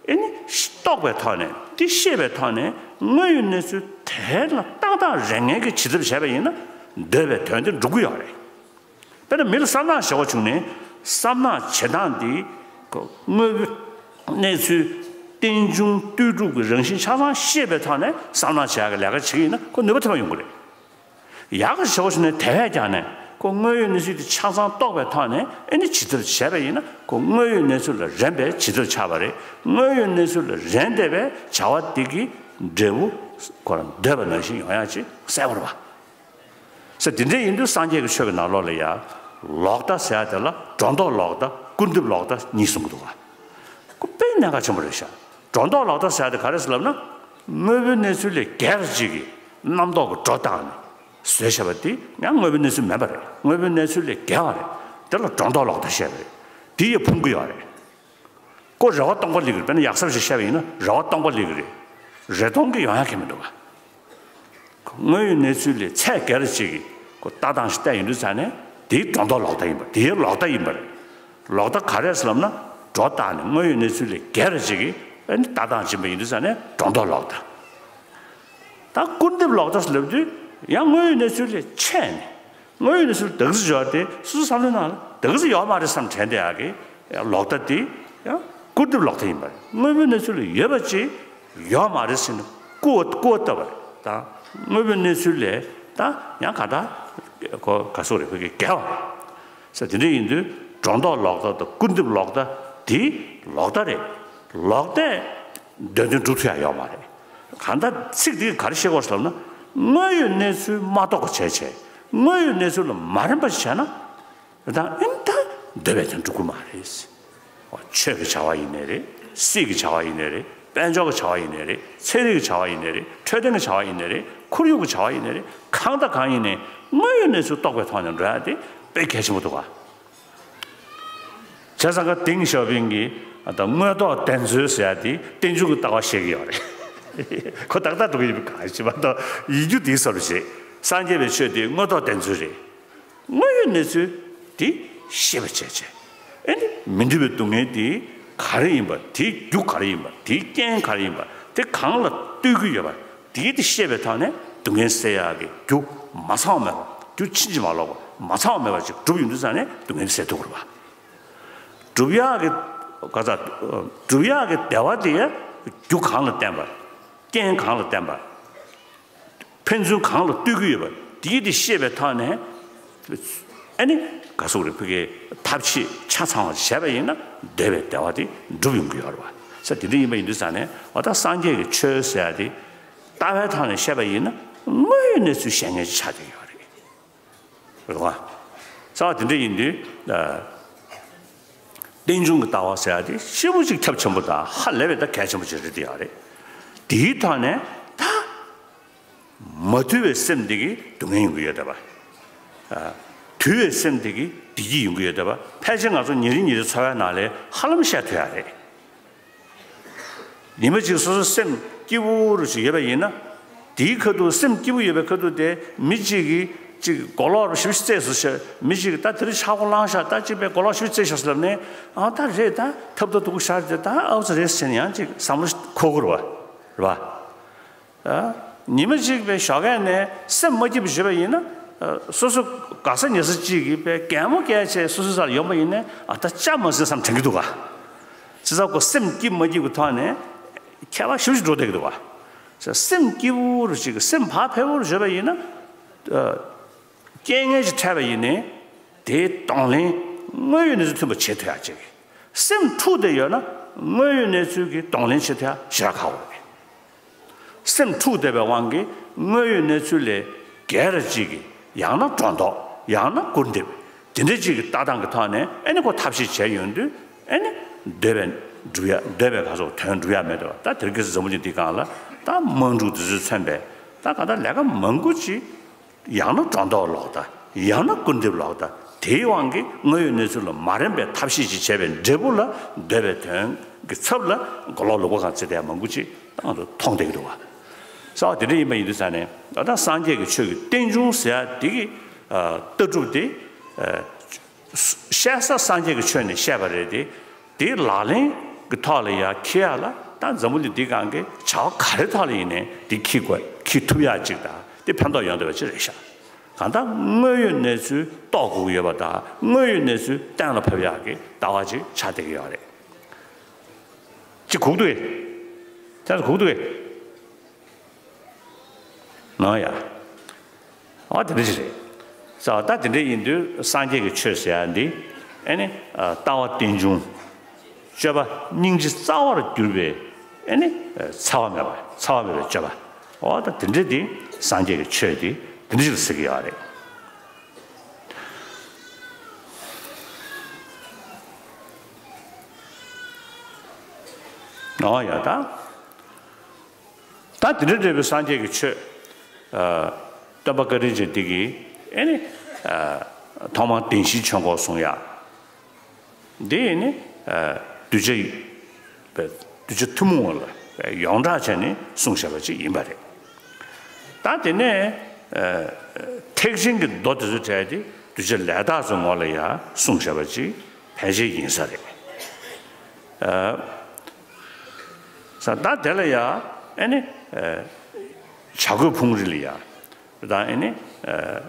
ཨེ་ནི་རྟོགས་པའི་ཐོག་ནས་དེ་ཤེས་པའི་ཐོག་ནས་དངོས་ཡོད་གནས་ཚུལ་དེ་ལ་ཏག་ཏག་རེ་ངན་གྱི་བྱེད་ཐབས་བྱས་པ་ཡིན་ན་འདོད་པའི་དོན་དེ་འགྲུབ་ཀྱི་ཡོད་རེད། དཔེར་ན་མི་ལ་བསམ་ནག་བྱེད་པ་བྱུང་ནས་བསམ་ནག་བྱེད་སྟངས་འདི་དངོས་པོའི་གནས་ཚུལ་རྟེན་འབྱུང་ལྟོས་གྲུབ་ཀྱི་རང་བཞིན་ཆ་ཚང་ཤེས་པའི་ཐོག་ནས་བསམ་ནག་བྱེད་ཡག་གི་ལས་ཀ་བྱེད་ཀྱི་ཡིན་ན་ཁོ་ནུས་པ་ཐོན་པ་ཡོང་གི་རེད། ཡག་གི་བྱེད་པ་བྱུང་ནས་དེ་བས་ཀྱང་ནས་ཁོ་དངོས་ཡོད་གནས་ཚུལ་དེ་ཆ་ཚང་རྟོགས་པའི་ཐོག་ནས་ཨེ་ནི་བྱེད་ཐབས་བྱས་པ་ཡིན་ན་ཁོ་དངོས་ཡོད་གནས་ཚུལ་ལ་རན་པའི་བྱེད་ཐབས་ཆགས་པ་རེད། དངོས་ཡོད་གནས་ཚུལ་ལ་རན་བསྡད་པའི་བྱ་བ་དེ་གི་འབྲས་བུ་ཁོ་རང་འདོད་པ་ནང་བཞིན་ཡོང་ཡག་ཅིག་གསལ་པོ་རེད་པ། ས་དེ་འདྲ་ཡིན་དུས་སངས་རྒྱས་ཀྱི་ཆོས་ཀྱི་ནང་ལོགས་ལ་ཡང་ལོག་ལྟ་ཟེར་ཡ་དེ་ལ་སྒྲོ་འདོགས་ལོག་ལྟ་ཀུན་རྫོབ་ལོག་ལྟ་གཉིས་གསུང་གི་འདུག་ག་ཁོ་དཔེ་གནད་འགག་ཆེན་པོ་རེད་ཤག་སྒྲོ་འདོགས་ལོག་ལྟ་ཟེར་ཡ་དེ་ག་རེ་ཟེར་ལབ་ན། དངོས་པོའི་གནས་ཚུལ་ལས་བརྒལ་བ་ཅིག་གི་རྣམ་རྟོག་གི་སྒྲོ་བཏགས་ནས་བཟོས་བྱས་པ་དེ་ཡང་དངོས་པོའི་གནས་ཚུལ་མིན་པ་རེད། དངོས་པོའི་གནས་ཚུལ་ལས་བརྒལ་བ་རེད། དེ་ལ་སྒྲོ་འདོགས་ལོག་ལྟ་བཤད་པ་རེད། དེ་ཡིས་ཕུང་གི་ཡོད་རེད། ཁོ་རེ་བ་སྟོང་པ་སླེབས་ཀྱི་རེད། དཔེར་ན་ཡག་ས་ཞིག་བཤད་པ་ཡིན་ན་རེ་བ་སྟོང་པ་སླེབས་ཀྱི་རེད། རེ་སྟོང་གིས་ཡོང་ཡག་གི་མི་འདུག་ག་དངོས་ཡོད་གནས་ཚུལ་ལས་ཚད་བརྒལ་བ་ཅིག་གི་ཁོ་ལྟ་སྟངས་ཤིག་བལྟས་ཡོང་དུས་ཙང་ནས་དེའི་སྒྲོ་འདོགས་ལོག་ལྟ་ཡིན་པ། དེའི་ལོག་ལྟ་ཡིན་པ་རེད། ལོག་ལྟ་ག་རེ་རེད་ཟེར་ལབ་ན། སྒྲོ་བཏགས་ནས་དངོས་ཡོད་གནས་ཚུལ་ལས་བརྒལ་བ་ཅིག་གི་ཨ་ནི་ལྟ་སྟངས་ཕྱིན་པ་ཡིན་དུས་ཙང་ནས་སྒྲོ་འདོགས་ལོག་ལྟ། ད་སྐུར་འདེབས་ལོག་ལྟ་ཟེར་ལབ་དུས་ཡང་དངོས་ཡོད་གནས་ཚུལ་ལས་ཆད་ནས། དངོས་ཡོད་གནས་ཚུལ་དེ་ག་ཚོད་ཡོད་དེ་སོ་སོའི་བསམ་བློའི་ནང་ལ་དེ་ག་ཚོད་ཡོད་མ་རེད་བསམ་དྲན་བསྡད་ཡག་གི་ལོག་ལྟ་དེ་ཡང་སྐུར་འདེབས་ལོག་ལྟ་ཡིན་པ་རེད། དངོས་པོའི་གནས་ཚུལ་ལ་ཡོད་པ་ཅིག་ཡོད་མ་རེད་ཟེར་ནས་སྐུར་བ་སྐུར་བ་བཏབ་པ་རེད། ད་དངོས་པོའི་གནས་ཚུལ་ལས་ད་ཡང་ག་ད་ཁོ་ག་སོགས་རེད། ཁོ་གི་འགལ་བ་རེད་ཟེར། དེ་འདྲ་ཡིན་དུས་སྒྲོ་འདོགས་ལོག་ལྟ་དང་སྐུར་འདེབས་ལོག་ལྟ་དེ་ལོག་ལྟ་རེད། ལོག་ལྟས་འདོད་དོན་འགྲུབ་ཐུབ་ཡག་ཡོད་མ་རེད། གང་ལྟར་ཚིག་འདིས་ག་རེ་བཤད་ཀྱི་ཡོད་རེད་ཟེར་ན། དངོས་ཡོད་གནས་ཚུལ་མ་རྟོགས་པ་བྱས་བྱས། དངོས་ཡོད་གནས་ཚུལ་ལ་མ་རན་པ་བྱས་ན། ད་ཨེ་ད་འདོད་པའི་དོན་འགྲུབ་ཀྱི་མ་རེད། ཆོས་ཀྱི་བྱ་བ་ཡིན་ནའི་རེད། སྲིད་ཀྱི་བྱ་བ་ཡིན་ནའི་རེད། དཔལ་འབྱོར་གྱི་བྱ་བ་ཡིན་ནའི་རེད། ཚན་རིག་གི་བྱ་བ་ཡིན་ནའི་རེད། འཕྲོད་བསྟེན་གྱི་བྱ་བ་ཡིན་ནའི་རེད། ཁོར་ཡུག་གི་བྱ་བ་ཡིན་ནའི་རེད། གང་དང་གང་ཡིན་ནའི་དངོས་ཡོད་གནས་ཚུལ་རྟོགས་པའི་ཐོག་ནས་འགྲོ་ཡ་དེ་དཔེ་གལ་ཆེན་པོ་འདུག་ག་བྱས་ཙང་ཀ་ཏེང་ཞའོ་ཕིང་གིས་ད་དངོས་ཐོག་བདེན་འཚོལ་ཟེར་ཡ་དེ་རྟེན་འབྱུང་གི་ལྟ་བ་བཤད་ཀྱི་ཡོད་རེད། ཁོ་ཏག་ཏག་འགྲོ་གི་ཡོད་པའི་གང་ཞིག་མ་གཏོགས་ཡིན་རྒྱུ་དེའི་བཟོ་འདྲ་ཞིག་སངས་རྒྱས་པའི་ཆོས་དེ་དངོས་ཐོག་བདེན་འཚོལ་རེད། དངོས་ཡོད་གནས་ཚུལ་དེ་ཤེས་པ་བྱས་བྱས། ཨེ་ནི་མི་འདོད་པའི་སྡུག་བསྔལ་དེ་ག་རེ་ཡིན་པ། དེའི་རྒྱུ་ག་རེ་ཡིན་པ། དེའི་རྐྱེན་ག་རེ་ཡིན་པ། དེ་གང་ལ་ལྟོས་ཀྱི་ཡོད་པ། དེའི་དེ་ཤེས་པའི་ཐོག་ནས་སྡུག་བསྔལ་སེལ་ཡག་གི་རྒྱུ་མ་ཚང་བ་མེད་པ། རྒྱུ་ཕྱིན་ཅི་མ་ལོག་པ་མ་ཚང་བ་མེད་པ་ཅིག་སྒྲུབ་ཡོང་དུས་ཙང་ནས་སྡུག་བསྔལ་སེལ་ཐུབ་ཀྱི་རེད་པ། སྒྲུབ་ཡག་གི་ག་ས། སྒྲུབ་ཡག་གི་བདེ་བ་དེ་རྒྱུ་གང་ལ་བརྟེན་པ། རྐྱེན་གང་ལ་བརྟེན་པ། ཕན་ཚུན་གང་ལ་ལྟོས་ཀྱི་ཡོད་པ། དེའི་དེ་ཤེས་པའི་ཐོག་ནས། ཨ་ནི་ག་སོགས་རེ་ཕུ་གའི་ཐབས་ཤེས་ཆ་ཚང་བ་བྱས་པ་ཡིན་ན་འདོད་པའི་བདེ་བ་དེ་འགྲུབ་ཡོང་གི་ཡོད་རེད་པ། ས་དེ་འདྲ་ཡིན་པ་ཡིན་དུས་ཙང་ནས་འོ་ད་སངས་རྒྱས་ཀྱི་ཆོས་ཟེར་ཡ་དེ་ལྟ་བའི་ཐོག་ནས་བཤད་པ་ཡིན་ན་དངོས་ཡོད་གནས་ཚུལ་བཤད་མཁན་ཅིག་ཆགས་བསྡད་ཡོད་རེད། རེད་བ། རྩ་བ་དེ་འདྲ་ཡིན་དུས། རྟེན་འབྱུང་གི་ལྟ་བ་ཟེར་ཡ་དེ་ཞེ་པོ་ཅིག་ཁྱབ་ཆེན་པོ་དང་ཧ་ལས་པའི་ད་གལ་ཆེན་པོ་ཅིག་རེད་དེ་ཡོད་རེད། དེའི་ཐོག་ནས་ད། མ་དུལ་བའི་སེམས་དེ་གིས་སྡུག་བསྔལ་ཡོང་གི་ཡོད་བསྡད་པ། དུལ་བའི་སེམས་དེ་གིས་བདེ་སྐྱིད་ཡོང་གི་ཡོད་བསྡད་པ། ཕལ་ཆེར་ང་ཚོ་ཉིན་རེ་ཉིན་རེ་འཚོ་བའི་ནང་ལ་ཧ་ལམ་བཤད་ཐུབ་ཡ་རེད། ཉི་མ་གཅིག་སོ་སོ་སེམས་སྐྱིད་པོ་རུ་ཞིག་ཡོད་པ་ཡིན་ན། དེའི་ཁ་ཐུག་སེམས་སྐྱིད་པོ་ཡོད་པའི་ཁ་ཐུག་དེ་མི་གཅིག་གིས་གཅིག་གོ་ལོག་རུ་ཞིབ་བརྩེས་སུ་ཤ་མི་གཅིག་གིས་ད་དེ་རིང་ཆག་སྒོ་ལངས་ཤག་ད་གཅིག་པའི་གོ་ལོག་ཞིབ་བརྩེས་ཤག་ཟེར་ལབ་ནས། ཨ་ད་རེད། ད་ཐབ་ད་དུ་གུ་ཤར་དེ་ད་ཨའུ་ཙི་རེད་ཟེར་ནས་ཡང་གཅིག་བསམ་བློ་འཁོར་གི་རེད་བ། རེད་བ། ཉི་མ་གཅིག་པའི་ཞོགས་ཀས་ནས་སེམས་མ་སྐྱིད་པ་བྱེད་པ་ཡིན་ན། སོ་སོ་ག་ས་ཉལ་ས་གཅིག་གིས་པའི་གད་མོ་བགད་བྱས་སོ་སོའི་སར་ཡོང་པ་ཡིན་ནའི་ཨ་ད་ལྕགས་མ་ཟིན་བསམ་དྲན་གྱི་འདུག་ག་བྱས་ཙང་ཁོ་སེམས་སྐྱིད་མ་སྐྱིད་ཀྱི་ཐོག་ནས་ཁྱད་པར་ཞེ་པོ་ཅིག་འགྲོ་བསྡད་ཀྱི་འདུག་ག་སེམས་སྐྱིད་པོ་རུ་ཞིག་གི་སེམས་བག་ཕེབས་པོ་རུ་བྱེད་པ་ཡིན་ན། རྐྱེན་ངན་ཞིག་འཕྲད་པ་ཡིན་ནའི་དེའི་གདོང་ལེན་དངོས་ཡོད་གནས་ཚུལ་མཐུན་པ་བྱེད་ཐུབ་ཡག་ཅིག་སེམས་འཁྲུགས་བསྡད་ཡོད་ན་དངོས་ཡོད་གནས་ཚུལ་གྱི་གདོང་ལེན་བྱེད་ཐུབ་ཡག་ཞེ་དྲག་ཁག་པོ་རེད། སེམས་འཁྲུགས་བསྡད་པའི་དབང་གིས་དངོས་ཡོད་གནས་ཚུལ་ལས་སྒེར་གཅིག་གིས་ཡང་ན་སྒྲོ་འདོགས། ཡང་ན་སྐུར་འདེབས། དེ་འདྲ་གཅིག་གི་ལྟ་སྟངས་ཀྱི་ཐོག་ནས་ཨེ་ནི་ཁོ་ཐབས་ཤེས་བྱས་ཡོང་དུས་ཨེ་ནི་འདོད་པའི་འགྲུབ་ཡ། འདོད་པའི་ག་སོགས་དོན་འགྲུབ་ཡ་མེད་དོ། ད་དེར་གི་འཛམ་བུ་གླིང་འདིའི་སྒང་ལ་ད་དམག་འཁྲུག་འདི་ཚོས་མཚོན་པའི་ད་ག་ད་ལས་ཀ་མང་པོ་ཅིག་ཡང་ན་སྒྲོ་འདོགས་ལོག་ལྟ། ཡང་ན་སྐུར་འདེབས་ལོག་ལྟ། དེའི་དབང་གིས་དངོས་ཡོད་གནས་ཚུལ་ལ་མ་རན་པའི་ཐབས་ཤེས་ཅིག་བྱས་པའི་འབྲས་བུ་ལ་འདོད་པའི་དོན་གྱི་ཚབ་ལ་མགོ་ལོག་ལུག་པ་གང་བརྩི་བསྡད་ཡ་མང་པོ་ཅིག་ང་ཚོ་མཐོང་བསྡད་ཀྱི་འདུག་བ། རྩ་བ་དེ་འདྲ་ཡིན་པ་ཡིན་དུས་ཙང་ནས་ད་ལྟ་སངས་རྒྱས་ཀྱི་ཆོས་ཀྱི་རྟེན་འབྱུང་ཟེར་ཡ་འདི་གི་ལྟ་གྲུབ་དེ། བཤད་ས་སངས་རྒྱས་ཀྱི་ཆོས་ནས་བཤད་པ་རེད་དེ། དེའི་ལག་ལེན་གྱི་ཐོག་ལ་ཡར་འཁྱེར་ཡག་ལ་ད་འཛམ་བུ་གླིང་འདིའི་སྒང་གི་བྱ་བ་ག་རེ་ཐོག་ལ་ཡིན་ནའི་དེ་འཁྱེར་དགོས། འཁྱེར་ཐུབ་ཡག་ཅིག་དང་དེ་ཕན་ཐོགས་ཡོང་བསྡད་པ་ཅིག་རེད་ཤག་གང་ལྟར་དངོས་ཡོད་གནས་ཚུལ་རྟོགས་དགོས་ཀྱི་ཡོད་པ་དང་དངོས་ཡོད་གནས་ཚུལ་གཏན་ལ་ཕབ་ཡག་གི་ལྟ་བ་ཅིག་ཆགས་བསྡད་ཀྱི་ཡོད་རེད། ཅིག་གུག་འདུག་གས། ཁྱེད་ཚོ་གུག་འདུག་གས། ནོ་ཡ། ཨ་དེ་འདྲ་ཞིག་རེད། ས་ད་དེ་འདྲ་ཡིན་དུས་སངས་རྒྱས་ཀྱི་ཆོས་ཟེར་ཡ་འདི་ཨེ་ནི་ལྟ་བ་རྟེན་འབྱུང་། སྤྱོད་པ་སྙིང་རྗེ་རྩ་བར་གྱུར་པའི་ཨེ་ནི་འཚེ་བ་མེད་པ། འཚེ་བ་མེད་པའི་སྤྱོད་པ། ཨོ་ད་དེ་འདྲ་འདི་སངས་རྒྱས་ཀྱི་ཆོས་འདི་དེ་འདྲ་ཞིག་ལ་ཟེར་གྱི་ཡོད་རེད། ཨོ་ཡ་ད། ད་དེ་འདྲ་འདྲ་བའི་སངས་རྒྱས་ཀྱི་ཆོས། ཨ། སྟོན་པ་བཀའ་དྲིན་ཅན་འདི་གིས་ཨེ་ནི། ཨ། ཐོག་མར་བདེན་བཞིའི་ཆོས་འཁོར་གསུང་ཡག་འདི་ཨེ་ནི། ཨ། གདུལ་བྱ་ཡི་གདུལ་བྱ་ཐུན་མོང་བ་ལ་ཡོངས་གྲགས་བྱས་ནས་གསུངས་བཞག་པ་ཅིག་ཡིན་པ་རེད། ད་དེ་ནས། ཨ། ཐེག་ཆེན་གྱི་མདོ་དེ་ཚོ་གྲས་དེ་གདུལ་བྱ་ལས་དག་ཚོའི་ངོ་ལ་ཡང་གསུངས་བཞག་པ་ཅིག་ཕལ་ཆེར་ཡིན་ས་རེད། ཨ། ས་ད་དེ་ལ་ཡང་ཨེ་ནི། ཨ། བྱ་རྒོད་ཕུང་རི་ལ་ཡང་། ད་ཨེ་ནི། ཨ།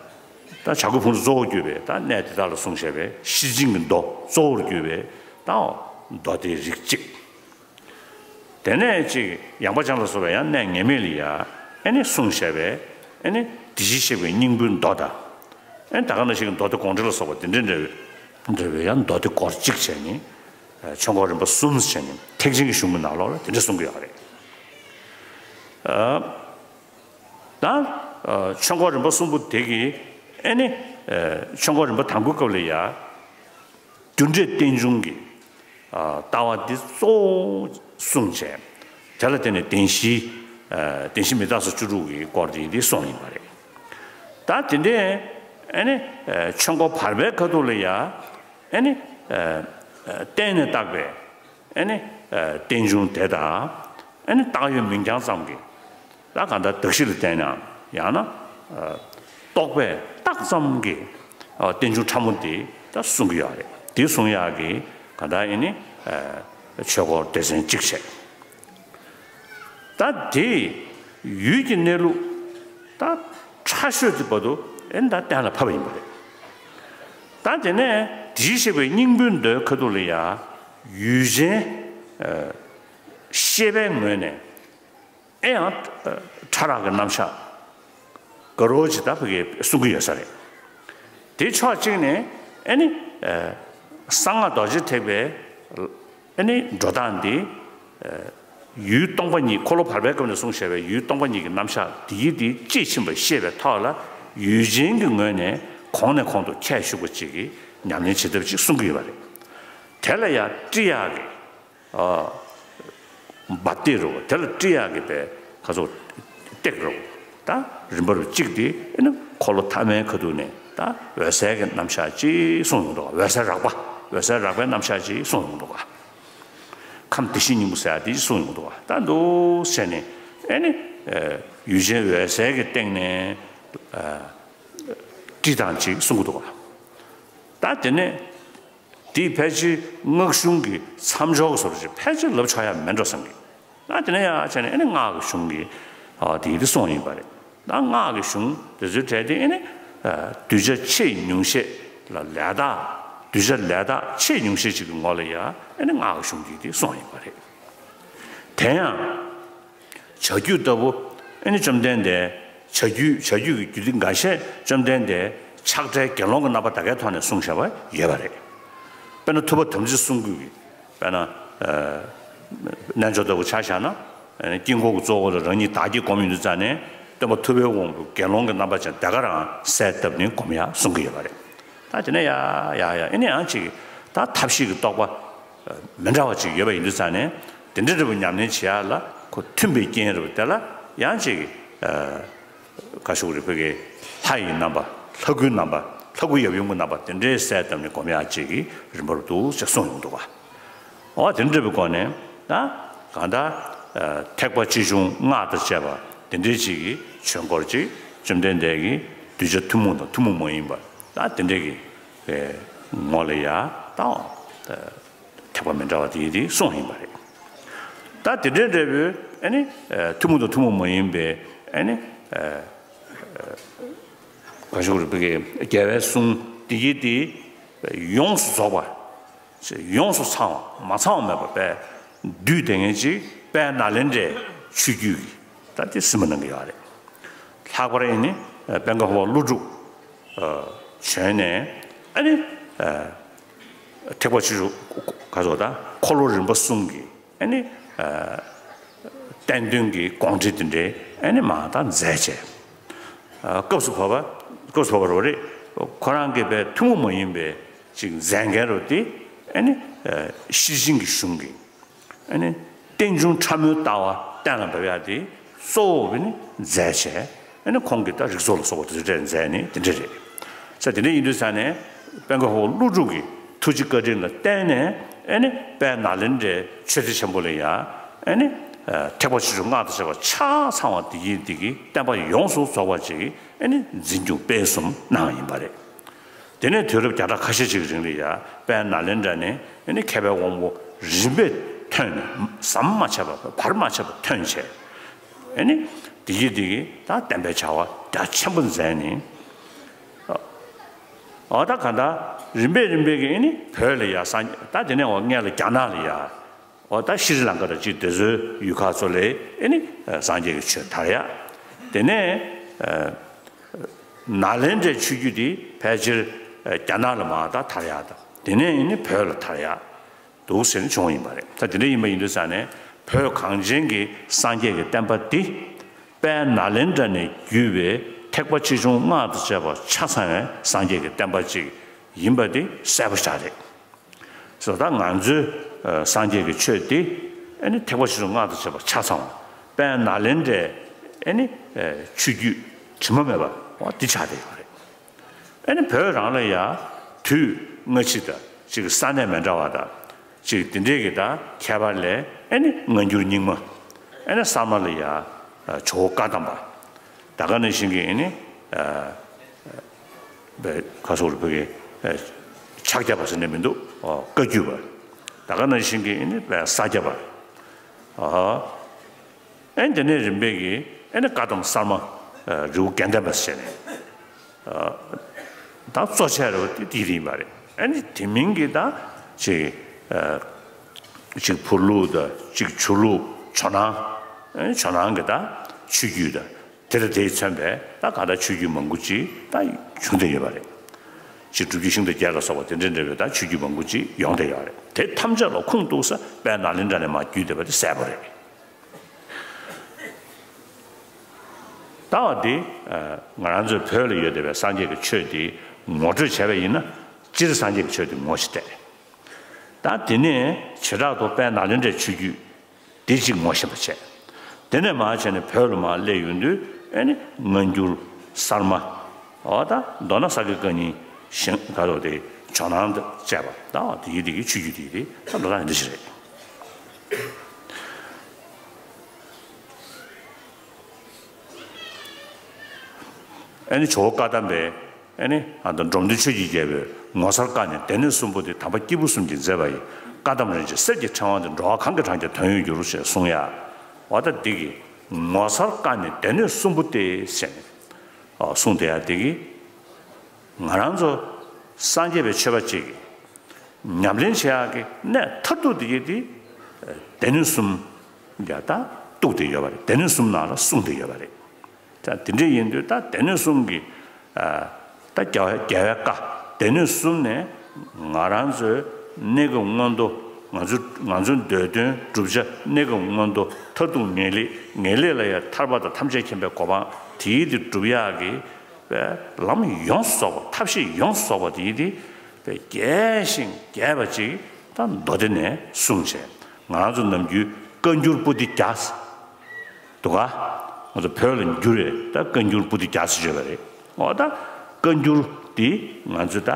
ད་བྱ་རྒོད་ཕུང་རི་གཙོ་བོར་གྱུར་པའི་ད་གནས་དེ་དག་ལ་གསུངས་བཞག་པའི་ཤེར་ཕྱིན་གྱི་མདོ་གཙོ་བོར་གྱུར་པའི་ད་མདོ་སྡེའི་རིགས་གཅིག་དེ་ནས་ཅིག་ཡངས་པ་འཇམ་ལ་སོགས་པའི་ཡང་གནས་ངེས་མེད་ལ་ཡང་ཨེ་ནི་གསུངས་བཞག་པའི་ཨེ་ནི་དེ་བཞིན་གཤེགས་པའི་སྙིང་པོའི་མདོ་དང་། ཨེ་ནི་ད་ག་ནང་བཞིན་གྱི་མདོ་སྡེ་དགོངས་འགྲེལ་ལ་སོགས་པ་དེ་འདྲའི་འདྲ་བའི་འདྲ་བའི་ཡང་མདོ་སྡེ་སྐོར་གཅིག་བྱས་ནས། ཨ། ཆོས་འཁོར་རིམ་པ་གསུམ་བྱས་ནས་ཐེག་ཆེན་གྱི་གཞུང་གི་ནང་ལོགས་ལ་དེ་འདྲ་གསུང་གི་ཡོད་རེད། ཨ། ད། ཨ། ཆོས་འཁོར་རིམ་པ་གསུམ་པོ་དེ་གི་ཨེ་ནི། ཨ། ཆོས་འཁོར་རིམ་པ་དང་པོའི་སྐབས་ལ་ཡ། རྒྱུ་འབྲས་རྟེན་འབྱུང་གི། ཨ། ལྟ་བ་འདི་གཙོ་བོ་གསུངས་བྱས། དེ་ལ་བརྟེན་ནས་བདེན་བཞི། ཨ། བདེན་བཞི་མི་རྟག་སོགས་བཅུ་དྲུག་གི་སྐོར་དེ་འདི་གསུངས་ཡིན་པ་རེད། ད་དེ་འདྲའི་ཨེ་ནི། ཨ། ཆོས་འཁོར་བར་པའི་ཁ་ཐུག་ལ་ཡ། ཨེ་ནི། ཨ། ཨ། བརྟེན་ནས་བཏགས་པའི། ཨེ་ནི། ཨ། རྟེན་འབྱུང་དེ་དང་། ཨེ་ནི་བཏགས་ཡོད་མིང་རྐྱང་ཙམ་གྱི། ད་གང་ལྟར་གདགས་གཞི་ལ་བརྟེན་ནའང་ཡང་ན། ཨ། རྟོག་པས་བཏགས་ཙམ་གྱི། ཨ། རྟེན་འབྱུང་ཕྲ་མོ་དེ་ད་གསུང་གི་ཡོད་རེད། དེ་གསུང་ཡག་གི་གང་ལྟར་ཨེ་ནི། ཨ། ཆོས་འཁོར་སྡེ་ཚན་གཅིག་བྱས། ད་དེ་ཡུལ་གྱི་གནས་ལུགས་ད་ཕྲ་ཤོས་དེ་བར་དུ་ཨེ་ནི་ད་གཏན་ལ་ཕབ་པ་ཡིན་པ་རེད། ད་དེ་ནས་དེ་བཞིན་གཤེགས་པའི་སྙིང་པོའི་མདོའི་ཁ་ཐུག་ལ་ཡང་ཡུལ་ཅན། ཨ། ཤེས་པའི་ངོས་ནས། ཨེ་ཡང་ཕྲ་རགས་ཀྱི་རྣམ་གཞག་དགའ་རོགས་ཅིག་ད་ཕ་གིར་གསུང་གི་ཡོད་ས་རེད། དེ་ཕྱོགས་གཅིག་ནས་ཨེ་ནི། ཨ། གསང་སྔགས་རྡོ་རྗེ་ཐེག་པའི་ཨེ་ནི་འགྲོ་སྟངས་འདི། ཨ། ཡུལ་སྟོང་པ་ཉིད། འཁོར་ལོ་བར་པའི་སྐབས་ནས་གསུངས་བཞག་པའི་ཡུལ་སྟོང་པ་ཉིད་ཀྱི་རྣམ་གཞག་འདི་ཡིས་འདི་དཔྱིས་ཕྱིན་པ་ཤེས་པའི་ཐོག་ལ་ཡུལ་ཅན་གྱི་ངོས་ནས་གོང་ནས་གོང་དུ་ཁྱད་ཞུགས་པ་ཅིག་གི་ཉམས་ལེན་བྱེད་ཐབས་ཅིག་གསུང་གི་ཡོད་པ་རེད། དེ་ལ་ཡང་ཀྲི་ཡ་གི། ཨ། འབབ་སྟེགས་རུ་དེ་ལ་ཀྲི་ཡ་གི་པའི་ཁ་ཚུགས་སྟེགས་རུ་ད་རིམ་པ་རུ་གཅིག་དེ་ཨེ་ནི་འཁོར་ལོ་ཐ་མའི་ཁ་ཐུག་ནས་ད་འོད་གསལ་གྱི་རྣམ་གཞག་ཅིག་གསུངས་ཡོང་འདུག་ག་འོད་གསལ་རགས་པ། འོད་གསལ་རགས་པའི་རྣམ་གཞག་ཅིག་གསུངས་ཡོང་འདུག་ག་ཁམས་བདེ་གཤེགས་སྙིང་པོ་ཟེར་ཡ་དེ་ཅིག་གསུངས་ཡོང་འདུག་ག་ད་འདུག་བྱས་ནས་ཨེ་ནི། ཨ། ཡུལ་ཅན་འོད་གསལ་གྱི་སྟེང་ནས། ཨ། ཀྲི་སྟངས་ཅིག་གསུང་གི་འདུག་ག་ད་དེ་ནས། འདི་ཕལ་ཆེར་སྔགས་གཞུང་གི་མཚམས་སྦྱོར་གྱི་བཟོ་འདྲ་ཅིག་ཕལ་ཆེར་ལབ་ཆོག་ཡ་མེད་འགྲོ་བསམ་གི། ཨ། དེ་ནས་ཡང་བྱས་ནས་ཨེ་ནི་སྔགས་ཀྱི་གཞུང་གི། ཨ། དེ་ཡི་དེ་གསུངས་ཡིན་པ་རེད། ད་སྔགས་ཀྱི་གཞུང་དེ་ཚོའི་གྲས་དེ་ཨེ་ནི། ཨ། གདུལ་བྱ་ཆེས་ཉུང་ཤས་ལ་ལས་དག་གདུལ་བྱ་ལས་དག་ཆེས་ཉུང་ཤས་ཅིག་གི་ངོ་ལ་ཡ་ཨེ་ནི་སྔགས་ཀྱི་གཞུང་དེ་ཡི་དེ་གསུངས་ཡིན་པ་རེད། དེ་ཡང་། བྱ་རྒྱུད་ལྟ་བུ། ཨེ་ནི་བཅོམ་ལྡན་འདས། བྱ་རྒྱུད། བྱ་རྒྱུད་ཀྱི་རྒྱུད་སྡེ་འགའ་ཤས་བཅོམ་ལྡན་འདས་ཆགས་བྲལ་དགེ་སློང་གི་རྣམ་པ་ད་གའི་ཐོག་ནས་གསུངས་བཞག་པ་ཡོད་པ་རེད། དཔེར་ན་ཐུབ་པ་དམ་ཚིག་གསུང་རྒྱུད་ཀྱི། དཔེར་ན། ཨ། རྣལ་འབྱོར་ལྟ་བུ་ཆ་བཞག་ན། ཨེ་ནི་དཀྱིལ་འཁོར་གྱི་གཙོ་བོ་ལ་རང་ཉིད་བདག་གིས་བསྒོམས་ཡོང་དུས་ཙང་ནས་སྟོན་པ་ཐུབ་པའི་དབང་པོ་དགེ་སློང་གི་རྣམ་པ་ཅན་ད་ག་རང་གསལ་བཏབ་ནས་སྒོམ་ཡག་གསུང་གི་ཡོད་པ་རེད། ད་དེ་ནས་ཡ་ཡ་ཡ་ཨེ་ནི་ཡང་ཅིག་ད་ཐབས་ཤེས་ཀྱི་རྟོགས་པ། མི་འདྲ་བ་ཅིག་ཡོད་པ་ཡིན་དུས་ཙང་ནས་དེ་འདྲ་འདྲ་བོ་ཉམས་ལེན་བྱེད་ཡག་ལ་ཁོ་མཐུན་པའི་རྐྱེན་རེད་པ། དེ་ལ་ཡང་ཅིག་ཨ། ག་ཞུ་དགོས་རེད། བོད་ཀྱི་ལྷ་ཡི་རྣམ་པ། ལྷ་སྐུའི་རྣམ་པ། ལྷ་སྐུ་ཡབ་ཡུམ་གྱི་རྣམ་པ་དེ་འདྲའི་གསལ་བཏབ་ནས་སྒོམ་ཡག་ཅིག་གི་རིམ་པ་རུ་འདུག་ཅེས་གསུངས་ཡོང་འདུག་ག་འོ་དེ་འདྲ་བའི་སྒོ་ནས་ད་གང་ལྟར་ཨ། ཐེག་པ་ཆེ་ཆུང་སྔགས་དང་བཅས་པ་དེ་འདྲའི་ཅིག་གི་ཆོས་འཁོར་ཅིག་བཅོམ་ལྡན་འདས་ཀྱིས་གདུལ་བྱ་ཐུན་མོང་དང་ཐུན་མོང་མ་ཡིན་པ་ད་དེ་འདྲའི་གི་ངོ་ལ་ཡ་ད། ཐེག་པ་མི་འདྲ་བ་དེ་ཡི་དེ་གསུངས་ཡིན་པ་རེད། ད་དེ་འདྲའི་འབྲས་བུ་ཨེ་ནི་ཐུན་མོང་དང་ཐུན་མོང་མ་ཡིན་པའི་ཨེ་ནི་ག་ཞུ་དགོས་རེད། བོད་ཀྱི་རྒྱལ་བའི་གསུང་དེ་ཡི་དེ་ཡོངས་སུ་རྫོགས་པ། ཡོངས་སུ་ཚང་བ་མ་ཚང་བ་མེད་པ་དཔེ་བསྡུས་བསྡད་མཁན་ཅིག་དཔལ་ནཱ་ལེནྡྲའི་ཆོས་བརྒྱུད་ཀྱི་ད་དེ་ཟིན་པ་གནང་གི་ཡོད་རེད། ལྷག་པར་ཨེ་ནི་པད་དཀར་ཧོར་ཀླུ་སྒྲུབ་བྱོན་ནས་ཨ་ནི་ཐེག་པ་ཆེ་ཆུང་ག་ཚོད་ད་འཁོར་ལོ་རིམ་པ་གསུམ་གྱི་ཨ་ནི་བསྟན་དོན་གྱི་དགོངས་འགྲེལ་དེ་འདྲའི་ཨ་ནི་མ་ད་མཛད་བྱས། སྐབས་སུ་བབ་པ་སྐབས་སུ་བབ་པ་རོ་རེད། ཁོ་རང་གི་པའི་ཐུན་མོང་མ་ཡིན་པའི་ཅིག་མཛད་འགན་རོ་དེ་ཨ་ནི་ཤེར་ཕྱིན་གྱི་གཞུང་གི་ཨ་ནི་རྟེན་འབྱུང་ཕྲ་མོའི་ལྟ་བ་གཏན་ལ་འབེབས་ཡ་དེ་ གཙོ་བོ་ནི་མཛད་བྱས། ཨ་ནི་ཁོང་གིས་ད་རིགས་ཚོགས་ལ་སོགས་པ་དེ་ཚོ་སྤྲད་མཛད་ནི་དེ་འདྲ་རེད། ས་དེ་འདྲ་ཡིན་དུས་ས་ནས་དཔལ་མགོན་ཧོར་ཀླུ་སྒྲུབ་ཀྱི་ཐུགས་རྗེ་བཀའ་དྲིན་ལ་བརྟེན་ནས། ཨ་ནི་དཔལ་ནཱ་ལེནྡྲའི་ཆོས་སྡེ་ཆེན་པོ་ལ་ཡ། ཨ་ནི་ཐེག་པ་ཆེ་ཆུང་སྔགས་དང་བཅས་པ་ཆ་ཚང་བ་དེ་ཡིན་དེ་གི་བསྟན་པ་ཡོངས་སུ་རྫོགས་པ་ཅིག་ཨ་ནི་འཛིན་སྐྱོང་སྤེལ་གསུམ་གནང་བ་ཡིན་པ་རེད། དེ་ནས་དུས་རབས་བརྒྱ་ཕྲག་ཁ་ཤས་ཅིག་གི་རིང་ལ་ཡ་དཔལ་ནཱ་ལེནྡྲ་ནས་ཨ་ནི་མཁས་པའི་དབང་པོ་རིམ་པས་ཐོན་ནས། ཟམ་མ་ཆད་པར་བར་མ་ཆད་པར་ཐོན་བྱས། ཨ་ནི་དེ་གི་དེ་གི་ད་བསྟན་པའི་བྱ་བ་རྒྱ་ཆེན་པོ་མཛད་ནས། འོ་ད་གང་ལྟར་རིམ་པས་རིམ་པས་ཀྱི་ཨ་ནི་བོད་ལ་ཡ་སངས། ད་དེ་ནས་འོ་སྔོན་ལ་རྒྱ་ནག་ལ་ཡ། འོ་ད་ཤྲི་ལངྐ་དང་གཅིག་དེ་ཚོའི་ཡུལ་ཁག་ཚོ་ལ་ཨ་ནི་སངས་རྒྱས་ཀྱི་ཆོས་དར་ཡག་དེ་ནས་ནཱ་ལེནྡྲའི་ཆོས་བརྒྱུད་དེ་ཕལ་ཆེར་རྒྱ་ནག་ལ་མར་ད་དར་ཡག་དང་། དེ་ནས་ཨ་ནི་བོད་ལ་དར་ཡག་འདུག་ཟེར་ནས་བྱུང་བ་ཡིན་པ་རེད། ད་དེ་འདྲ་ཡིན་པ་ཡིན་དུས་ས་ནས་བོད་གངས་ཅན་གྱི་སངས་རྒྱས་ཀྱི་བསྟན་པ་འདི་དཔལ་ནཱ་ལེནྡྲ་ནས་བརྒྱུད་པའི་ཐེག་པ་ཆེ་ཆུང་སྔགས་དང་བཅས་པ་ཆ་ཚང་བའི་སངས་རྒྱས་ཀྱི་བསྟན་པ་ཅིག་ཡིན་པ་འདི་གསལ་པོ་ཞེ་དྲག་རེད། སོ་ད་ང་ཚོའི་སངས་རྒྱས་ཀྱི་ཆོས་འདི་ཨ་ནི་ཐེག་པ་ཆེ་ཆུང་སྔགས་དང་བཅས་པ་ཆ་ཚང་བ། དཔལ་ནཱ་ལེནྡྲའི་ཨ་ནི་ཆོས་བརྒྱུད་དྲི་མ་མེད་པ་འོ་འདི་ཆགས་བསྡད་ཡོད་རེད། ཨ་ནི་བོད་རང་ལ་ཡ་དུས་སྔ་ཕྱི་དང་གཅིག་གི་ས་གནས་མི་འདྲ་བ་དང་གཅིག་དེ་འདྲའི་གི་ད་ཁྱད་པར་ལས། ཨ་ནི་སྔ་འགྱུར་རྙིང་མ། ཨ་ནི་གསར་མ་ལ་ཡ་ཇོ་བོ་བཀའ་གདམས་པ། ད་ག་ནང་བཞིན་གི་ཨ་ནི་ཁ་སོག་རུ་བོད་ཀྱི་ཕྱག་རྒྱ་པ་ཟེར་ནས་མི་འདུག་བཀའ་བརྒྱུད་པ། ད་ག་ནང་བཞིན་གི་ཨ་ནི་ས་སྐྱ་པ། ཨ་ནི་དེ་ནས་རིམ་པས་ཀྱི་ཨ་ནི་བཀའ་གདམས་གསར་མ། རི་བོ་དགེ་ལྡན་པ་ཟེར་ནས། ད་གཙོ་ཆེ་རུ་དེ་དེ་ཡིན་པ་རེད། ཨ་ནི་དེ་མིན་གྱི་ད་ཅིག་ཅིག་བོད་ལུགས་དང་གཅིག་ཆོས་ལུགས་ཇོ་ནང་། ཨ་ནི་ཇོ་ནང་གི་ད་ཆོས་བརྒྱུད་དང་དེ་ལ་དེས་མཚོན་པའི་ད་ག་ད་ཆོས་བརྒྱུད་མང་པོ་ཅིག་ད་བྱུང་བསྡད་ཡོད་པ་རེད། ཅིག་སྒྲུབ་བརྒྱུད་ཤིང་རྟ་བརྒྱད་ལ་སོགས་པ་དེ་འདྲ་འདྲ་བའི་ད་ཆོས་བརྒྱུད་མང་པོ་ཅིག་ཡོང་བསྡད་ཡོད་རེད། དེ་ཐམས་ཅད་ལ་ཁུངས་གཏུགས་ས་དཔལ་ནཱ་ལེནྡྲ་ནས་མར་བརྒྱུད་བསྡད་པ་དེ་གསལ་པོ་རེད། ད་བ་འདི་ང་རང་ཚོའི་བོད་ལ་ཡོད་བསྡད་པའི་སངས་རྒྱས་ཀྱི་ཆོས་འདི་ངོ་སྤྲོད་བྱས་པ་ཡིན་ན། སྤྱིར་སངས་རྒྱས་ཀྱི་ཆོས་འདི་ངོ་ཤེས་བསྡད། ད་དེ་ནས་བྱེ་བྲག་ཏུ་དཔལ་ནཱ་ལེནྡྲའི་ཆོས་བརྒྱུད་འདི་གཅིག་ངོ་ཤེས་པ་བྱས། དེ་ནས་མར་བྱས་ནས་བོད་ལ་མར་སླེབས་ཡོང་དུས་ཨ་ནི་སྔ་འགྱུར་གསར་མ། འོ་ད་མདོར་ན་ས་དགེ་བཀའ་རྙིང་ཞིང་ག་རོ་དེ་ཇོ་ནང་དུ་བཅས་པ། ད་འོ་དེ་ཡི་དེ་གི་ཆོས་བརྒྱུད་དེ་ཡི་དེ་ད་མདོར་ན་འདི་ཞིག་རེད། ཨ་ནི་ཇོ་བོ་བཀའ་གདམས་པའི་ཨ་ནི་ཨ་ད་འབྲོམ་སྟོན་ཆོས་ཀྱི་རྒྱལ་པོས་ངོ་མཚར་བཀའ་ནི་སྡེ་སྣོད་གསུམ་པོ་སྟེ། དམ་པ་སྐྱེས་བུ་གསུམ་གྱིས་མཛད་པ་ཡི། བཀའ་གདམས་རིན་ཆེན་གསེར་གྱི་ཕྲེང་བ་འདི། འགྲོ་བ་གང་གིས་བགྲང་ཀྱང་དོན་ཡོད་འགྱུར་ཞེས་གསུངས་ཡ། འོ་ད་འདི་གི་ངོ་མཚར་བཀའ་ནི་སྡེ་སྣོད་གསུམ་པོ་སྟེ་ཟེར་ནས་གསུངས་བསྡད་ཡ་འདི་གི། ང་རང་ཚོ་སངས་རྒྱས་པའི་ཆོས་པ་གཅིག་གིས་ཉམས་ལེན་བྱེད་ཡག་གི་གནད་མཐར་ཐུག་དེ་གི་དེ་སྡེ་སྣོད་གསུམ་ཡ་ད་གཏུགས་ཏེ་ཡོད་པ་རེད། སྡེ་སྣོད་གསུམ་ནང་ལ་གསུངས་ཏེ་ཡོད་པ་རེད། ད་དེ་འདྲ་ཡིན་དུས་ད་སྡེ་སྣོད་གསུམ་གྱི་ད་རྒྱལ་བའི་རྒྱལ་བའི་བཀའ། སྡེ་སྣོད་གསུམ་ནས་ང་རང་ཚོའི་གནས་སྐབས་སྔོན་དུ། ང་ཚོ་ང་ཚོའི་འདོད་དོན་བསྒྲུབ་བྱ་གནས་སྐབས་སྔོན་དུ། མཐར་ཐུག་ངེས་ལེགས། ངེས་ལེགས་ལ་ཡང་ཐར་པ་དང་ཐམས་ཅད་མཁྱེན་པའི་གོ་འཕང་དེའི་དེ་སྒྲུབ་ཡག་གི་པའི་ལམ་ཡོངས་སུ་རྫོགས་པ། ཐབས་ཤེས་ཡོངས་སུ་རྫོགས་པ་དེ་ཡིན་ཏེ། པའི་རྒྱས་ཤིང་རྒྱས་པ་ཅིག་ད་མདོ་སྡེ་ནས་གསུངས་བྱས། ང་རང་ཚོ་ནམ་རྒྱུན་བཀའ་འགྱུར་པོ་ཏི་བརྒྱ་འདུག་ག་ང་ཚོ་བོད་ལ་འགྱུར་རེད། ད་བཀའ་འགྱུར་པོ་ཏི་བརྒྱ་ཟེར་བརྗོད་པ་རེད། འོ་ད་བཀའ་འགྱུར་དེ་ང་ཚོ་ད་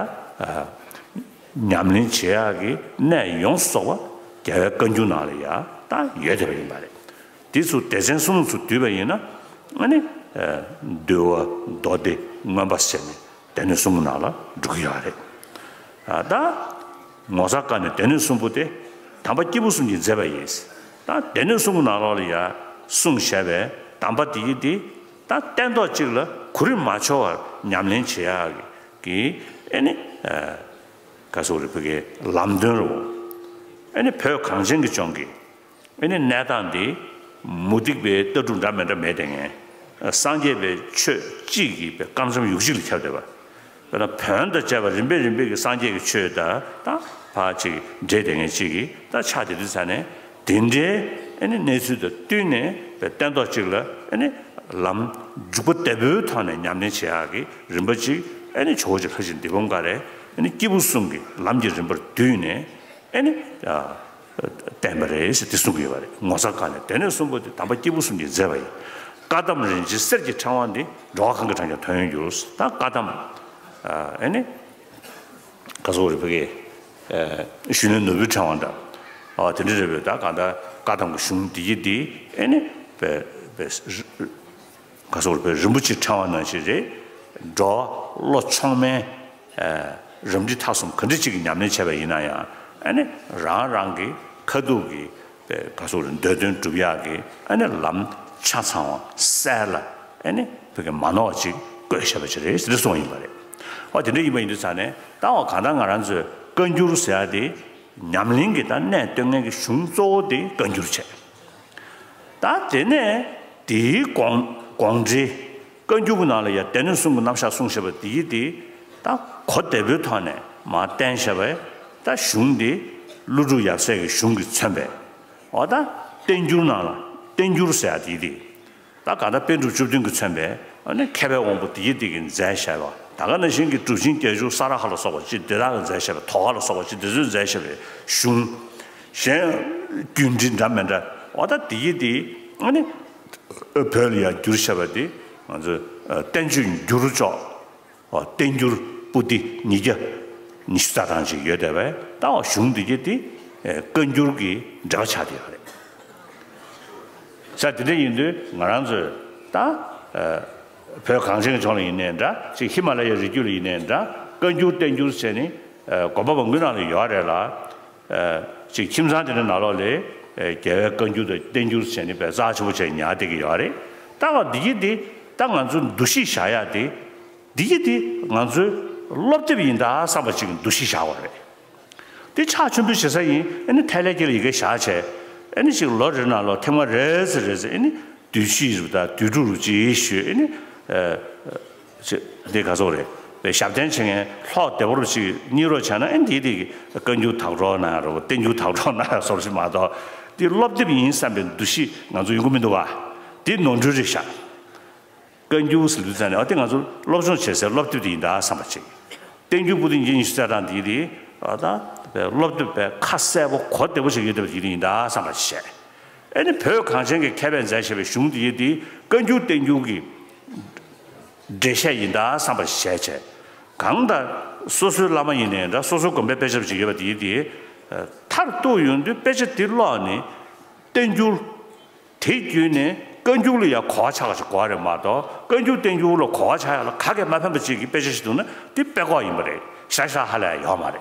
ཉམས་ལེན་བྱེད་ཡག་གི་གནད་ཡོངས་སུ་རྫོགས་པ་རྒྱལ་བའི་བཀའ་འགྱུར་ནང་ལ་ཡ་ད་ཡོད་བསྡད་པ་ཡིན་པ་རེད། དེ་ཚོ་སྡེ་ཚན་གསུམ་ཚོ་བསྡུས་པ་ཡིན་ན། ཨ་ནི་འདུལ་བ། མདོ་སྡེ། མངོན་པ་ཟེར་ནས་སྡེ་སྣོད་གསུམ་པོ་ནང་ལ་འགྲོ་གི་ཡོད་རེད། ད་ངོ་མཚར་བཀའ་ནི་སྡེ་སྣོད་གསུམ་པོ་སྟེ། དམ་པ་སྐྱེས་བུ་གསུམ་གྱིས་མཛད་པ་ཡིན། ད་སྡེ་སྣོད་གསུམ་པོ་ནང་ལོགས་ལ་ཡ་གསུངས་བཞག་པའི་གདམས་པ་དེ་ཡི་དེ་ད་སྟན་ཐོག་གཅིག་ལ་གོ་རིམ་མ་འཆོལ་བར་ཉམས་ལེན་བྱེད་ཡག་གི་ཨ་ནི་ག་སོག་རེ་བོད་ཀྱི་ལམ་སྟོན་རུ། ཨ་ནི་བོད་གངས་ཅན་གྱི་ལྗོངས་ཀྱི་ཨ་ནི་གནས་སྟངས་འདི་མུ་སྟེགས་པའི་ལྟ་གྲུབ་འདྲ་མི་འདྲ་མེད་དེ་ངས། སངས་རྒྱས་པའི་ཆོས་གཅིག་གིས་པའི་རྐང་ཚོམ་ཡུག་གཅིག་ལ་ཁྱབ་བསྡད་པ། དཔེར་ན་བོན་དང་བཅས་པ་རིམ་པས་རིམ་པས་ཀྱི་སངས་རྒྱས་ཀྱི་ཆོས་དང་ད་ཕར་ཅིག་འདྲེས་བསྡད་མཁན་གཅིག་གིས་ད་ཆགས་བསྡད་དུས་ཙ་ནས། དེ་འདྲའི་ཨ་ནི་གནས་ཚུལ་དང་བསྟུན་ནས་པའི་སྟན་ཐོག་གཅིག་ལ་ཨ་ནི་ལམ་འཇུག་པ་བདེ་པོའི་ཐོག་ནས་ཉམས་ལེན་བྱེད་ཡག་གི་རིམ་པ་གཅིག་ཨ་ནི་ཇོ་བོ་རྗེ་ལྷ་རྗེ་འདི་བོ་འགའ་རེ་ཨ་ནི་སྐྱེས་བུ་གསུམ་གྱི་ལམ་གྱི་རིམ་པར་བསྡུས་ནས། ཨ་ནི། བསྟན་པ་རེད་ཟེར་དེ་གསུང་གི་ཡོད་པ་རེད། ངོ་ཚ་དཀའ་ནས་སྡེ་སྣོད་གསུམ་པོ་དེ་དམ་པ་སྐྱེས་བུ་གསུམ་གྱིས་མཛད་པ་ཡིན། བཀའ་གདམས་རིན་ཆེན་གསེར་གྱི་ཕྲེང་བ་འདི། འགྲོ་བ་གང་གི་གྲངས་ཀྱང་དོན་ཡོད་འགྱུར། ད་བཀའ་གདམས་ཨ་ནི་ག་སོགས་རེད་བོད་ཀྱི་ཞུས་ནས་ནོར་བུའི་ཕྲེང་བ་འདྲ། ཨ་དེ་འདྲ་རེད་བོད། ད་གང་ལྟར་བཀའ་གདམས་ཀྱི་གཞུང་འདི་ཡི་འདི་ཨ་ནི་བས་བས། ག་སོགས་རེད་བོད་རིན་པོ་ཆེའི་ཕྲེང་བ་ནང་བཞིན་རེད། འགྲོ་བ་བློ་མཆོག་དམན་རབ་འབྲིང་ཐ་གསུམ་ག་འདྲ་ཅིག་གི་ཉམས་ལེན་བྱས་པ་ཡིན་ན་ཡང་ཨ་ནི་རང་རང་གི་ཁ་ཐུག་གི་ག་སོགས་རེད་འདོད་དོན་སྒྲུབ་ཡག་གི་ཨ་ནི་ལམ་ཆ་ཚང་བ་གསལ་ལ་ཨ་ནི་བོད་ཀྱི་མ་ནོར་བ་ཅིག་བཀོད་བཞག་པ་ཅིག་རེད་ཟེར་གསུངས་ཡིན་པ་རེད། ཨོ་དེ་འདྲ་ཡིན་པ་ཡིན་དུས་ཙང་ནས་ད་འོ་གང་ལྟར་ང་རང་ཚོས་བཀའ་འགྱུར་ཟེར་ཡག་དེ་ཉམས་ལེན་གྱི་ད་གནས་སྟོན་མཁན་གྱི་གཞུང་གཙོ་བོ་དེ་བཀའ་འགྱུར་བྱས། ད་དེ་ནས་དེའི་དགོངས་དགོངས་འགྲེལ། བཀའ་འགྱུར་གྱི་ནང་ལ་ཡང་སྡེ་སྣོད་གསུམ་གྱི་རྣམ་གཞག་གསུངས་བཞག་པ་དེ་ཡི་དེ་ད་གོ་བདེ་པོའི་ཐོག་ནས་མར་བསྟན་བཞག་པས། ད་གཞུང་འདི་ཀླུ་སྒྲུབ་ཡབ་སྲས་ཀྱི་གཞུང་གིས་མཚོན་པའི་འོ་ད་བསྟན་འགྱུར་ནང་ལ་བསྟན་འགྱུར་ཟེར་ཡག་དེ་ཡི་དེ་ད་ག་ད་པཎ་གྲུབ་བཅུ་བདུན་གྱིས་མཚོན་པའི་ཨ་ནི་མཁས་པའི་དབང་པོ་དེ་ཡི་དེ་གིས་མཛད་བཞག་པ། ད་ག་ནང་བཞིན་གྱི་གྲུབ་ཆེན་བརྒྱད་ཅུ་ས་ར་ཧ་ལ་སོགས་པ་ཅིག་དེ་དག་གིས་མཛད་བཞག་པའི་དོ་ཧ་ལ་སོགས་པ་ཅིག་དེ་ཚོས་མཛད་བཞག་པའི་གཞུང་། གཞན་རྒྱུད་འགྲེལ་འདྲ་མི་འདྲ་འོ་ད་དེ་ཡི་དེ་ཨ་ནི་བོད་ལ་ཡང་བསྒྱུར་བཞག་པ་དེ་ང་ཚོས་བསྟན་བཅོས་འགྱུར་ལྕོག་བསྟན་འགྱུར་པོ་ཏི་ཉིས་བརྒྱ་ཉི་ཤུ་རྩ་གྲངས་ཅིག་ཡོད་བསྡད་པས། ད་འོ་གཞུང་འདི་གྱད་དེ་བཀའ་འགྱུར་གྱི་འགྲེལ་པ་ཆགས་བསྡད་ཡོད་རེད། ས་དེ་འདྲ་ཡིན་དུས་ང་རང་ཚོས་ད་བོད་གངས་ཅན་གྱི་ལྗོངས་ལ་ཡིན་ནའི་འདྲ་ཅིག་ཧི་མ་ལ་ཡའི་རི་རྒྱུད་ལ་ཡིན་ནའི་འདྲ་བཀའ་འགྱུར་བསྟན་འགྱུར་བྱས་ནས་དགོན་པ་མང་པོའི་ནང་ལ་ཡོད་རེད་ལ། ཅིག་ཁྱིམ་ཚང་དེ་འདྲ་ནང་ལོགས་ལ་རྒྱལ་བའི་བཀའ་འགྱུར་དང་བསྟན་འགྱུར་བྱས་ནས་དཔེ་རྩ་ཆེན་པོ་བྱས་ཉར་བསྡད་ཀྱི་ཡོད་རེད། ད་འོ་འདི་གྱད་དེ་ད་ང་ཚོ་འདུ་ཤེས་བཞག་ཡག་དེ། འདི་གྱད་དེ་ང་ཚོའི་སློབ་དེབ་ཡིན་ད་བསམ་པ་ཅིག་འདུ་ཤེས་བཞག་དགོས་རེད། དེ་ཕྱག་མཆོད་འབུལ་བྱེད་ས་ཡིན་ཨ་ནི་ཐལ་ལེ་ཁྱེར་ལ་ཡི་གེ་བཞག་བྱས་ཨ་ནི་ཅིག་ལོ་རེ་ནང་ལོགས་ཐེངས་མ་རེ་ཙམ་རེ་ཙམ་ཨ་ནི་དུས་ཕྱིས་རུ་དང་དུས་དྲུག་རུ་ཅིག་ཞུས་ཨ་ནི་ཅིག་འདི་ག་ཚོད་རེད་པའི་ཞབས་བརྟན་བྱེད་མཁན་ལྷོག་བདེ་བོ་རུ་ཅིག་གཉིད་རོགས་བྱས་ན་ཨ་ནི་དེ་དེ་བཀའ་འགྱུར་དག་སྒྲོག་གནང་ཡག་རོགས་བསྟན་འགྱུར་དག་སྒྲོག་གནང་ཡག་སོགས་ཞིག་མ་གཏོགས་དེ་སློབ་དེབ་ཡིན་བསམ་པའི་འདུ་ཤེས་ང་ཚོ་ཡོང་གི་མི་འདུག་བ། དེ་ནོར་འཁྲུལ་རེད་ཤག་བཀའ་འགྱུར་ཟེར་དུས་ཙང་ནས་ཨ་དེ་ང་ཚོ་སློབ་སྦྱོང་བྱེད་སའི་སློབ་དེབ་དེ་ཡིན་ད་བསམ་པ་ཅིག་བསྟན་འགྱུར་པོ་ཏི་ཉིས་བརྒྱ་ཉི་ཤུ་རྩ་གྲངས་འདི་རེད། ཨ་ད་སློབ་དེབ་དཔེ་ཁ་གསལ་པོ་གོ་བདེ་པོ་ཞིག་ཡོད་བསྡད་པ་དེ་ཡིན་ད་བསམ་པ་ཞིག་བྱས། ཨ་ནི་བོད་གངས་ཅན་གྱི་མཁས་པས་མཛད་བཞག་པའི་གཞུང་འདི་ཡི་དེ་བཀའ་འགྱུར་བསྟན་འགྱུར་གྱི་འགྲེལ་བཤད་ཡིན་ད་བསམ་པ་ཞིག་བྱས་བྱས། གང་ལྟར་སོ་སོའི་བླ་མ་ཡིན་ནའི་འདྲ་སོ་སོའི་དགོན་པའི་དཔེ་ཆ་ཅིག་ཡོད་པ་དེ་ཡི་དེ་མཐར་གཏུགས་ཡོང་དུས་དཔེ་ཆ་དེ་ཀློག་ནས་བསྟན་འགྱུར། དེ་བརྒྱུད་ནས་བཀའ་འགྱུར་ལ་ཡང་གོ་བ་ཆགས་ཀྱི་གོ་བ་རེད་མ་གཏོགས་བཀའ་འགྱུར་བསྟན་འགྱུར་ལ་གོ་བ་ཆགས་ཡག་ལ་ག་གེ་མ་ཕན་པ་ཅིག་གི་དཔེ་ཆ་ཞིག་འདུག་ན་དེ་དཔེ་ཁོག་ཡིན་པ་རེད། ཤ་ཤ་ཧ་ལས་ཡོད་མ་རེད།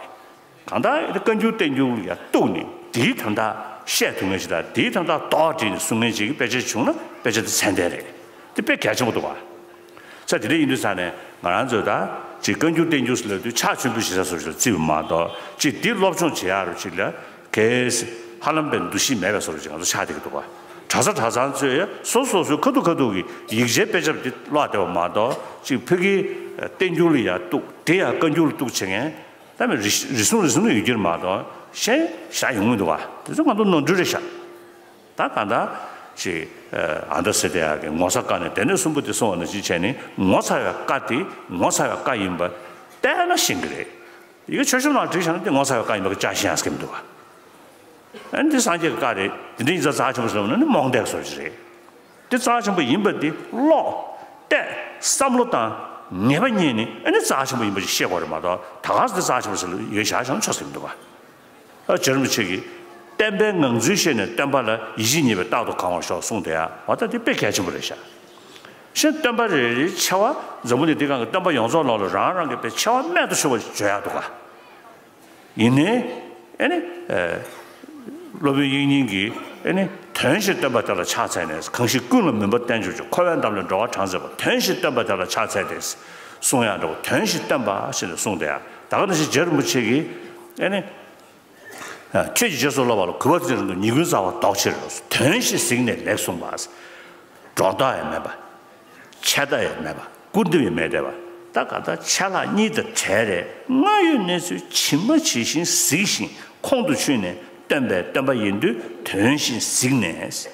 གང་ལྟར་བཀའ་འགྱུར་བསྟན་འགྱུར་ལ་ཡང་གཏུགས་ནས་དེའི་དོན་དག་བཤད་ཐུབ་མཁན་ཞིག་དང་དེའི་དོན་དག་རྡོག་བསྒྲིལ་ནས་གསུང་མཁན་ཅིག་གི་དཔེ་ཆ་བྱུང་ན་དཔེ་ཆ་དེ་ཚད་ལྡན་རེད། དེ་དཔེ་གལ་ཆེན་པོ་འདུག་བ། ས་དེ་འདྲ་ཡིན་དུས་ས་ནས་ང་རང་ཚོས་ད་ཅིག་བཀའ་འགྱུར་བསྟན་འགྱུར་ཟེར་ལབ་དུས་ཕྱག་མཆོད་འབུལ་ཞུ་ས་བཟོ་འདྲ་ཅིག་ལ་བརྩིས་པ་མ་གཏོགས་ཅིག་འདི་སློབ་སྦྱོང་བྱེད་ཡག་རུ་ཅིག་ལ་གལ་སྲིད་ཧ་ལམ་པའི་འདུ་ཤེས་མེད་པའི་བཟོ་འདྲ་ཅིག་ང་ཚོ་ཆགས་བསྡད་ཀྱི་འདུག་བ། གྲྭ་ས་གྲྭ་ཚང་ཚོས་སོ་སོ་སོའི་ཁ་ཐུག་ཁ་ཐུག་གི་ཡིག་ཆའི་དཔེ་ཆ་འདི་ཀློག་བསྡད་པ་མ་གཏོགས་ཅིག་ཕ་གིའི་བསྟན་འགྱུར་ལ་ཡང་གཏུགས་དེ་ཡང་བཀའ་འགྱུར་ལ་གཏུགས་བྱེད་མཁན་ད་མི་རེ་ཟུང་རེ་ཟུང་ཡོད་ཀྱི་རེད་མ་གཏོགས་གཞན་ཞེ་དྲག་ཡོང་གི་མི་འདུག་བ། དེ་ཚོ་ང་ཚོ་ནོར་འཁྲུལ་རེད་ཤག་ད་གང་ལྟར་ཅིག་ཨ་མདའ་སེ་བསྡད་ཡག་གི་ངོ་ཚ་དཀའ་ནས་སྡེ་སྣོད་གསུམ་པོ་དེ་གསུངས་པ་ནང་བཞིན་བྱས་ནས་ངོ་ཚ་བའི་བཀའ་དེ་ངོ་ཚ་བའི་བཀའ་ཡིན་པ་བལྟས་ན་ཤེས་ཀྱི་རེད། ཡི་གེ་མཆོད་གཤོམ་ནང་བྲིས་བཞག་ན་དེ་ངོ་ཚ་བའི་བཀའ་ཡིན་པ་གི་ཅག་ཤེས་ཡག་གི་མི་འདུག་ག་ཨ་ནི་དེ་སངས་རྒྱས་ཀྱི་བཀའ་རེད། དེ་འདྲ་ཡིན་ཙང་རྩ་ཆེན་པོ་ཟེར་བ་ནི་རྨོངས་དད་བཟོ་ཞིག་རེད། དེ་རྩ་ཆེན་པོ་ཡིན་པ་དེ་ཀློག་བལྟས་བསམ་བློ་བཏང་ངེས་པ་རྙེད་ནས་ཨ་ནི་རྩ་ཆེན་པོ་ཡིན་པ་ཞིག་ཤེས་དགོས་རེད་མ་གཏོགས་ད་ག་སེ་དེ་རྩ་ཆེན་པོ་ཟེར་ལ་ཡི་གེ་བཞག་བཞག་ན་ཆོག་ས་མི་འདུག་ག་ཨ་རྗེ་རིན་པོ་ཆེ་གིས་བསྟན་པའི་ངང་ཚུལ་ཤེས་ནས་སྟོན་པ་ལ་ཡིད་ཆེས་ཉེས་པའི་རྟག་ཏུ་གང་བར་ཤོག་གསུངས་དེ་ཡང་འོ་ད་དེ་དཔེ་གལ་ཆེན་པོ་རེད་ཤག་གཞན་སྟོན་པ་རེ་རེའི་ཆེ་བ་འཛམ་བུ་གླིང་འདི་སྒང་གི་སྟོན་པ་ཡོངས་རྫོགས་ནང་ལ་རང་རང་གི་དཔེ་ཆེ་བ་རྨད་དུ་བྱུང་བ་ཞིག་བརྗོད་ཡག་འདུག་ག་ཡིན་ནའི་ཨེ་ནི་སློབ་དཔོན་དབྱིག་གཉེན་གྱིས་ཨེ་ནི་དོན་བཞིན་སྟོན་པ་དེ་ལ་ཕྱག་འཚལ་ནས་གང་ཞིག་ཀུན་ལ་མུན་པ་གཏན་གྱུར་ཅིང་འཁོར་བའི་འདམ་ལས་འགྲོ་བ་གྲངས་ཚད་པ་དོན་བཞིན་སྟོན་པ་དེ་ལ་ཕྱག་འཚལ་ཏེ་གསུང་ཡག་འདྲ་བོ་དོན་བཞིན་སྟོན་པ་ཞེས་ནས་གསུངས་ཏེ་ཡང་ད་ག་ནང་བཞིན་རྗེ་རིན་པོ་ཆེ་གིས་ཨེ་ནི། ཁྱོད་ཀྱི་རྗེས་སུ་སློབ་པ་ལ་གུས་པ་དང་བསྟུན་ཏེ་ཉེས་ཀུན་བསལ་བ་ལྡོག་ཕྱིར། དོན་བཞིན་གཟིགས་ནས་ལེགས་གསུངས་པ། སྒྲོ་འདོགས་ཡང་མེད་པ། ཆད་ལྟ་ཡང་མེད་པ། སྐུར་འདེབས་ཡང་མེད་བསྡད་པ། ད་ག་ད་ཆད་ལྷག་གཉིས་དང་བྲལ་རེད། སྔར་ཡོད་གནས་ཚུལ་ཇི་མ་ཇི་བཞིན་གཟིགས་ཤིང་ཁོང་དུ་ཆུད་ནས་སྟོན་པའི་སྟོན་པ་ཡིན་དུས་དོན་བཞིན་གཟིགས་ནས།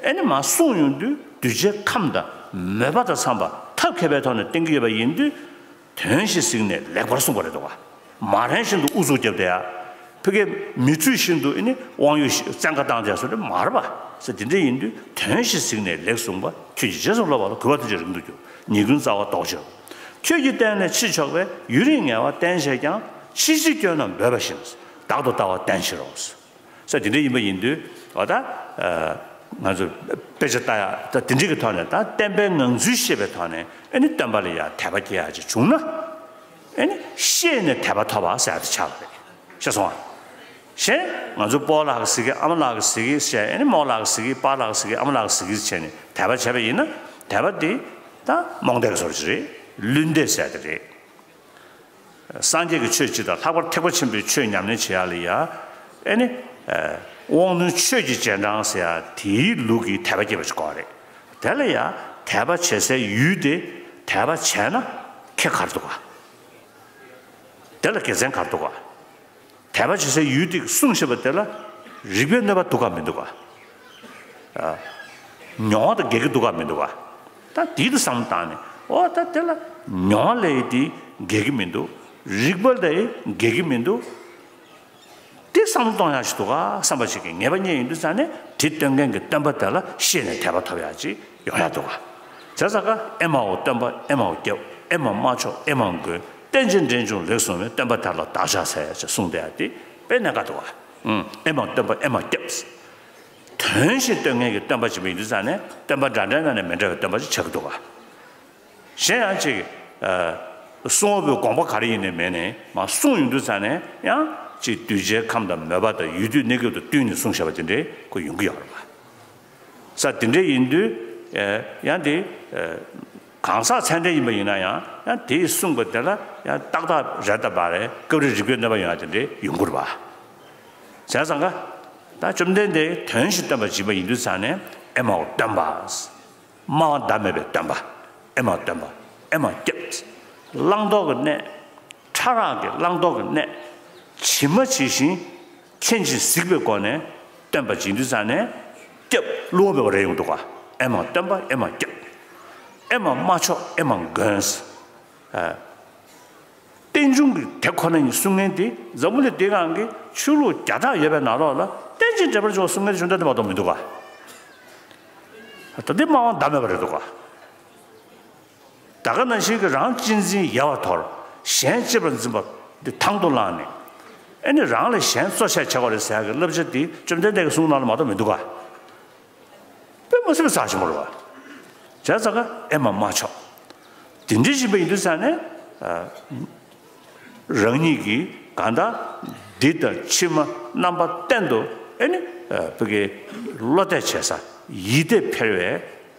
ཨེ་ནི་མར་གསུངས་ཡོང་དུས་གདུལ་བྱའི་ཁམས་དང་མོས་པ་དང་འཚམས་པ་ཐབས་མཁས་པའི་ཐོག་ནས་བསྟན་གྱི་ཡོད་པ་ཡིན་དུས། དོན་བཞིན་གཟིགས་ནས་ལེགས་པར་གསུངས་པ་རེད་འདུག་ག་མ་རན་བཞིན་དུ་ཨུ་ཚུགས་བརྒྱབ་བསྡད་ཡ། ཕ་གིའི་མི་ཚུལ་བཞིན་དུ་ཨེ་ནི་དབང་ཡོད་བཙན་བཀའ་བཏང་བྱས་སོ་རེད་མ་རེད་པ། ཟེར་དེ་འདྲ་ཡིན་དུས་དོན་བཞིན་གཟིགས་ནས་ལེགས་གསུངས་པ། ཁྱོད་ཀྱིས་རྗེས་སུ་སློབ་པ་ལ་གུས་པ་ཐུགས་རྗེ་རིང་དུ་གྱུར། ཉེས་ཀུན་རྩ་བ་ཟློག་བྱེད། ཁྱོད་ཀྱིས་བསྟན་ནས་ཕྱིར་ཕྱོགས་པའི། ཡུན་རིང་ངལ་བ་བསྟེན་བྱས་ཀྱང་། ཕྱི་ཕྱིར་སྐྱོན་རྣམས་འབོད་པ་བཞིན། བདག་ཏུ་ལྟ་བ་བསྟེན་ཕྱིར་རོ། ཟེར་དེ་འདྲ་ཡིན་པ་ཡིན་དུས་འོ་ད་ང་ཚོ་དཔེ་ཆ་ལྟ་ཡག་ད་དེ་འདྲ་གི་ཐོག་ནས་ད་བསྟན་པའི་ངང་ཚུལ་ཤེས་པའི་ཐོག་ནས་ཨེ་ནི་སྟོན་པ་ལ་ཡང་དད་པ་སྐྱེ་ཡག་ཅིག་བྱུང་ན། ཨེ་ནི་ཤེས་ནས་དད་པ་ཐོབ་པ་ཟེར་ཡག་དེ་ཆགས་པ་རེད། ཤེས་སོང་ཨ། གཞན་ང་ཚོ་སྤོ་ལགས་ཀྱིས་ཟེར་གི། ཨ་མ་ལགས་ཀྱིས་ཟེར་གི་ཟེར། ཨེ་ནི་རྨོ་ལགས་ཀྱིས་ཟེར་གི། པཱ་ལགས་ཀྱིས་ཟེར་གི། ཨ་མ་ལགས་ཀྱིས་ཟེར་གི་བྱས་ནས་དད་པ་བྱས་པ་ཡིན་ན། དད་པ་དེ་ད་རྨོངས་དད་ཀྱི་བཟོ་འདྲ་ཅིག་རེད། བླུན་དད་ཟེར་ཡག་དེ་རེད། སངས་རྒྱས་ཀྱི་ཆོས་སྤྱི་དང་ལྷག་པར་ཐེག་པ་ཆེན་པོའི་ཆོས་ཉམས་ལེན་བྱེད་ཡག་ལ་ཡ། ཨེ་ནི། དབང་རྣོན་ཆོས་ཀྱི་རྗེས་འབྲང་ཟེར་ཡག་དེའི་ལུགས་ཀྱི་དད་པ་སྐྱེས་པ་ཞིག་དགོས་རེད། དེ་ལ་ཡ་དད་པ་བྱེད་སའི་ཡུལ་དེ། དད་པ་བྱས་ན་ཁེ་ག་རེ་འདུག་ག། དེ་ལ་དགེ་མཚན་ག་རེ་འདུག་ག། དད་པ་བྱེད་སའི་ཡུལ་དེ་གསུངས་བཞག་པ་དེ་ལ་རིགས་པའི་གནོད་པ་འདུག་ག་མི་འདུག་ག། མྱོང་བ་དང་འགལ་གྱི་འདུག་ག་མི་འདུག་ག། ད་དེའི་དུ་བསམ་བློ་བཏང་ནས་འོ་ད་དེ་ལ་མྱོང་བ་ལ་ཡི་དེ་འགལ་གྱི་མི་འདུག། རིགས་པ་ལ་ཡི་འགལ་གྱི་མི་འདུག། དེ་བསམ་བློ་གཏོང་ཡག་ཞིག་འདུག་ག་བསམ་པ་ཞིག་གིས་ངེས་པ་རྙེད་ཡོང་དུས་ཙང་ནས་དེ་སྟོན་མཁན་གྱི་སྟོན་པ་དེ་ལ་ཤེས་ནས་དད་པ་ཐོབ་ཡག་ཅིག་ཡོང་ཡག་འདུག་ག། བྱས་ཙང་ཀ་ཨེ་མའོ་སྟོན་པ་ཨེ་མའོ་སྐྱབས། ཨེ་མ་མ་ཆོག་ཨེ་མ་མགོན། རྟེན་ཅིང་འབྲེལ་འབྱུང་ལེགས་གསུངས་པའི། སྟོན་པ་དེ་ལ་བདག་ཕྱག་འཚལ་ཞེས་གསུངས་བསྡད་ཡག་དེ་དཔེ་གནད་འགག་འདུག་ག། ཨེ་མ་སྟོན་པ་ཨེ་མ་སྐྱབས། དོན་བཞིན་སྟོན་མཁན་གྱི་སྟོན་པ་ཅིག་ཡིན་དུས་ཙང་ནས་སྟོན་པ་འདྲ་འདྲའི་ནང་ནས་མི་འདྲ་བའི་སྟོན་པ་ཅིག་ཆགས་ཀྱི་འདུག་ག། གཞན་ཡང་ཅིག་གསུང་བ་པོའི་དགོངས་པ་ག་རེ་ཡིན་ནའི་མིན་ནའི་མར་གསུངས་ཡོང་དུས་ཙང་ནས་ཡང་ཅིག་གདུལ་བྱའི་ཁམས་དང་མོས་པ་དང་ཡུལ་དུས་གནས་སྐབས་དང་བསྟུན་ནས་གསུངས་བཞག་པ་དེ་འདྲའི་ཁོ་ཡོང་གི་ཡོད་རེད་པ། ས་དེ་འདྲ་ཡིན་དུས་ཡང་དེ་གང་ཟག་ཚད་ལྡན་ཡིན་པ་ཡིན་ན་ཡང་ཡང་དེས་གསུངས་པ་དེ་ལ་ཡང་ཏག་ཏག་རེད་ད་པ་རེད། སྐབས་རེ་རིགས་པའི་གནོད་པ་ཡོང་ཡག་དེ་འདྲ་ཡོང་གི་རེད་པ། བྱས་ཙང་ཀ་ད་བཅོམ་ལྡན་འདས་དོན་བཞིན་སྟོན་པ་ཅིག་ཡིན་དུས་ཙང་ནས་ཨེ་མའོ་སྟོན་པ། སྨྲ་བ་ཟླ་མེད་པའི་སྟོན་པ། ཨེ་མ་སྟོན་པ་ཨེ་མ་སྐྱབས། བླང་དོར་གྱི་གནས། ཕྲ་རགས་ཀྱི་བླང་དོར་གྱི་གནས། ཇི་མ་ཇི་བཞིན་མཁྱེན་ཅིང་གཟིགས་པའི་སྒོ་ནས་སྟོན་པ་ཅིག་ཡིན་དུས་ཙང་ནས་སྐྱབས་བསླུ་བ་མེད་པ་རེད་ཡོང་འདུག་ག། ཨེ་མ་སྟོན་པ་ཨེ་མ་སྐྱབས། ཨེ་མ་མ་ཆོག་ཨེ་མ་མགོན། རྟེན་འབྱུང་གི་དེ་ཁོ་ན་ཉིད་གསུང་མཁན་དེ་འཛམ་བུ་གླིང་འདིའི་སྒང་གི་ཆོས་ལུགས་བརྒྱ་ཕྲག་ཡོད་པའི་ནང་ལོགས་ལ་རྟེན་ཅིང་འབྲེལ་བར་འབྱུང་བ་གསུང་མཁན་དེ་བཅོམ་ལྡན་འདས་མ་གཏོགས་མི་འདུག་ག། ད་འདི་སྨྲ་བ་ཟླ་མེད་པ་རེད་འདུག་ག། ད་ག་ནང་བཞིན་གྱི་རང་གཅེས་འཛིན་ཡལ་བར་དོར། གཞན་གཅེས་པར་འཛིན་པ་འདི་དང་དུ་བླངས་ནས། ཨེ་ནི་རང་ལས་གཞན་གཙོ་ཆེར་བྱེད་དགོས་རེད་ཟེར་ཡག་གི་བསླབ་བྱ་འདི་བཅོམ་ལྡན་འདས་ཀྱི་གསུང་ནང་ལ་མ་གཏོགས་མི་འདུག་ག། དཔེ་མ་སྲིད་པའི་རྩ་ཆེན་པོ་རེད་པ། བྱས་ཙང་ཀ་ཨེ་མ་མ་ཆོག། དེ་འདྲ་ཞིག་ཡིན་པ་ཡིན་དུས་ཙང་ནས། རང་ཉིད་ཀྱིས་གང་ལྟར་འདི་ལྟར་ཕྱི་མ་རྣམ་པ་གཏན་དུ་ཨེ་ནི་བུ་གའི་བློ་གཏད་བྱེད་ས་ཡིད་གཏད་འཕེར་བའི་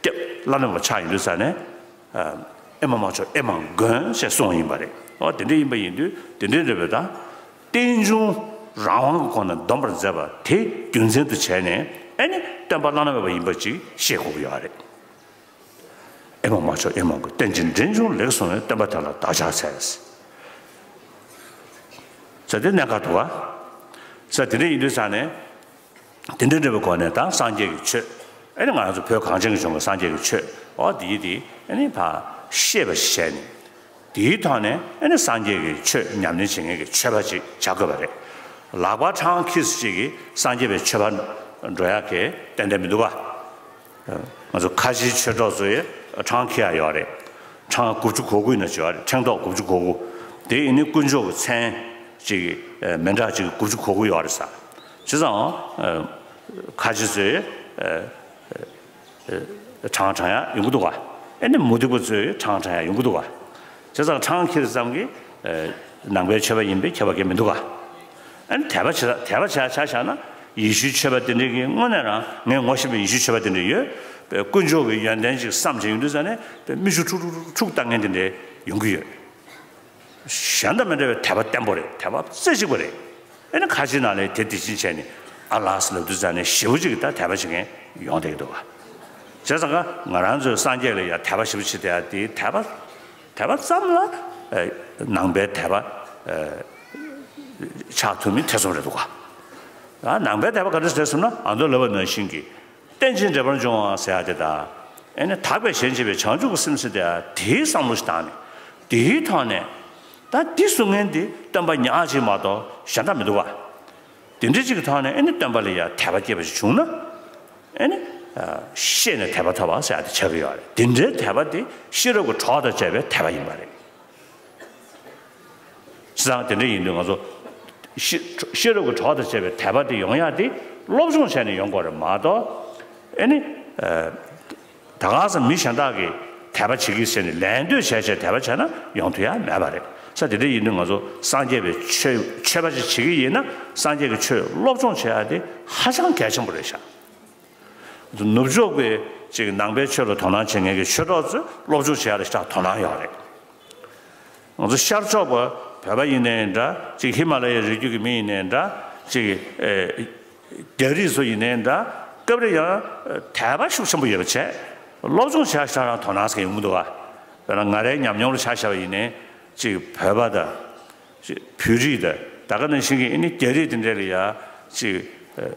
སྐྱབས་བླ་ན་མེད་པ་ཆགས་ཡོང་དུས་ཙང་ནས། ཨེ་མ་མ་ཆོག་ཨེ་མ་མགོན་ཞེས་གསུངས་ཡིན་པ་རེད། འོ་དེ་འདྲ་ཡིན་པ་ཡིན་དུས་དེ་འདྲའི་འདྲ་བའི་ད་རྟེན་འབྱུང་རང་དབང་གི་སྒོ་ནས་སྡོམ་པར་མཛད་པ་དེ་རྒྱུ་མཚན་དུ་བྱས་ནས་ཨེ་ནི་སྟོན་པ་བླ་ན་མེད་པ་ཡིན་པ་ཅིག་ཤེས་དགོས་ཀྱི་ཡོད་རེད། ཨེ་མ་མ་ཆོག་ཨེ་མ་མགོན། རྟེན་ཅིང་འབྲེལ་འབྱུང་ལེགས་གསུངས་པའི། སྟོན་པ་དེ་ལ་བདག་ཕྱག་འཚལ། ཟེར་དེ་གནད་འགག་འདུག་ག། ཟེར་དེ་འདྲ་ཡིན་དུས་ཙང་ནས་དེ་འདྲ་འདྲ་བའི་སྒོ་ནས་ད་སངས་རྒྱས་ཀྱི་ཆོས་ཨེ་ནི་ང་རང་ཚོ་བོད་གངས་ཅན་གྱི་ལྗོངས་ཀྱི་སངས་རྒྱས་ཀྱི་ཆོས་འོ་དེ་ཡིན་དེ་ཨེ་ནི་ཕར་ཤེས་པ་ཞིག་བྱས་ནས། དེའི་ཐོག་ནས་ཨེ་ནི་སངས་རྒྱས་ཀྱི་ཆོས་ཉམས་ལེན་བྱེད་མཁན་གྱི་ཆོས་པ་ཅིག་བྱ་དགོས་པ་རེད། ལག་པ་ཕྲེང་ཁྱེར་ཅིག་གིས་སངས་རྒྱས་པའི་ཆོས་པ་འགྲོ་ཡག་གི་ཏན་ཏན་མི་འདུག་ག། ང་ཚོ་ཁ་ཆེའི་ཆོས་གྲོགས་ཚོས་ཕྲེང་ཁྱེར་ཡག་ཡོད་རེད། ཕྲེང་དགུ་བཅུ་གོ་དགུ་ཡིན་ན་ཅིག་ཡོད་རེད། ཕྲེང་རྡོག་དགུ་བཅུ་གོ་དགུ། དེ་ཡིན་ནི་དཀོན་མཆོག་གི་མཚན་ཅིག་མི་འདྲ་ཅིག་དགུ་བཅུ་གོ་དགུ་ཡོད་རེད་ས། བྱས་ཙང་ཁ་ཆེ་ཚོས་ཕྲེང་ཕྲེང་ཡག་ཡོང་གི་འདུག་ག། ཨེ་ནི་མུ་སྟེགས་པ་ཚོས་ཕྲེང་ཕྲེང་ཡག་ཡོང་གི་འདུག་ག། བྱས་ཙང་ཕྲེང་ཁྱེར་ཙམ་གྱིས་ནང་པའི་ཆོས་པ་ཡིན་པའི་ཁྱད་པར་གང་མི་འདུག་ག། ཨེ་ནི་དད་པ་བྱེད་དད་པ་བྱས་ཆ་བཞག་ན་ཡེ་ཤུའི་ཆོས་པ་དེ་འདྲ་གི་དངོས་གནས་རང་ངས་ངོ་ཤེས་པའི་ཡེ་ཤུའི་ཆོས་པ་དེ་འདྲ་ཡོད། དཀོན་མཆོག་གི་ཡོན་ཏན་ཅིག་བསམ་བྱས་ཡོང་དུས་ཙང་ནས་མིག་ཆུ་འཁྲུག་འཁྲུག་འཁྲུག་བཏང་མཁན་དེ་འདྲ་ཡོང་གི་ཡོད། གཞན་དང་མི་འདྲ་བའི་དད་པ་བརྟན་པོ་རེད། དད་པ་རྩེ་གཅིག་པ་རེད། ཨེ་ནི་ཁ་ཆེ་ནང་ལ་དེ་དེ་བཞིན་བྱས་ནས་ཨ་ལགས་ལབ་དུས་ཙང་ནས་ཞེ་པོ་ཅིག་གིས་ད་དད་པ་བྱེད་མཁན་ཡོང་བསྡད་ཀྱི་འདུག་ག། བྱས་ཙང་ཀ་ང་རང་ཚོའི་སངས་རྒྱས་ལ་ཡང་དད་པ་ཞེ་པོ་བྱེད་བསྡད་ཡག་དེ་དད་པ་དད་པ་ཙམ་ལ་ནང་པའི་དད་པ་ཆགས་ཐུབ་མིན་ཐེ་ཚོམ་རེད་འདུག་ག། ནང་པའི་དད་པ་ག་འདྲ་ཟེར་སོང་ན་ཨ་མདོ་ལབ་པ་ནང་བཞིན་གྱི། རྟེན་ཅིང་འབྲེལ་བར་འབྱུང་བ་ཟེར་ཡག་དེ་དང་། ཨེ་ནི་དག་པའི་ཞེན་བྱེད་པའི་བྱང་ཆུབ་ཀྱི་སེམས་ཟེར་དེ་དེའི་བསམ་བློ་ཞིག་བཏང་ནས་དེའི་ཐོག་ནས་ད་འདི་གསུང་མཁན་འདི་སྟོན་པ་ཉག་གཅིག་མ་གཏོགས་གཞན་དག་མི་འདུག་ག། དེ་འདྲ་ཅིག་གི་ཐོག་ནས་ཨེ་ནི་སྟོན་པ་ལ་ཡང་དད་པ་སྐྱེས་པ་ཞིག་བྱུང་ན། ཨེ་ནི་ཤེས་ནས་དད་པ་ཐོབ་པ་ཟེར་ཡ་དེ་ཆགས་ཀྱི་ཡོད་རེད། དེ་འདྲའི་དད་པ་དེ་ཤེས་རབ་ཀྱི་གྲོགས་དང་བཅས་པའི་དད་པ་ཡིན་པ་རེད། བྱས་ཙང་དེ་འདྲ་ཡིན་དུས་ང་ཚོ་ཤེས་ཤེས་རབ་ཀྱི་གྲོགས་དང་བཅས་པའི་དད་པ་དེ་ཡོང་ཡ་དེ་སློབ་སྦྱོང་བྱས་ནས་ཡོང་དགོས་རེད་མ་གཏོགས། ཨེ་ནི། ད་ག་ས་མི་གཞན་དག་གིས་དད་པ་བྱེད་ཀྱི་ཟེར་ནས་ལད་ཟློས་བྱས་བྱས་དད་པ་བྱས་ན་ཡོང་ཐུབ་ཡ་མེད་པ་རེད། ས་དེ་འདྲ་ཡིན་དུས་ང་ཚོ་སངས་རྒྱས་པའི་ཆོས་ཆོས་པ་ཅིག་བྱེད་ཀྱི་ཡིན་ན་སངས་རྒྱས་ཀྱི་ཆོས་སློབ་སྦྱོང་བྱེད་ཡ་དེ་ཧ་ཅང་གལ་ཆེན་པོ་རེད་ཤག་ནུབ་ཕྱོགས་པའི་ཅིག་ནང་པའི་ཆོས་ལ་དོ་སྣང་བྱེད་མཁན་གྱི་ཆོས་གྲོགས་ཚོས་སློབ་སྦྱོང་བྱེད་ཡ་ལ་ཞེ་དྲག་དོ་སྣང་ཡོད་རེད། ང་ཚོ་ཤར་ཕྱོགས་པ་བོད་པ་ཡིན་ནའི་འདྲ། ཅིག་ཧི་མ་ལ་ཡའི་རི་རྒྱུད་ཀྱི་མི་ཡིན་ནའི་འདྲ། ཅིག་ཨེ། རྒྱ་རིགས་ཚོ་ཡིན་ནའི་འདྲ། སྐབས་རེ་ཡང་དད་པ་ཤུགས་ཆེན་པོ་ཡོད་པ་བྱས། སློབ་སྦྱོང་བྱས་ཤག་རང་དོ་སྣང་ཟེར་མཁན་ཡོང་གི་འདུག་ག་དཔེར་ན་ང་རའི་ཉམས་མྱོང་ལ་ཆ་བཞག་པ་ཡིན་ནའི་ཅིག་བོད་པ་དང་། ཅིག་བོད་རིགས་དང་ད་ག་ནང་བཞིན་གྱི་ཨ་ནི་རྒྱ་རིགས་དེ་འདྲ་ལ་ཡ་ཅིག་ཨེ།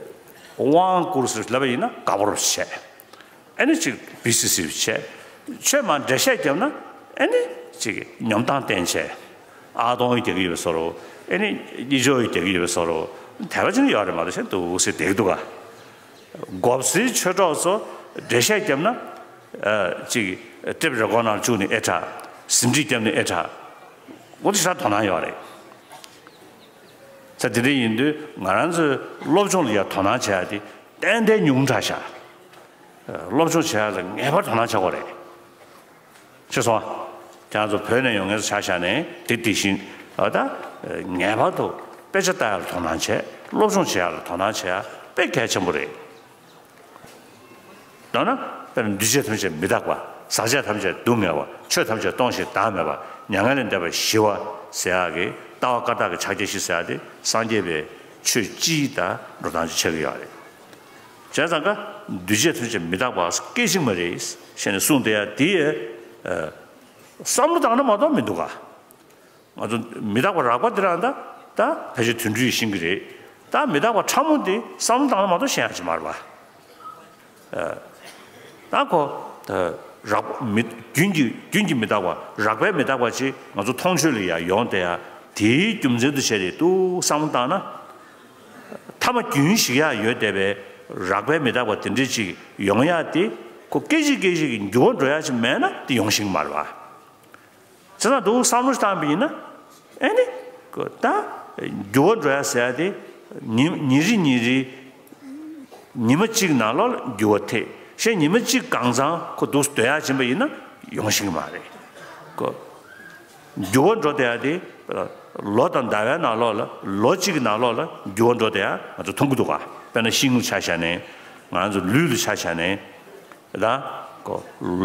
དབང་བསྐུར་ཟེར་ལབ་པ་ཡིན་ན་དགའ་པོ་རུ་བྱས། ཨ་ནི་ཅིག་བི་སི་སི་བྱས། ཆོས་མ་འགྲེལ་བཤད་བརྒྱབ་ན་ཨ་ནི་ཅིག་ཉོབ་ཐང་བསྟན་བྱས། ཨ་སྟོང་ཡི་རྒྱག་གི་ཡོད་པའི་བཟོ་འདྲ། ཨ་ནི་གཉིས་ཆོག་ཡི་རྒྱག་གི་ཡོད་པའི་བཟོ་འདྲ། དད་པ་ཅན་ཡོད་རེད་མ་གཏོགས་གཞན་འདུག་ཟེར་བསྡད་ཀྱི་འདུག་ག་མགོ་སེར་ཆོས་གྲོགས་ཚོ་འགྲེལ་བཤད་བརྒྱབ་ན་ཨ་ཅིག་ཊེབ་རེ་ཀོར་ནང་བཅུག་ནས་ཨེ་འཁྲབ། ཟིན་བྲིས་བརྒྱབ་ནས་ཨེ་འཁྲབ། འོ་དེ་ཤ་དོ་སྣང་ཡོད་རེད། ས་དེ་འདྲ་ཡིན་དུས་ང་རང་ཚོའི་སློབ་སྦྱོང་ལ་ཡ་དོ་སྣང་བྱེད་ཡ་དེ་ཏན་ཏན་ཉུང་དྲགས་ཤག་སློབ་སྦྱོང་བྱེད་ཡ་ལ་ངེས་པར་དོ་སྣང་བྱེད་དགོས་རེད། ཤེས་སོང་ཨ། ཁྱེད་རང་ཚོ་བོད་ནས་ཡོང་མཁན་ཚོ་ཆ་བཞག་ནས་དེ་དེ་བཞིན་ཨ་ད་ངེས་པར་དུ་དཔེ་ཆ་ལྟ་ཡ་ལ་དོ་སྣང་བྱེད། སློབ་སྦྱོང་བྱེད་ཡ་ལ་དོ་སྣང་བྱེད་ཡ་དཔེ་གལ་ཆེན་པོ་རེད། མདོར་ན་དཔེར་ན་འདུས་བྱས་ཐམས་ཅད་མི་རྟག་པ། ཟག་བཅས་ཐམས་ཅད་སྡུག་བསྔལ་བ། ཆོས་ཐམས་ཅད་སྟོང་ཞིང་བདག་མེད་པ། མྱ་ངན་ལས་འདས་པ་ཞི་བ་ཟེར་ཡག་གི་ལྟ་བ་བཀའ་རྟགས་ཀྱི་ཕྱག་རྒྱ་བཞི་ཟེར་ཡག་དེ་སངས་རྒྱས་པའི་ཆོས་སྤྱིའི་ད་འགྲོ་སྟངས་ཅིག་ཆགས་ཀྱི་ཡོད་རེད། བྱས་ཙང་ཀ་འདུས་བྱས་ཐམས་ཅད་མི་རྟག་པ་སྐད་ཅིག་མ་རེད་ཟེར་ནས་གསུངས་བསྡད་ཡག་དེ་ཡ། བསམ་བློ་བཏང་ན་མ་གཏོགས་མི་འདུག་ག་ང་ཚོ་མི་རྟག་པ་རགས་པ་འདི་རང་ད་ད་ཕལ་ཆེར་དུད་འགྲོས་ཤེས་ཀྱི་རེད། ད་མི་རྟག་པ་ཕྲ་མོ་འདི་བསམ་བློ་བཏང་ན་མ་གཏོགས་ཤེས་ཡག་ཅིག་མ་རེད་པ། ད་ཁོ་རགས་མི་རྒྱུན་གྱི་རྒྱུན་གྱི་མི་རྟག་པ་རགས་པའི་མི་རྟག་པ་ཅིག་ང་ཚོ་མཐོང་ཆོས་ལ་ཡང་ཡོང་བསྡད་ཡག་དེའི་རྒྱུ་མཚན་དུ་བྱས་ཏེ་ཏུ་བསམ་བློ་བཏང་ན། ཐ་མ་རྒྱུན་ཞིག་ཡག་ཡོད་བསྡད་པའི་རགས་པའི་མི་རྟག་པ་དེ་འདྲ་ཅིག་ཡོང་ཡག་དེ་ཁོ་སྐད་ཅིག་སྐད་ཅིག་གིས་འགྱུར་བ་འགྲོ་ཡག་ཅིག་མེད་ན་དེ་ཡོང་ཤེས་ཀྱི་མ་རེད་པ། བྱས་ཙང་འདུག་བསམ་བློ་བཏང་པ་ཡིན་ན། ཨེ་ནི། ད། འགྱུར་བ་འགྲོ་ཡ་ཟེར་ཡ་དེ། ཉི་ཉིན་རེ་ཉིན་རེ། ཉི་མ་གཅིག་ནང་ལོགས་ལ་འགྱུར་བ་ཐེབས། གཞན་ཉི་མ་གཅིག་གང་ཚང་ཁོ་འདུག་སྡོད་ཡ་ཕྱིན་པ་ཡིན་ན་ཡོང་ཤེས་ཀྱི་མ་རེད། ཁོ། འགྱུར་བ་འགྲོ་བསྡད་ཡ་དེ། ལོ་དང་ཟླ་བའི་ནང་ལོགས་ལ་ལོ་གཅིག་གི་ནང་ལོགས་ལ་འགྱུར་བ་འགྲོ་བསྡད་ཡ་ང་ཚོ་མཐོང་གི་འདུག་ག་དཔེར་ན་ཤིང་ལ་ཆ་བཞག་ནས། ང་ཚོ་ལུད་ལ་ཆ་བཞག་ནས། ད།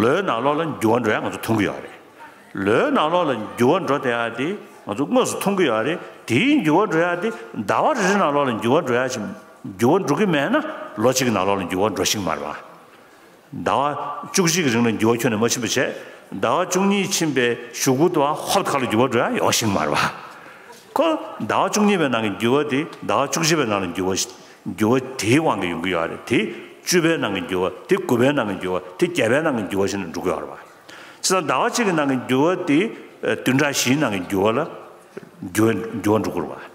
ལོའི་ནང་ལོགས་ལ་འགྱུར་བ་འགྲོ་ཡ་ང་ཚོ་མཐོང་གི་ཡོད་རེད། ལོའི་ནང་ལོགས་ལ་འགྱུར་བ་འགྲོ་བསྡད་ཡ་དེ་ང་ཚོ་དངོས་སུ་མཐོང་གི་ཡོད་རེད། དེའི་འགྱུར་བ་འགྲོ་ཡ་དེ་ཟླ་བ་རེ་རེ་ནང་ལོགས་ལ་འགྱུར་བ་འགྲོ་ཡ་ཞིག་འགྱུར་བ་འགྲོ་གི་མེད་ན་ལོ་གཅིག་གི་ནང་ལོགས་ལ་འགྱུར་བ་འགྲོ་ཤེས་ཀྱི་མ་རེད་པ། ཟླ་བ་བཅུ་གཅིག་གི་རིང་ལ་འགྱུར་བ་ཁྱོན་ནས་མ་ཕྱིན་པ་བྱས། ཟླ་བ་བཅུ་གཉིས་ཕྱིན་པའི་གཞུག་གུ་དུ་ཧོབ་ཁ་ལ་འགྱུར་བ་འགྲོ་ཡ་ཡོང་ཤེས་ཀྱི་མ་རེད་པ། ཁོ་ཟླ་བ་བཅུ་གཉིས་པའི་ནང་གི་འགྱུར་བ་དེ་ཟླ་བ་བཅུ་གཅིག་པའི་ནང་ལ་འགྱུར་བ་ཞིག་འགྱུར་བ་དེའི་དབང་གིས་ཡོང་གི་ཡོད་རེད། དེ་བཅུ་པའི་ནང་གི་འགྱུར་བ། དེ་དགུ་པའི་ནང་གི་འགྱུར་བ། དེ་བརྒྱད་པའི་ནང་གི་འགྱུར་བ་བྱས་ནས་འགྲོ་གི་ཡོད་རེད་པ། བྱས་ཙང་ཟླ་བ་གཅིག་གི་ནང་གི་འགྱུར་བ་དེ་བདུན་ཕྲག་བཞིའི་ནང་གི་འགྱུར་བ་ལ་འགྱུར་བ་འགྱུར་བ་འགྲོ་གི་རེད་པ།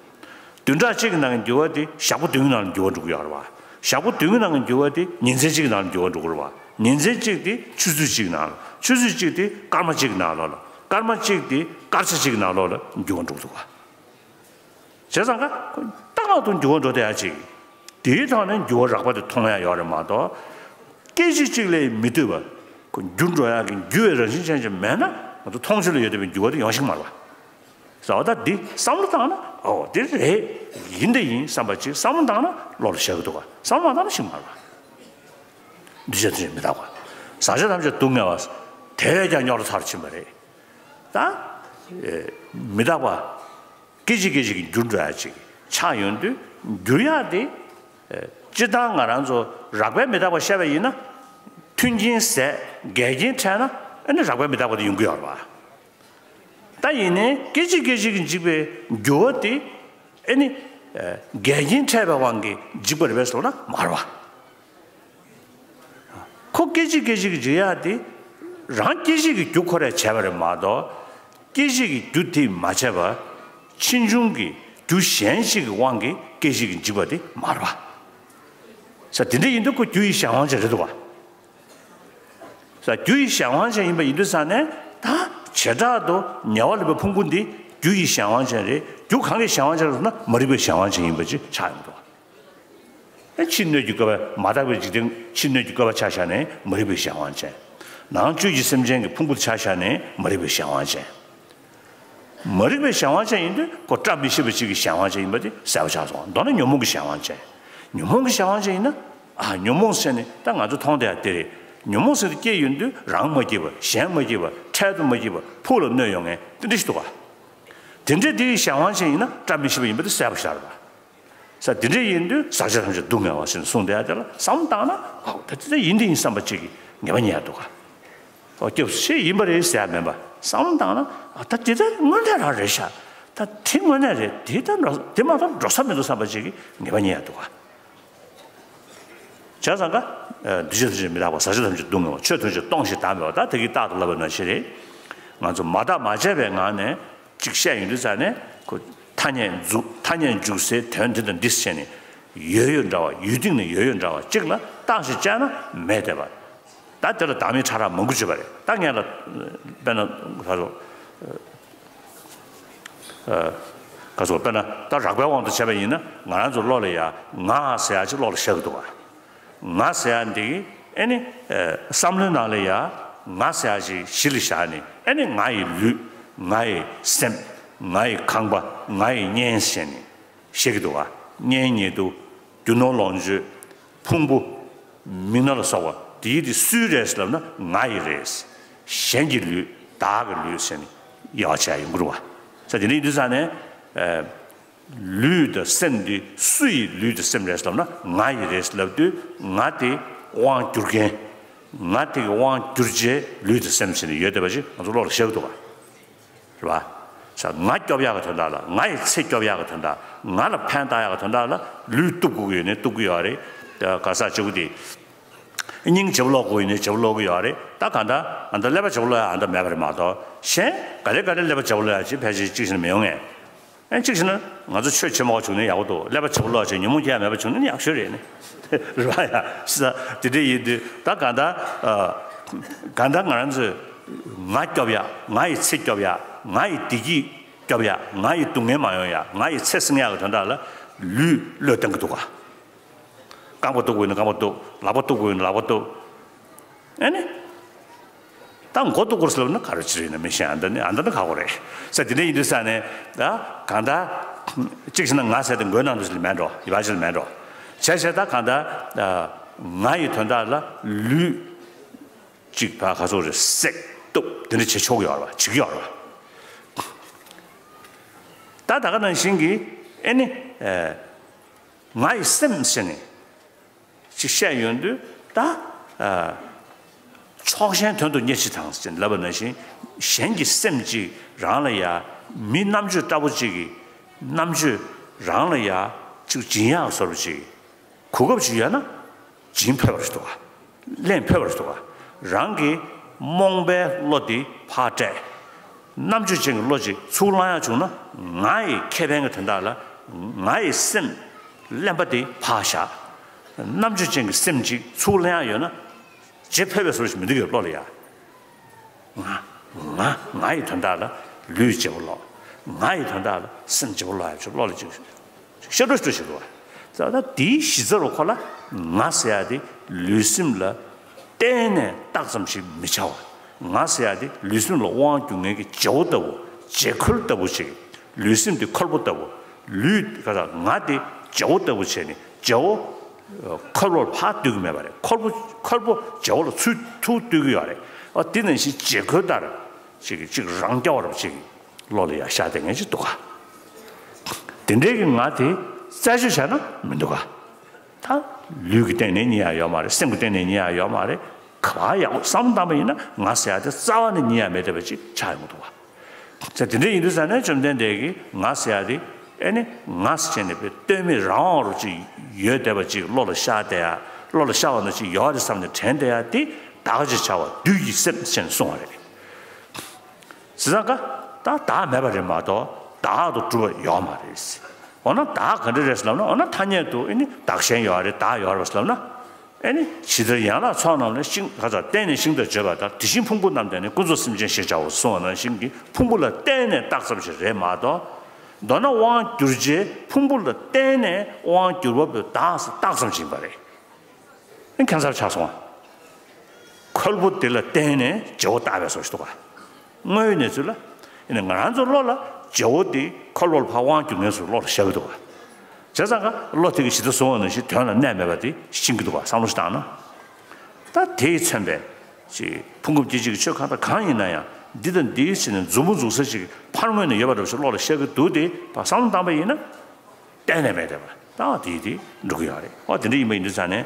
བདུན་ཕྲག་གཅིག་གི་ནང་གི་འགྱུར་བ་དེ་ཞག་པོ་བདུན་གྱི་ནང་ལ་འགྱུར་བ་འགྲོ་གི་ཡོད་རེད་པ། ཞག་པོ་བདུན་གྱི་ནང་གི་འགྱུར་བ་དེ་ཉིན་མཚན་གཅིག་གི་ནང་ལ་འགྱུར་བ་འགྲོ་གི་རེད་པ། ཉིན་མཚན་གཅིག་དེ་ཆུ་ཚོད་གཅིག་གི་ནང་ལ། ཆུ་ཚོད་གཅིག་དེ་སྐར་མ་གཅིག་གི་ནང་ལོགས་ལ། སྐར་མ་གཅིག་དེ་སྐར་ཆ་གཅིག་གི་ནང་ལོགས་ལ་འགྱུར་བ་འགྲོ་གི་འདུག་ག་བྱས་ཙང་ཀ་ཏག་ཏག་ཏུ་འགྱུར་བ་འགྲོ་བསྡད་ཡ་ཅིག་དེའི་ཐོག་ནས་འགྱུར་བ་རགས་པ་དེ་མཐོང་ཡ་ཡོད་རེད་མ་གཏོགས། སྐད་ཅིག་གཅིག་ལས་མི་ལྟོས་པ། ཁོ་འགྱུར་འགྲོ་ཡ་གི་འགྱུར་བའི་རང་བཞིན་ཅན་ཅིག་མེད་ན་ང་ཚོ་མཐོང་ཆོས་ལ་ཡོད་བསྡད་པའི་འགྱུར་བ་དེ་ཡོང་ཤེས་ཀྱི་མ་རེད་པ། ཟེར་བ་ད་འདི་བསམ་བློ་བཏང་ན་ཨོ་དེ་རེད། ཡིན་དེ་ཡིན་བསམ་པ་ཅིག་བསམ་བློ་བཏང་ན་བློ་ལ་ཤར་གི་འདུག་ག་བསམ་བློ་མ་བཏང་ན་ཤེས་ཀྱི་མ་རེད་པ། འདུས་བྱས་ཐམས་ཅད་མི་རྟག་པ། ཟག་བཅས་ཐམས་ཅད་སྡུག་བསྔལ་བ། དེ་བས་ཀྱང་རྙོག་དྲ་ཚར་ཕྱིན་པ་རེད། ད། མི་རྟག་པ། སྐད་ཅིག་སྐད་ཅིག་གིས་འགྱུར་འགྲོ་ཡ་ཅིག་ཆགས་ཡོང་དུས། འགྱུར་ཡག་དེ། སྤྱིར་བཏང་ང་རང་ཚོ་རགས་པའི་མི་རྟག་པ་བཤད་པ་ཡིན་ན། མཐུན་རྐྱེན་ཟད་འགལ་རྐྱེན་འཕྲད་ན་ཨ་ནི་རགས་པའི་མི་རྟག་པ་དེ་ཡོང་གི་ཡོད་རེད་པ། ད་ཡིན་ནའི་སྐད་ཅིག་སྐད་ཅིག་གིས་འཇིག་པའི་འགྱུར་བ་དེ་ཨ་ནི། འགལ་རྐྱེན་འཕྲད་པའི་དབང་གིས་འཇིག་པ་རེད་པས་ཟེར་ན་མ་རེད་པ། ཁོ་སྐད་ཅིག་སྐད་ཅིག་གིས་འཇིག་ཡག་དེ། རང་སྐད་ཅིག་གི་རྒྱུ་ཁོ་རས་བྱས་པ་རེད་མ་གཏོགས། སྐད་ཅིག་གི་རྒྱུ་དེས་མ་བྱས་པ། ཕྱིས་འབྱུང་གི་རྒྱུ་གཞན་ཞིག་གི་དབང་གིས་ སྐད་ཅིག་གིས་འཇིག་པ་དེ་མ་རེད་པ། ས་དེ་འདྲ་ཡིན་དུས་ཁོ་རྒྱུ་ཡི་གཞན་དབང་ཅན་རེད་འདུག་ག་ས་རྒྱུ་ཡི་གཞན་དབང་ཅན་ཡིན་པ་ཡིན་དུས་ཙང་ནས་ད་བྱེ་བྲག་ཏུ་ཉེ་བར་སླེབས་པའི་ཕུང་པོ་འདི་རྒྱུ་ཡི་གཞན་དབང་ཅན་རེད། རྒྱུ་གང་གི་གཞན་དབང་ཅན་རེད་ཟེར་ན་མ་རིག་པའི་གཞན་དབང་ཅན་ཡིན་པ་ཅིག་ཆགས་ཡོང་འདུག་ཨེ་ཕྱི་སྣོད་ཀྱི་བཀོད་པ་མ་དག་པའི་འཇིག་རྟེན་ཕྱི་སྣོད་ཀྱི་བཀོད་པ་ཆ་བཞག་ནས་མ་རིག་པའི་གཞན་དབང་ཅན། ནང་བཅུད་ཀྱི་སེམས་ཅན་གྱི་ཕུང་པོ་ཆ་བཞག་ནས་མ་རིག་པའི་གཞན་དབང་ཅན། མ་རིག་པའི་གཞན་དབང་ཅན་ཡིན་དུས་ཁོ་བཀྲ་མི་ཤིས་པ་ཅིག་གི་གཞན་དབང་ཅན་ཡིན་པ་དེ་གསལ་པོ་ཆགས་སོང་། མདོར་ན་ཉོན་མོངས་ཀྱི་གཞན་དབང་ཅན། ཉོན་མོངས་ཀྱི་གཞན་དབང་ཅན་ཡིན་ན། ཨ་ཉོན་མོངས་ཟེར་ནས་ད་ང་ཚོ་མཐོང་བསྡད་ཡ་དེ་རེད། ཉོན་མོངས་ཟེར་དུས་སྐྱེས་ཡོང་དུས་རང་མ་སྐྱིད་པ་གཞན་མ་སྐྱིད་པ་འཕྲལ་དུ་མ་སྐྱིད་པ་ཕུགས་ལ་གནོད་ཡོང་མཁན་དེ་འདྲ་ཞིག་འདུག་ག་དེ་འདྲའི་དེ་གི་གཞན་དབང་ཅན་ཡིན་ན་བཀྲ་མི་ཤིས་པ་ཡིན་པ་དེ་གསལ་པོ་ཆགས་རེད་པ། ས་དེ་འདྲ་ཡིན་དུས་ཟག་བཅས་ཐམས་ཅད་སྡུག་བསྔལ་བ་ཟེར་ནས་གསུངས་བསྡད་ཡ་དེ་ལ་བསམ་བློ་བཏང་ན་ཨོ་ད་དེ་འདྲ་ཡིན་དེ་ཡིན་བསམ་པ་ཅིག་གི་ངེས་པ་རྙེད་ཡ་འདུག་ག་ཨོ་སྐྱབས་སུ་མཆི་ཡིན་པ་རེད་ཟེར་ཡ་མིན་པ་བསམ་བློ་བཏང་ན་ཨ་ད་དེ་ལྟར་དངོས་གནས་རང་རེད་ཤག་ད་དེ་དངོས་གནས་རེད། དེ་ལྟར་འགྲོ་དེ་མ་གཏོགས་འགྲོ་ས་མི་འདུག་བསམ་པ་ཅིག་གི་ངེས་པ་རྙེད་ཡ་འདུག་ག་བྱས་ཙང་ཀ་འདུས་བྱས་ཐམས་ཅད་མི་རྟག་པ། ཟག་བཅས་ཐམས་ཅད་སྡུག་བསྔལ་བ། ཆོས་ཐམས་ཅད་སྟོང་ཞིང་བདག་མེད་པ། ད་དེ་གི་རྟགས་དང་བསླབ་པ་ནང་བཞིན་རེད། ང་ཚོ་མ་བརྟགས་མ་དཔྱད་པའི་ངང་ནས་གཅིག་བཤད་ཡོང་དུས་ཙང་ནས་ཁོ་ཐ་སྙད་འཇུག་ཐ་སྙད་འཇུག་སའི་དོན་དེ་དང་འདི་བྱས་ནས་ཡོད་ཡོད་འདྲ་བ་ཡུལ་སྟེང་ནས་ཡོད་ཡོད་འདྲ་བ་གཅིག་ལ་བརྟགས་ཤིང་དཔྱད་ན་མེད་བསྡད་པ། ད་དེ་ལ་བདག་མེད་ཕྲ་རགས་མང་པོ་བརྗོད་པ་རེད། ད་ངས་ལ་དཔེར་ན་ག་ཚོད་ག་ཚོད་དཔེར་ན་ད་རགས་པའི་དབང་དུ་བྱས་པ་ཡིན་ན་ང་རང་ཚོ་བློ་ལ་ཡ་ང་ཟེར་ཡ་ཅིག་བློ་ལ་ཤར་གི་འདུག་ག་ང་ཟེར་ཡ་འདི་ཨེ་ནི་བསམ་བློའི་ནང་ལ་ཡ་ང་ཟེར་ཡ་ཅིག་གཞི་ལ་བཞག་ནས་ཨེ་ནི་ང་ཡི་ལུས། ང་ཡི་སེམས། ང་ཡི་ཁང་པ། ང་ཡི་གཉེན་ཟེར་ནས་བཤད་ཀྱི་འདུག་ག་གཉེན་ཉེ་དུ། རྒྱུ་ནོར་ལོངས་སྤྱོད། ཕུང་པོ། མིག་རྣ་ལ་སོགས་པ་དེའི་དེ་སུའི་རེད་ལབ་ན་ང་ཡི་རེད། གཞན་གྱི་ལུས། བདག་གི་ལུས་ཟེར་ནས་དབྱེ་བ་ཕྱེ་ཡ་ཡོང་གི་རེད་བ། ས་དེ་འདྲ་ཡིན་དུས་ཙང་ནས། ལུས་དང་སེམས་འདི་སུ་ཡི་ལུས་དང་སེམས་རེད་ལབ་ན་ང་ཡི་རེད་ལབ་དུས་ང་དེ་དབང་བསྒྱུར་མཁན། ང་དེ་གི་དབང་བསྒྱུར་བྱའི་ལུས་དང་སེམས་ཟེར་ནས་ཡོད་བསྡད་པ་ཞིག་ང་ཚོ་བློ་ལ་ཤར་གི་འདུག་ག་རེད་བ། ས་ང་སྐྱོབ་ཡག་གི་དོན་དག་ལ། ང་ཡི་ཚེ་སྐྱོབ་ཡག་གི་དོན་དག་ང་ལ་ཕན་བཏགས་ཡག་གི་དོན་དག་ལ་ལུས་གཏུབ་དགོས་ཀྱི་ཡོད་ནའི་གཏུབ་ཀྱི་ཡོད་རེད། ག་ས་གཅིག་པུ་དེ། སྙིང་བརྗེ་པོ་སློག་དགོས་ཡིན་ནའི་བརྗེ་པོ་སློག་གི་ཡོད་རེད། ད་གང་ལྟར་ཨ་ད་ཀླད་པ་བརྗེ་པོ་སློག་ཡ་ཨ་ད་མེད་པ་རེད་མ་གཏོགས་གཞན་ག་ལེ་ག་ལེ་ཀླད་པ་བརྗེ་པོ་སློག་ཡ་ཅིག་ཕལ་ཆེར་གཅིག་བྱས་ན་མི་ཡོང་ངས། ཨེ་གཅིག་བྱས་ན་ང་ཚོ་ཆོས་བྱེད་མ་བ་བྱུང་ན་ཡག་པོ་འདུག་ཀླད་པ་བརྗེ་པོ་སློག་ཡ་ཅིག་ཉོན་མོངས་སྐྱེ་ཡ་མེད་པ་བྱུང་ན་ཡག་ཤོས་རེད་ནི། རེད་བ་ཡ། ས་དེ་འདྲ་ཡིན་དུས་ད་གང་ལྟར་གང་ལྟར་ང་རང་ཚོས་ང་སྐྱོབ་ཡ། ང་ཡི་ཚེ་སྐྱོབ་ཡ། ང་ཡི་བདེ་སྐྱིད་སྐྱོབ་ཡ། ང་ཡི་སྡུག་བསྔལ་མ་ཡོང་ཡ། ང་ཡི་ཚེ་བསྲིང་ཡ་གི་དོན་དག་ལ་ལུས་བློས་གཏོང་གི་འདུག་ག་རྐང་པ་གཏུབ་དགོས་ན་རྐང་པ་གཏུབ། ལག་པ་གཏུབ་དགོས་ན་ལག་པ་གཏུབ། ཨེ་ནི། ད་མགོ་གཏུབ་དགོས་ཟེར་ལབ་ན་ག་རེ་ཅི་རེད་ན་མི་ཤེས། ཨ་ད་ནི་ཨ་ད་ནི་ཁག་པོ་རེད། ས་དེ་འདྲ་ཡིན་དུས་ས་ནས་ད་གང་ལྟར་གཅིག་བྱས་ན་ང་ཟེར་དེ་མགོའི་ནང་དུ་ཞིག་ལ་མེད་འགྲོ། ཡི་བ་ཞིག་ལ་མེད་འགྲོ། བྱས་བྱས་ད་གང་ལྟར་ང་ཡི་དོན་དག་ལ་ལུས་གཅིག་ཕར་ག་ཚོད་རེད་བསྲེག་གཏུབ་དེ་འདྲ་བྱེད་ཆོག་གི་ཡོད་རེད་བ། བྱེད་ཀྱི་ཡོད་རེད་བ། ད་ད་ག་ནང་བཞིན་གྱི་ཨེ་ནི་ང་ཡི་སེམས་ཟེར་ནས། ཅིག་བཤད་ཡོང་དུས་ད། ཕྱོགས་ཞེན་དོན་དུ་གཉེར་ཕྱིར་དང་ཟེར་ལབ་པ་ནང་བཞིན་གཞན་གྱི་སེམས་ཅིག་རང་ལ་ཡ་མི་རྣམ་དཔྱོད་ལྟ་བུ་ཅིག་གི་རྣམ་དཔྱོད་རང་ལ་ཡ་ཅིག་སྦྱིན་ཡག་བཟོ་འདྲ་ཅིག་གོ་སྐབས་ཅིག་ཡོད་ན་སྦྱིན་ཕོད་པ་རེད་འདུག་ག་ལེན་ཕོད་པ་རེད་འདུག་ག་རང་གི་རྨོངས་པའི་བློ་དེ་ཕར་བསྐྲད། རྣམ་དཔྱོད་ཅན་གྱི་བློ་ཅིག་ཚུར་བླང་ཡག་བྱུང་ན་ང་ཡི་ཁེ་ཕན་གྱི་དོན་དག་ལ་ང་ཡི་སེམས་གླེན་པ་དེ་ཕར་བཞག་རྣམ་དཔྱོད་ཅན་གྱི་སེམས་ཅིག་ཚུར་གླེང་ཡག་ཡོད་ན་བརྗེ་ཕོད་པའི་བཟོ་ཞིག་མི་འདུག་གི་བློ་ལ་ཡ། ང་ང་ང་ཡི་དོན་དག་ལ་ལུས་བརྗེ་པོ་སློག་ང་ཡི་དོན་དག་ལ་སེམས་བརྗེ་པོ་སློག་ཡག་ཅིག་བློ་ལ་ཅིག་ཤར་འགྲོ་ཤར་འགྲོ་ཞིག་འདུག་བ། ད་ལྟ་དེའི་གཞི་རྩ་རུ་ཁོ་ལ་ང་ཟེར་ཡག་དེ་ལུས་སེམས་ལ་གཏན་ནས་རྟགས་ཙམ་ཞིག་མི་བྱ་བ། ང་ཟེར་ཡག་དེ་ལུས་སེམས་ལ་དབང་སྒྱུར་མཁན་གྱི་བརྗེ་བོ་ལྟ་བུ། བརྗེ་ཁུལ་ལྟ་བུ་ཞིག་ལུས་སེམས་དེ་ཁོལ་པོ་ལྟ་བུ། ལུས་ག་ད་ང་དེ་བརྗེ་བོ་ལྟ་བུ་བྱས་ནས་བརྗེ་བོ་ཁོལ་པོར་ཕར་བསྡུ་གི་མེད་པ་རེད། ཁོལ་པོ་ཁོལ་པོ་བརྗེ་བོ་ལ་ཚུར་ཚུར་བསྡུ་གི་ཡོད་རེད། ཨ་དེ་ནང་བཞིན་བརྗེ་ཁུལ་ལྟར་ཅིག་ཅིག་རང་རྐྱ་བ་རུ་ཅིག་བློ་ལ་ཡ་ཤར་བསྡད་མཁན་ཅིག་འདུག་ག་དེ་འདྲའི་གི་ང་དེ་རྩད་གཅོད་བྱས་ན་མི་འདུག་ག་ད་ལུས་ཀྱི་སྟེང་ནས་རྙེད་ཡག་ཡོད་མ་རེད། སེམས་ཀྱི་སྟེང་ནས་རྙེད་ཡག་ཡོད་མ་རེད། ག་པར་ཡག་པོ་བསམ་བློ་བཏང་པ་ཡིན་ན་ང་ཟེར་ཡག་དེ་རྩ་བ་ནས་རྙེད་ཡག་མེད་བསྡད་པ་ཅིག་ཆགས་ཡོང་གི་འདུག་ག་ཚེ་དེ་འདྲ་ཡིན་དུས་ཙང་ནས་བཅོམ་ལྡན་འདས་ཀྱིས་ང་ཟེར་ཡག་དེ་ཨེ་ནི་ང་ཟེར་བྱས་ནས་དཔེ་ལྟོས་མེད་རང་དབང་རུ་ཅིག་ཡོད་བསྡད་པ་ཅིག་བློ་ལ་ཤར་བསྡད་ཡག་བློ་ལ་ཤར་བ་ནང་བཞིན་ཡོད་རེད་བསམ་ནས་དྲན་བསྡད་ཡག་དེ་བདག་ཅེས་བྱ་བ་བདུད་ཀྱི་སེམས་ཞེས་གསུངས་པ་རེད། བྱས་ཙང་ཀ་ད་བདག་མེད་པ་རེད་མ་གཏོགས་བདག་ཏུ་གྲུབ་པ་ཡོད་མ་རེད། འོ་ན་བདག་ག་འདྲ་རེད་ཟེར་ལབ་ན། འོ་ན་ཐ་སྙད་དུ་ཨེ་ནི་བདག་གཞན་ཡོད་རེད། བདག་ཡོད་རེད་ཟེར་ལབ་ན། ཨེ་ནི་ཇི་ལྟར་ཡན་ལག་ཚོགས་རྣམས་ལས། ཤིང་ག་ཚ་བརྟེན་ནས་ཤིང་དང་བརྗོད་པ་ལྟར། དེ་བཞིན་ཕུང་པོ་རྣམས་བརྟེན་ནས། ཀུན་རྫོབ་སེམས་ཅན་ཞེས་བྱའོ་གསུངས་པ་ནང་བཞིན་གྱི་ཕུང་པོ་ལ་བརྟེན་ནས་བཏགས་ཙམ་ཞིག་རེད་མ་གཏོགས། མདོར་ན་དབང་བསྒྱུར་བྱའི་ཕུང་པོ་ལ་བརྟེན་ནས་དབང་བསྒྱུར་བ་པོའི་བདག་ཟེར་བཏགས་ཙམ་ཞིག་ཡིན་པ་རེད། ཨེ་ཁྱད་མཚར་ཆགས་སོང་ཨ། ཁོལ་པོ་དེ་ལ་བརྟེན་ནས་བརྗེ་བོ་བཏགས་པའི་བཟོ་ཞིག་འདུག་ག་དངོས་ཡོད་གནས་ཚུལ་ལ། ཨེ་ནི་ང་རང་ཚོའི་བློ་ལ་བརྗེ་བོ་དེ་ཁོལ་པོ་ལ་ཕར་དབང་བསྒྱུར་མཁན་ཚོའི་བློ་ལ་ཤར་གི་འདུག་ག་བྱས་ཙང་ཀ་བློ་དེ་གི་ཇི་ལྟར་བཟུང་བ་ནང་བཞིན་དོན་ལ་གནས་མེད་པ་དེ་ཤེས་ཀྱི་འདུག་ག་བསམ་བློ་ཞིག་བཏང་ན། ད་དེས་མཚོན་པའི་ཅིག་ཕུང་ཁམས་སྐྱེ་མཆེད་ཀྱི་ཆོས་གང་དང་གང་ཡིན་ན་ཡང་འདི་དང་འདིའི་ཕྱི་ནས་མཛུབ་མོ་འཛུགས་ས་ཞིག་ཕར་མངོན་ནས་ཡོད་པ་འདྲ་བོ་ཞིག་བློ་ལ་ཤར་གྱི་འདུག་སྟེ་ཕར་བསམ་བློ་བཏང་པ་ཡིན་ན། གཏན་ནས་མེད་བསྡད་པ་ད་དེ་དེ་འགྲོ་གི་ཡོད་རེད། ཨོ་དེ་འདྲ་ཡིན་པ་ཡིན་དུས་ཙང་ནས།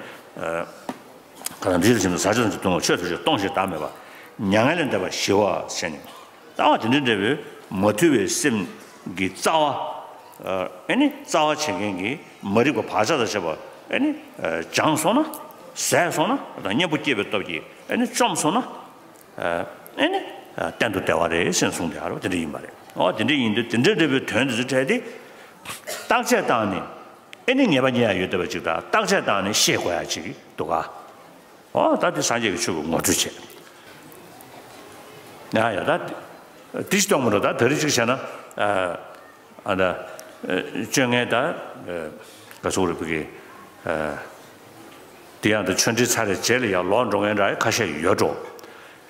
ག་དང་འདི་ལ་བྱིན་ནས་ཟག་བཅས་ཐམས་ཅད་སྟོང་པ། ཆོས་ཐམས་ཅད་སྟོང་ཞེས་བདག་མེད་པ། མྱ་ངན་ལས་འདས་པ་ཞི་བ་ཞེས་ནས། ད་ཨོ་དེ་འདྲ་འདྲ་བོའི་མ་ཐུལ་བའི་སེམས་ཀྱི་རྩ་བ། ཨེ་ནི་རྩ་བ་བྱེད་མཁན་གྱི་མ་རིག་པ་བག་ཆགས་དང་བཅས་པ་ཨེ་ནི་སྦྱངས་སོང་ན། ཟད་སོང་ན། དང་གཉེན་པོ་སྐྱེས་པའི་སྟོབས་ཀྱིས་ཨེ་ནི་བཅོམ་སོང་ན། ཨེ་ནི་གཏན་དུ་བདེ་བ་རེད་ཟེར་གསུངས་ཏེ་ཨ་རོ་དེ་འདྲ་ཡིན་པ་རེད། ཨོ་དེ་འདྲ་ཡིན་དུས་དེ་འདྲ་འདྲ་བོའི་དོན་དེ་ཚོ་འཕྲལ་དེ། བརྟག་དཔྱད་བཏང་ནས་ཨེ་ནི་ངེས་པ་རྙེད་ཡ་ཡོད་བསྡད་པ་ཅིག་དང་བརྟག་དཔྱད་བཏང་ནས་ཤེས་དགོས་ཡ་ཅིག་འདུག་ག་ཨོ་ད་དེ་སངས་རྒྱས་ཀྱི་ཆོས་ཀྱི་ངོ་སྤྲོད་བྱེད། ཡ་ཡ་ད་དེ་ཅི་གཏོང་མི་འགྲོ། ད་དེ་རིགས་ཅིག་བྱས་ན། ཨ་ད། སྤྱོད་ངན་ད། ག་ཚོད་རེད་བུ་གི། དེ་ཡང་ད་ཆོས་འབྲེལ་ཚར་རེ་རྗེས་ལ་ཡང་ལོག་འགྲོ་མཁན་འདྲ་ཁ་ཤས་ཡོད་འགྲོ།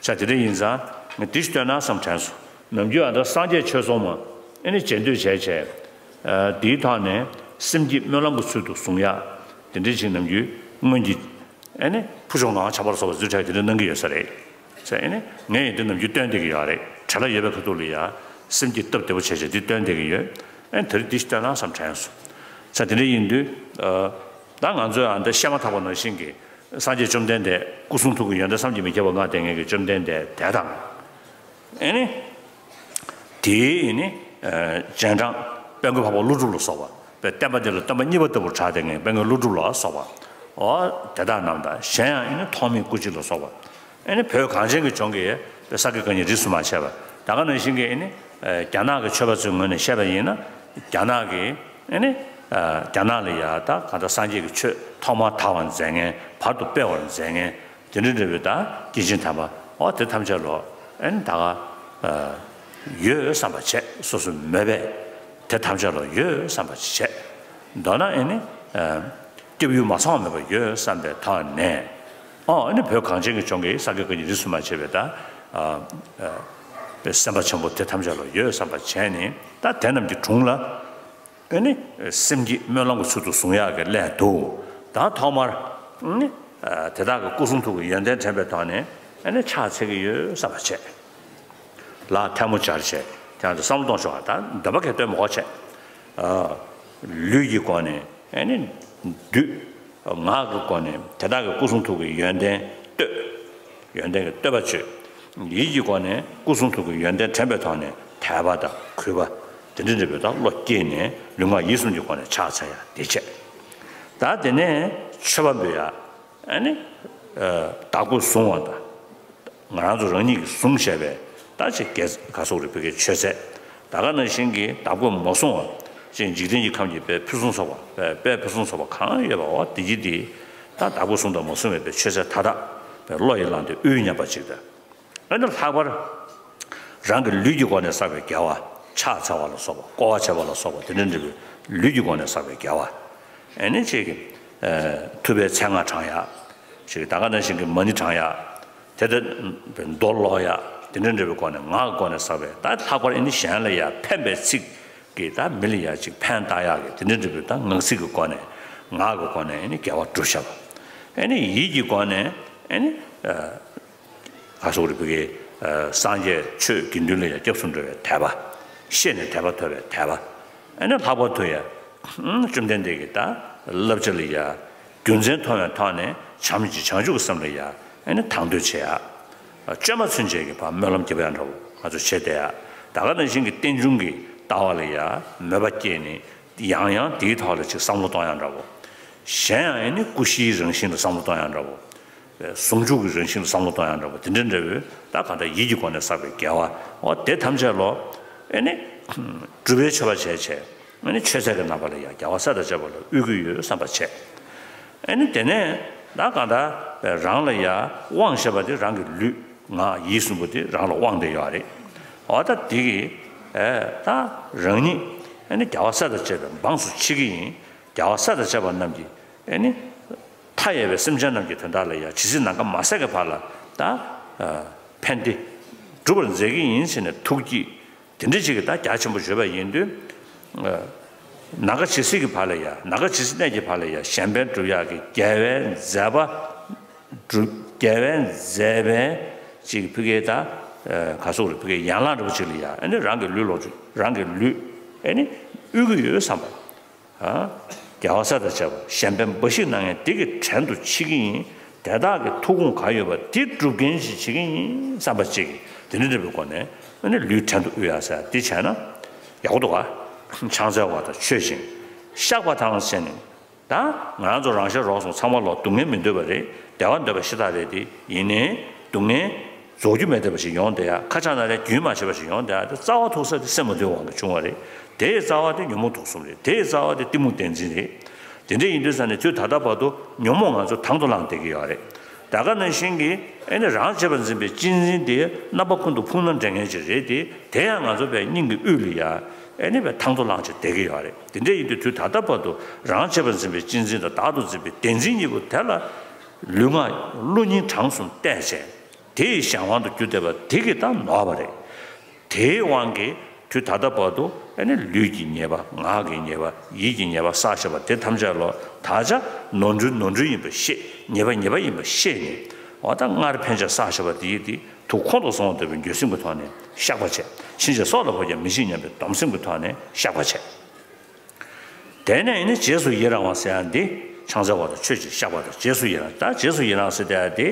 ས་དེ་འདྲ་ཡིན་ཙང་དེ་ཞིག་ལྟོས་ན་བསམ་དྲན་སོང་། ནམ་རྒྱུན་ཨ་ད་སངས་རྒྱས་ཆོས་ཚོགས་མ་ཨེ་ནི་མཇལ་འདོད་བྱས་བྱས། དེའི་ཐོག་ནས་སེམས་བསྐྱེད་སྨོན་ལམ་གྱི་ཚུལ་དུ་བཟུང་ཡག་དེ་འདྲ་ཞིག་ནམ་རྒྱུན་སྔོན་གྱི། ཨེ་ནི་ཕུ་ཆུང་ངག་དབང་བྱམས་པ་ལ་སོགས་པ་རྫུ་འཕྲུལ་དེ་འདྲ་གནང་གི་ཡོད་ས་རེད། ཟེར་ཨེ་ནི་ངས་ཡིན་དུས་ནམ་རྒྱུན་སྟོན་བསྡད་ཀྱི་ཡོད་རེད། བྲེལ་བ་ཡོད་པའི་ཁ་ཐུག་ལ་ཡ། སེམས་ཀྱི་སྟབས་བདེ་པོ་བྱས་བྱས་འདི་སྟོན་བསྡད་ཀྱི་ཡོད། ཨེ་དེ་རིང་འདི་ཞིག་སྟོན་ན་བསམ་དྲན་སོང་། ཟེར་དེ་འདྲ་ཡིན་དུས། ད་ང་ཚོས་ཨ་འདི་བཤད་མ་ཐག་པ་ནང་བཞིན་གྱི། སངས་རྒྱས་བཅོམ་ལྡན་འདས་སྐུ་གསུང་ཐུགས་ཀྱི་ཡོན་ཏན་བསམ་གྱིས་མི་ཁྱབ་པ་མངའ་སྟེ་ངེད་ཀྱི་བཅོམ་ལྡན་འདས་དེ་དང་། ཨེ་ནི། དེའི་ནི། སྤྱན་དྲངས་དཔལ་མགོན་འཕགས་པ་ཀླུ་སྒྲུབ་ལ་སོགས་པ་དཔེ་བསྟན་པ་འདི་ལ་སྟོན་པ་གཉིས་པ་ལྟ་བུར་གྲགས་ཏེ་ངས་དཔལ་མགོན་ཀླུ་སྒྲུབ་ལ་སོགས་པ། འོ་དེ་དག་རྣམས་དང་གཞན་ཡང་ཨེ་ནི་ཐོགས་མེད་སྐུ་སྐྱེ་ལ་སོགས་པ། ཨེ་ནི་བོད་གངས་ཅན་གྱི་ལྗོངས་ཀྱི་དཔེ་ས་དགེ་བཀའ་རྙིང་རིས་སུ་མ་ཆད་པ་ད་ག་ནང་བཞིན་གྱི་ཨེ་ནི། རྒྱ་ནག་གི་ཆོས་པ་ཚོའི་ངོས་ནས་བཤད་པ་ཡིན་ན། རྒྱ་ནག་གི་ཨེ་ནི། རྒྱ་ནག་ལ་ཡ་ད་གང་ལྟར་སངས་རྒྱས་ཀྱི་ཆོས་ཐོག་མར་དར་བར་མཛད་མཁན་བར་དུ་སྤེལ་བར་མཛད་མཁན། དེ་འདྲ་འདྲ་བའི་ད་སྐྱེས་ཆེན་དམ་པ་འོ་དེ་ཐམས་ཅད་ལོ་ཨེ་ནི་ད་ག་ཡོད་བསམ་པ་བྱས། སོ་སོའི་མོས་པས་དེ་ཐམས་ཅད་ལོ་ཡོད་བསམ་པ་བྱས། མདོར་ན་ཨེ་ནི་སྐྱབས་ཡུལ་མ་ཚང་བ་མེད་པ་ཡོད་བསམ་པའི་ཐོག་ནས་ཨོ་ཨེ་ནི་བོད་གངས་ཅན་གྱི་ལྗོངས་ཀྱི་ས་དགེ་བཀའ་རྙིང་རིས་སུ་མ་ཆད་པའི་ད་སེམས་དཔའ་ཆེན་པོ་དེ་ཐམས་ཅད་ལོ་ཡོད་བསམ་པ་བྱས་ནས་ད་དེ་རྣམས་ཀྱི་དྲུང་ལ། ཨེ་ནི། སེམས་བསྐྱེད་སྨོན་ལམ་གྱི་ཚུལ་དུ་བཟུང་ཡག་གི་སླད་དུ། ད་ཐོག་མར། ཨེ་ནི། དེ་དག་གི་སྐུ་གསུང་ཐུགས་ཀྱི་ཡོན་ཏན་དྲན་པའི་ཐོག་ནས་ཨེ་ནི་ཕྱག་འཚལ་གྱི་ཡོད་བསམ་པ་བྱས། ལག་ཐལ་མོ་སྦྱར་བྱས་ཀྱང་དུ་བསམ་བློ་གཏོང་ཆོག་པ་ད་འདོན་པ་གལ་བཏོན་མི་དགོས་བྱས། ལུས་ཀྱི་སྒོ་ནས་ཨེ་ནི། བསྡུས། ངག་གི་སྒོ་ནས་དེ་དག་གི་སྐུ་གསུང་ཐུགས་ཀྱི་ཡོན་ཏན་བསྟོད། ཡོན་ཏན་གྱི་བསྟོད་པ་བརྗོད། ཡིད་ཀྱི་སྒོ་ནས་སྐུ་གསུང་ཐུགས་ཀྱི་ཡོན་ཏན་དྲན་པའི་ཐོག་ནས་དད་པ་དང་གུས་པ་དེ་འདྲ་འདྲ་བའི་དང་བློ་སྐྱེས་ནས་ལུས་ངག་ཡིད་གསུམ་གྱི་སྒོ་ནས་ཕྱག་འཚལ་ཡ་དེ་བྱས། ད་དེ་ནས་མཆོད་པ་འབུལ་ཡ། ཨ་ནི། བདག་པོས་བཟུང་བ་དང་། ང་རང་ཚོ་རང་ཉིད་ཀྱིས་བཟུང་བྱས་པའི་ད་ཅིག་གེ་ག་སོགས་རིགས་བོད་ཀྱི་མཆོད་རྫས། ད་ག་ནང་བཞིན་གྱི་བདག་པོས་མ་བཟུང་བ་ཅིག་འཇིག་རྟེན་གྱི་ཁམས་ཀྱི་དཔེ་ཕུན་སུམ་ཚོགས་པ་དཔེ་དཔེ་ཕུན་སུམ་ཚོགས་པ་གང་ཡོད་པ་འོ་དེ་གྱིས་དེ་ད་བདག་པོས་བཟུང་དང་མ་བཟུང་བའི་དཔེ་མཆོད་རྫས་མཐའ་དག་དཔེ་བློ་ཡིས་བླངས་ཏེ་དབུལ་ཉམས་པ་ཅིག་དང་། ཨ་ནི་ལྷག་པར་རང་གི་ལུས་ཀྱི་སྒོ་ནས་བསགས་པའི་དགེ་བ་ཕྱག་འཚལ་བ་ལ་སོགས་པ་བསྐོར་བ་བྱེད་པ་ལ་སོགས་པ་དེ་འདྲ་འདྲ་བའི་ལུས་ཀྱི་སྒོ་ནས་བསགས་པའི་དགེ་བ། ཨ་ནི་ཅིག་ཐུབ་པའི་མཚན་སྔགས་བགྲང་ཡག་ཅིག་ད་ག་ནང་བཞིན་གྱི་མ་ཎི་བགྲང་ཡག་དེ་ལྟར་མདོ་ཀློག་ཡག་དེ་འདྲ་འདྲ་བའི་སྒོ་ནས་ངག་གི་སྒོ་ནས་བསགས་པའི་ད་ལྷག་པར་ཨ་ནི་གཞན་ལ་ཡང་ཕན་པའི་ཚིག་གིས་ད་མི་ལ་ཡང་ཅིག་ཕན་བཏགས་ཡག་གི་དེ་འདྲ་འདྲ་བའི་ད་ངག་ཚིག་གི་སྒོ་ནས་ངག་གི་སྒོ་ནས་ཨ་ནི་དགེ་བ་སྒྲུབ་བྱ་བ། ཨ་ནི་ཡིད་ཀྱི་སྒོ་ནས་ཨ་ནི་ག་སོགས་རིགས་བོད་ཀྱི་སངས་རྒྱས་ཆོས་དགེ་འདུན་ལ་ཡང་སྐྱབས་སུ་འགྲོ་བའི་དད་པ། ཤེས་ནས་དད་པ་ཐོབ་པའི་དད་པ། ཨ་ནི་ལྷག་པར་དུ་ཡང་བཅོམ་ལྡན་འདས་ཀྱི་ད་བསླབ་བྱ་ལ་ཡང་རྒྱུ་མཚན་མཐོང་བའི་ཐོག་ནས་བྱམས་ཀྱི་བྱང་ཆུབ་ཀྱི་སེམས་ལ་ཡང་ཨ་ནི་དང་དོད་བྱེད་ཡ། བཅོས་མ་ཚུན་ཆད་ཀྱི་བར་སྨོན་ལམ་རྒྱབ་ཡ་འདྲ་བོ་ང་ཚོ་བྱེད་བསྡད་ཡ། ད་ག་ནང་བཞིན་གྱི་རྟེན་འབྱུང་གི་ལྟ་བ་ལ་ཡང་མོས་པ་སྐྱེས་ནས་ཡང་ཡང་དེའི་ཐོག་ལ་ཅིག་བསམ་བློ་གཏོང་ཡ་འདྲ་བོ། གཞན་ཡང་ཨ་ནི་ཀུ་ཤིའི་རང་བཞིན་ལ་བསམ་བློ་གཏོང་ཡ་འདྲ་བོ། ཟུང་འཇུག་གི་རང་བཞིན་ལ་བསམ་བློ་གཏོང་ཡ་འདྲ་བོ་དེ་འདྲ་འདྲ་བོའི་ད་གང་ལྟར་ཡིད་ཀྱི་སྒོ་ནས་བསགས་པའི་དགེ་བ་འོ་དེ་ཐམས་ཅད་ལོ། ཨེ་ནི། སྒྲུབ་པའི་མཆོད་པ་བྱས་བྱས། ཨ་ནི་མཆོད་རྫས་ཀྱི་རྣམ་པ་ལ་ཡང་རྒྱལ་བ་སྲས་དང་བཅས་པ་ལ་དབུལ་གྱི་ཡོད་བསམ་པ་བྱས། ཨ་ནི་དེ་ནས་ད་གང་ལྟར་རང་ལ་ཡང་དབང་ཞེས་པ་དེ་རང་གི་ལུས་ངག་ཡིད་གསུམ་པོ་དེ་རང་ལ་དབང་བསྡད་ཡོད་རེད། འོ་ད་དེ་གི་ཨེ་ད་རང་ཉིད་ཨ་ནི་རྒྱལ་བ་སྲས་དང་བཅས་པའི་འབངས་སུ་མཆི་གི་ཡིན། རྒྱལ་བ་སྲས་དང་བཅས་པ་རྣམས་ཀྱི་ཨ་ནི་མཐའ་ཡས་པའི་སེམས་ཅན་རྣམས་ཀྱི་དོན་དག་ལ་ཡང་ཇི་སྲིད་ནམ་མཁའ་མ་ཟད་ཀྱི་བར་ལ་ད་ཕན་བདེ་སྒྲུབ་པར་མཛད་ཀྱི་ཡིན་ཟེར་ནས་ཐུགས་བསྐྱེད། དེ་འདྲ་ཅིག་གི་ད་རྒྱ་ཆེན་པོ་བརྗོད་པ་ཡིན་དུས། ནམ་མཁའ་ཇི་སྲིད་ཀྱི་བར་ལ་ཡ་ནམ་མཁའ་ཇི་སྲིད་གནས་ཀྱི་བར་ལ་ཡ་གཞན་ཕན་སྒྲུབ་ཡག་གི་རྒྱལ་བའི་མཛད་པ་སྒྲུབ། རྒྱལ་བའི་མཛད་པའི་ཅིག་ཕ་གིའི་ད་ག་སོགས་རེད། ཕ་གིའི་ཡན་ལག་འདྲ་པོ་ཅིག་ལ་ཡ་ཨ་ནི་རང་གི་ལུས་ལོངས་སྤྱོད་རང་གི་ལུས་ཨ་ནི་དབུལ་གྱི་ཡོད་བསམ་པ། རྒྱལ་བ་སྲས་དང་བཅས་པ་གཞན་ཕན་འབའ་ཞིག་གནང་མཁན་དེ་གི་བྲན་དུ་མཆི་གི་ཡིན། དེ་དག་གི་ཐུགས་དགོངས་ག་ཡོད་པ་དེ་སྒྲུབ་མཁན་ཞིག་བྱེད་ཀྱི་ཡིན་བསམ་པ་ཅིག་དེ་འདྲ་འདྲ་པོའི་སྒོ་ནས་ཨ་ནི་ལུས་བྲན་དུ་དབུལ་ཡག་ཟེར་དེ་བྱས་ན་ཡག་པོ་འདུག་ག་ཕྱག་འཚལ་བ་དང་མཆོད་ཅིང་བཤགས་པ་དང་བྱས་ནས། ད་ང་རང་ཚོ་རང་ཤ་རོགས་སོང་ཚང་མ་ལོ་སྡུག་བསྔལ་མི་འདོད་པ་རེད། བདེ་བ་འདོད་པ་ཤ་སྟག་རེད་དེ། ཡིན་ནའི་སྡུག་བསྔལ་རྫོགས་རྒྱུ་མེད་བསྡད་པ་ཞིག་ཡོང་བསྡད་ཡ། ཁ་ཆག་ན་རེ་རྒྱུན་མ་ཆད་པ་ཞིག་ཡོང་བསྡད་ཡ། དེ་རྩ་བ་ཐུག་ས་དེ་སེམས་མ་དུལ་བ་གི་བྱུང་བ་རེད། དེའི་རྩ་བ་དེ་ཉོན་མོངས་དུག་གསུམ་རེད། དེའི་རྩ་བ་དེ་གཏི་མུག་བདེན་འཛིན་རེད། དེ་འདྲ་ཡིན་དུས་ཙང་ནས་དུས་ད་ལྟ་བར་དུ་ཉོན་མོངས་ང་ཚོ་དང་དུ་བླངས་བསྡད་ཀྱི་ཡོད་རེད། ད་ག་ནང་བཞིན་གྱི་ཨེ་ནི་རང་གཅེས་པར་འཛིན་པའི་གཅེས་འཛིན་དེ་རྣམ་པ་ཀུན་ཏུ་ཕུང་ན་འདྲེ་ངན་ཅིག་རེད་དེ། དེ་ཡང་ང་ཚོ་བའི་སྙིང་གི་དབུས་ལ་ཡ་ཨེ་ནི་བའི་དང་དུ་བླངས་བྱས་བསྡད་ཀྱི་ཡོད་རེད། དེ་འདྲ་ཡིན་དུས་དུས་ད་ལྟ་བར་དུ་རང་གཅེས་པར་འཛིན་པའི་གཅེས་འཛིན་དང་བདག་ཏུ་འཛིན་པའི་བདེན་འཛིན་གཉིས་པོ་དེ་ལ་ལུས་ངག་བློ་གཉིས་གྲངས་སུ་བལྟས་བྱས། དེ་ཡི་གཞན་དབང་དུ་གྱུར་བསྡད་པ་དེ་གིས་ད་ནོར་བ་རེད། དེའི་དབང་གིས་དུས་ད་ལྟ་བར་དུ་ཨ་ནི་ལུས་ཀྱི་ཉེས་པ། ངག་གི་ཉེས་པ། ཡིད་ཀྱི་ཉེས་པ་བསགས་བཞག་པ་དེ་ཐམས་ཅད་ལོ་ད་ཆ་ནོར་འཁྲུལ་ནོར་འཁྲུལ་ཡིན་པ་ཤེས། ཉེས་པ་ཉེས་པ་ཡིན་པ་ཤེས་ནས་འོ་ད་སྔར་ཕན་ཆད་བསགས་བཞག་པ་དེ་ཡི་དེ་དུས་ཁོང་དུ་སོང་བ་ལྟ་བུའི་འགྱོད་སེམས་ཀྱི་ཐོག་ནས་བཤགས་པ་བྱས། ཕྱིན་ཆད་སྲོག་ལ་བབ་ཀྱང་མི་འཇིགས་སྙམ་པའི་སྡོམ་སེམས་ཀྱི་ཐོག་ནས་བཤགས་པ་བྱས། དེ་ནས་ནི་རྗེས་སུ་ཡི་རང་བ་ཟེར་ཡ་འདི་ཕྱག་འཚལ་བ་དང་མཆོད་ཅིང་བཤགས་པ་དང་རྗེས་སུ་ཡི་རང་། ད་རྗེས་སུ་ཡི་རང་ཟེར་དེ་ཡ་དེ་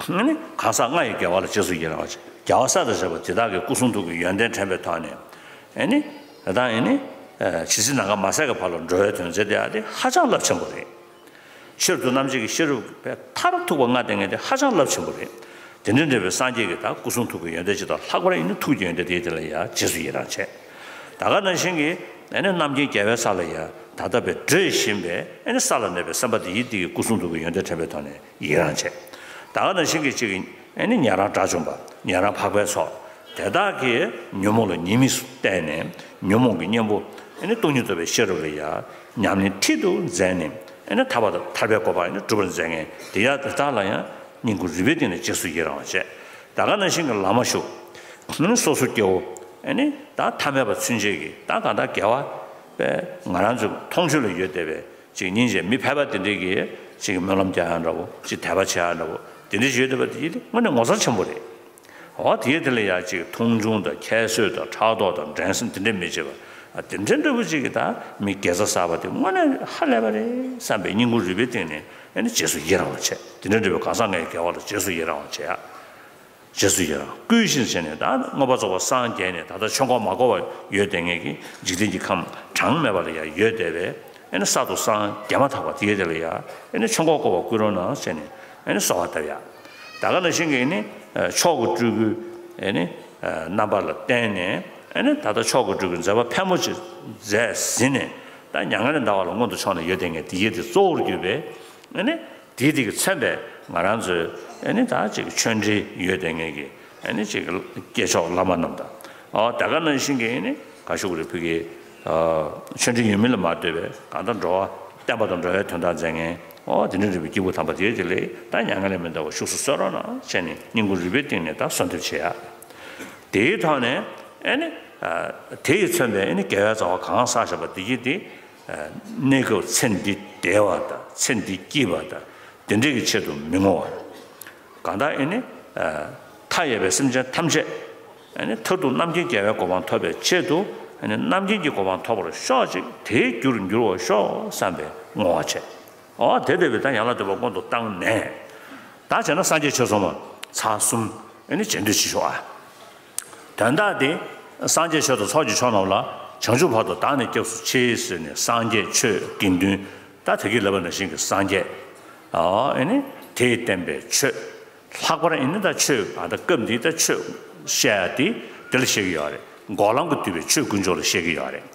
ནི་གང་ཟག་ལྔ་ཡི་དགེ་བ་ལ་རྗེས་སུ་ཡི་རང་བ། རྒྱལ་བ་སྲས་དང་བཅས་པ་དེ་དག་གི་སྐུ་གསུང་ཐུགས་ཀྱི་ཡོན་ཏན་དྲན་པའི་ཐོག་ནས་ཨེ་ནི་ད་ལྟ་ཨེ་ནི་ཇི་སྲིད་ནམ་མཁའ་མ་ཟད་ཀྱི་བར་ལ་འགྲོ་བའི་དོན་མཛད་དེ་ཡ་དེ་ཧ་ཅང་རླབས་ཆེན་པོ་རེད། ཕྱིར་དུ་རྣམ་འབྱེད་ཀྱི་ཤེས་རབ་པའི་མཐར་ཐུག་པ་ལྔ་ལྡན་མཁན་དེ་ཧ་ཅང་རླབས་ཆེན་པོ་རེད། དེ་འདྲ་འདྲ་བའི་སངས་རྒྱས་ཀྱི་ད་སྐུ་གསུང་ཐུགས་ཀྱི་ཡོན་ཏན་ཇི་ལྟར་ལྷག་པར་ཡིན་ན་ཐུགས་ཀྱི་ཡོན་ཏན་དེ་དེ་ལ་ཡང་རྗེས་སུ་ཡི་རང་བྱས། ད་ག་ནང་བཞིན་གྱི་ཨེ་ནི་རྣམ་མཁྱེན་རྒྱལ་བའི་ས་ལ་ཡང་ད་ལྟ་བའི་བགྲོད་བཞིན་པའི་ཨེ་ནི་ས་ལ་གནས་པའི་སེམས་དཔའ་དེ་ཡི་དེ་ཡི་སྐུ་གསུང་ཐུགས་ཀྱི་ཡོན་ཏན་དྲན་པའི་ཐོག་ནས་ཡི་རང་བྱས། ད་ག་ནང་བཞིན་གྱི་གཅིག་གི་ཨེ་ནི་ཉན་རང་དགྲ་བཅོམ་པ། ཉན་རང་འཕགས་པའི་ཚོགས། དེ་དག་གིས་ཉོན་མོངས་ལ་ཉེས་དམིགས་སུ་བལྟས་ནས་ཉོན་མོངས་ཀྱི་གཉེན་པོ་ཨེ་ནི་སྟོང་ཉིད་རྟོགས་པའི་ཤེས་རབ་ལ་ཡང་ཉམས་ལེན་མཐིལ་དུ་མཛད་ནས་ཨེ་ནི་ཐར་པ་དང་ཐར་པའི་གོ་འཕང་ཨེ་ནི་སྒྲུབ་པར་མཛད་མཁན་དེ་ཡང་དེ་དག་ལ་ཡང་སྙིང་ཁུང་རུས་པའི་གཏིང་ནས་རྗེས་སུ་ཡི་རང་བ་བྱས། ད་ག་ནང་བཞིན་གྱི་བླ་མ་བཞུགས། ཨེ་ནི་སོ་སོ་སྐྱེ་བོ་ཨེ་ནི་ད་ཐ་མལ་པ་ཚུན་ཆད་ཀྱི་ད་གང་ལྟར་དགེ་བ་པས་ང་རང་ཚོའི་མཐོང་ཆོས་ལ་ཡོད་བསྡད་པའི་ཅིག་སྙིང་རྗེ་མི་ཕལ་པ་དེ་འདྲས་ཀྱིས་ཅིག་སྨོན་ལམ་རྒྱག་ཡ་འདྲ་བོ་ཅིག་དད་པ་བྱེད་ཡ་འདྲ་བོ་དེ་འདྲས་ཡོད་བསྡད་པ་དེ་ཡིན་ཏེ་དངོས་གནས་ངོ་མཚར་ཆེན་པོ་རེད། འོ་དེའི་དེ་ལ་ཡང་ཅིག་མཐོང་ཆུང་དང་ཁྱད་གསོད་དང་ཕྲག་དོག་དང་འགྲན་སེམས་དེ་འདྲས་མི་བྱེད་པ། ཨ་དེ་འདྲས་འདྲ་བོ་ཅིག་གིས་ད་མི་དགེ་རྩ་བསགས་པ་དེ་དངོས་གནས་ཧ་ལས་པ་རེད་བསམ་པའི་སྙིང་ཁུང་རུས་པའི་གཏིང་ནས་ཨ་ནི་རྗེས་སུ་ཡི་རང་བ་བྱས། དེ་འདྲས་འདྲ་བའི་གང་ཟག་ལྔ་ཡི་དགེ་བ་ལ་རྗེས་སུ་ཡི་རང་བ་བྱས་ཡ། རྗེས་སུ་ཡི་རང་བསྐུལ་ཞིང་བྱས་ནས་ད་མངོན་པར་རྫོགས་པར་སངས་རྒྱས་ནས་ད་ལྟ་ཆོས་འཁོར་མ་བསྐོར་བར་ཡོད་བསྡད་མཁན་གྱི་འཇིག་རྟེན་གྱི་ཁམས་གྲངས་མེད་པ་ལ་ཡང་ཡོད་བསྡད་པའི་ཨེ་ནི་གསར་དུ་སངས་རྒྱས་མ་ཐག་པ་དེའི་དེ་ལ་ཡང་ཨེ་ནི་ཆོས་འཁོར་བསྐོར་བར་བསྐུལ་རོགས་གནང་ཟེར་ནས་ཨེ་ནི་གསོལ་བ་བཏབ་ཡ། ད་ག་ནང་བཞིན་གྱི་ཨེ་ནི་མཆོག་གི་སྤྲུལ་སྐུ་ཨེ་ནི་རྣམ་པ་ལ་བརྟེན་ནས་ཨེ་ནི་ད་ལྟ་མཆོག་གི་སྤྲུལ་སྐུ་མཛད་པ་ཕལ་མོ་ཆེ་མཛད་ཟིན་ནས་ད་མྱ་ངན་ལས་འདའ་བ་ལ་མངོན་དུ་ཕྱོགས་ནས་ཡོད་བསྡད་མཁན་དེའི་དེ་གཙོ་བོར་གྱུར་པའི་ཨེ་ནི། དེའི་དེ་གིས་མཚོན་པའི་ང་རང་ཚོའི་ཨེ་ནི་ད་ཅིག་ཆོས་འབྲེལ་ཡོད་བསྡད་མཁན་གྱི་ཨེ་ནི་ཅིག་སྐྱེས་མཆོག་བླ་མ་རྣམས་དང་། ཨོ་ད་ག་ནང་བཞིན་གྱི་ཨེ་ནི་ག་ཞུ་གི་རེད། ཕ་གི་ཆོས་འབྲེལ་ཡོད་མིན་ལ་མ་ལྟོས་པའི་གང་ལྟར་འགྲོ་བ་བསྟན་པ་དང་འགྲོ་བའི་དོན་དག་མཛད་མཁན་ཨོ་དེ་འདྲ་རེད་པའི་སྐྱེས་བུ་དམ་པ་དེའི་དེ་ལས་ད་མྱ་ངན་ལས་མི་འདའ་བར་བཞུགས་སུ་གསོལ་རོགས་གནང་བྱས་ནས་སྙིང་ཁུང་རུས་པའི་གཏིང་ནས་ད་གསོལ་འདེབས་བྱེད་ཡ། དེའི་ཐོག་ནས་ཨེ་ནི་དེ་ཡིས་མཚོན་པའི་ཨེ་ནི་དགེ་བའི་རྩ་བ་གང་བསགས་བཞག་པ་དེ་གྱིས་དེ། གནས་སྐབས་ཚེ་འདི་བདེ་བ་དང་ཚེ་འདི་སྐྱིད་པ་དང་དེ་འདྲའི་གི་ཆེད་དུ་མི་བསྔོ་བར། གང་ལྟར་ཨེ་ནི། མཐའ་ཡས་པའི་སེམས་ཅན་ཐམས་ཅད། ཨེ་ནི་མཐར་ཐུག་རྣམ་མཁྱེན་རྒྱལ་བའི་གོ་འཕང་ཐོབ་པའི་ཆེད་དུ་ཨེ་ནི་རྣམ་མཁྱེན་གྱི་གོ་འཕང་ཐོབ་པར་ཤོག་ཅིག་དེའི་རྒྱུར་འགྱུར་བར་ཤོག་བསམ་པའི་བསྔོ་བ་བྱས། འོ་དེ་ལྟ་བུའི་ད་ཡན་ལག་བདུན་པ་སྔོན་དུ་བཏང་ནས། ད་བྱས་ན་སངས་རྒྱས་ཆོས་ཚོགས་མ་ཚར་གསུམ་ཨེ་ནི་རྗེས་ཟློས་བྱེད་ཤོག་ཨ། དོན་དག་དེ་སངས་རྒྱས་ཆོས་དང་ཚོགས་ཀྱི་མཆོག་རྣམས་ལ་བྱང་ཆུབ་བར་དུ་བདག་ནི་སྐྱབས་སུ་མཆི་ཟེར་ནས་སངས་རྒྱས་ཆོས་དགེ་འདུན་ད་དེ་གི་ལབ་པ་ནང་བཞིན་གྱི་སངས་རྒྱས་ཨ་ཨེ་ནི་དེས་བསྟན་པའི་ཆོས་ལྷག་པར་ཨེ་ནི་ད་ཆོས་ཨ་ད་སྐབས་འདིའི་ད་ཆོས་བཤད་ཡ་དེ་དེ་ལ་བཤད་ཀྱི་ཡོད་རེད། འགོག་ལམ་གྱིས་བསྡུས་པའི་ཆོས་དཀོན་མཆོག་ལ་བཤད་ཀྱི་ཡོད་རེད།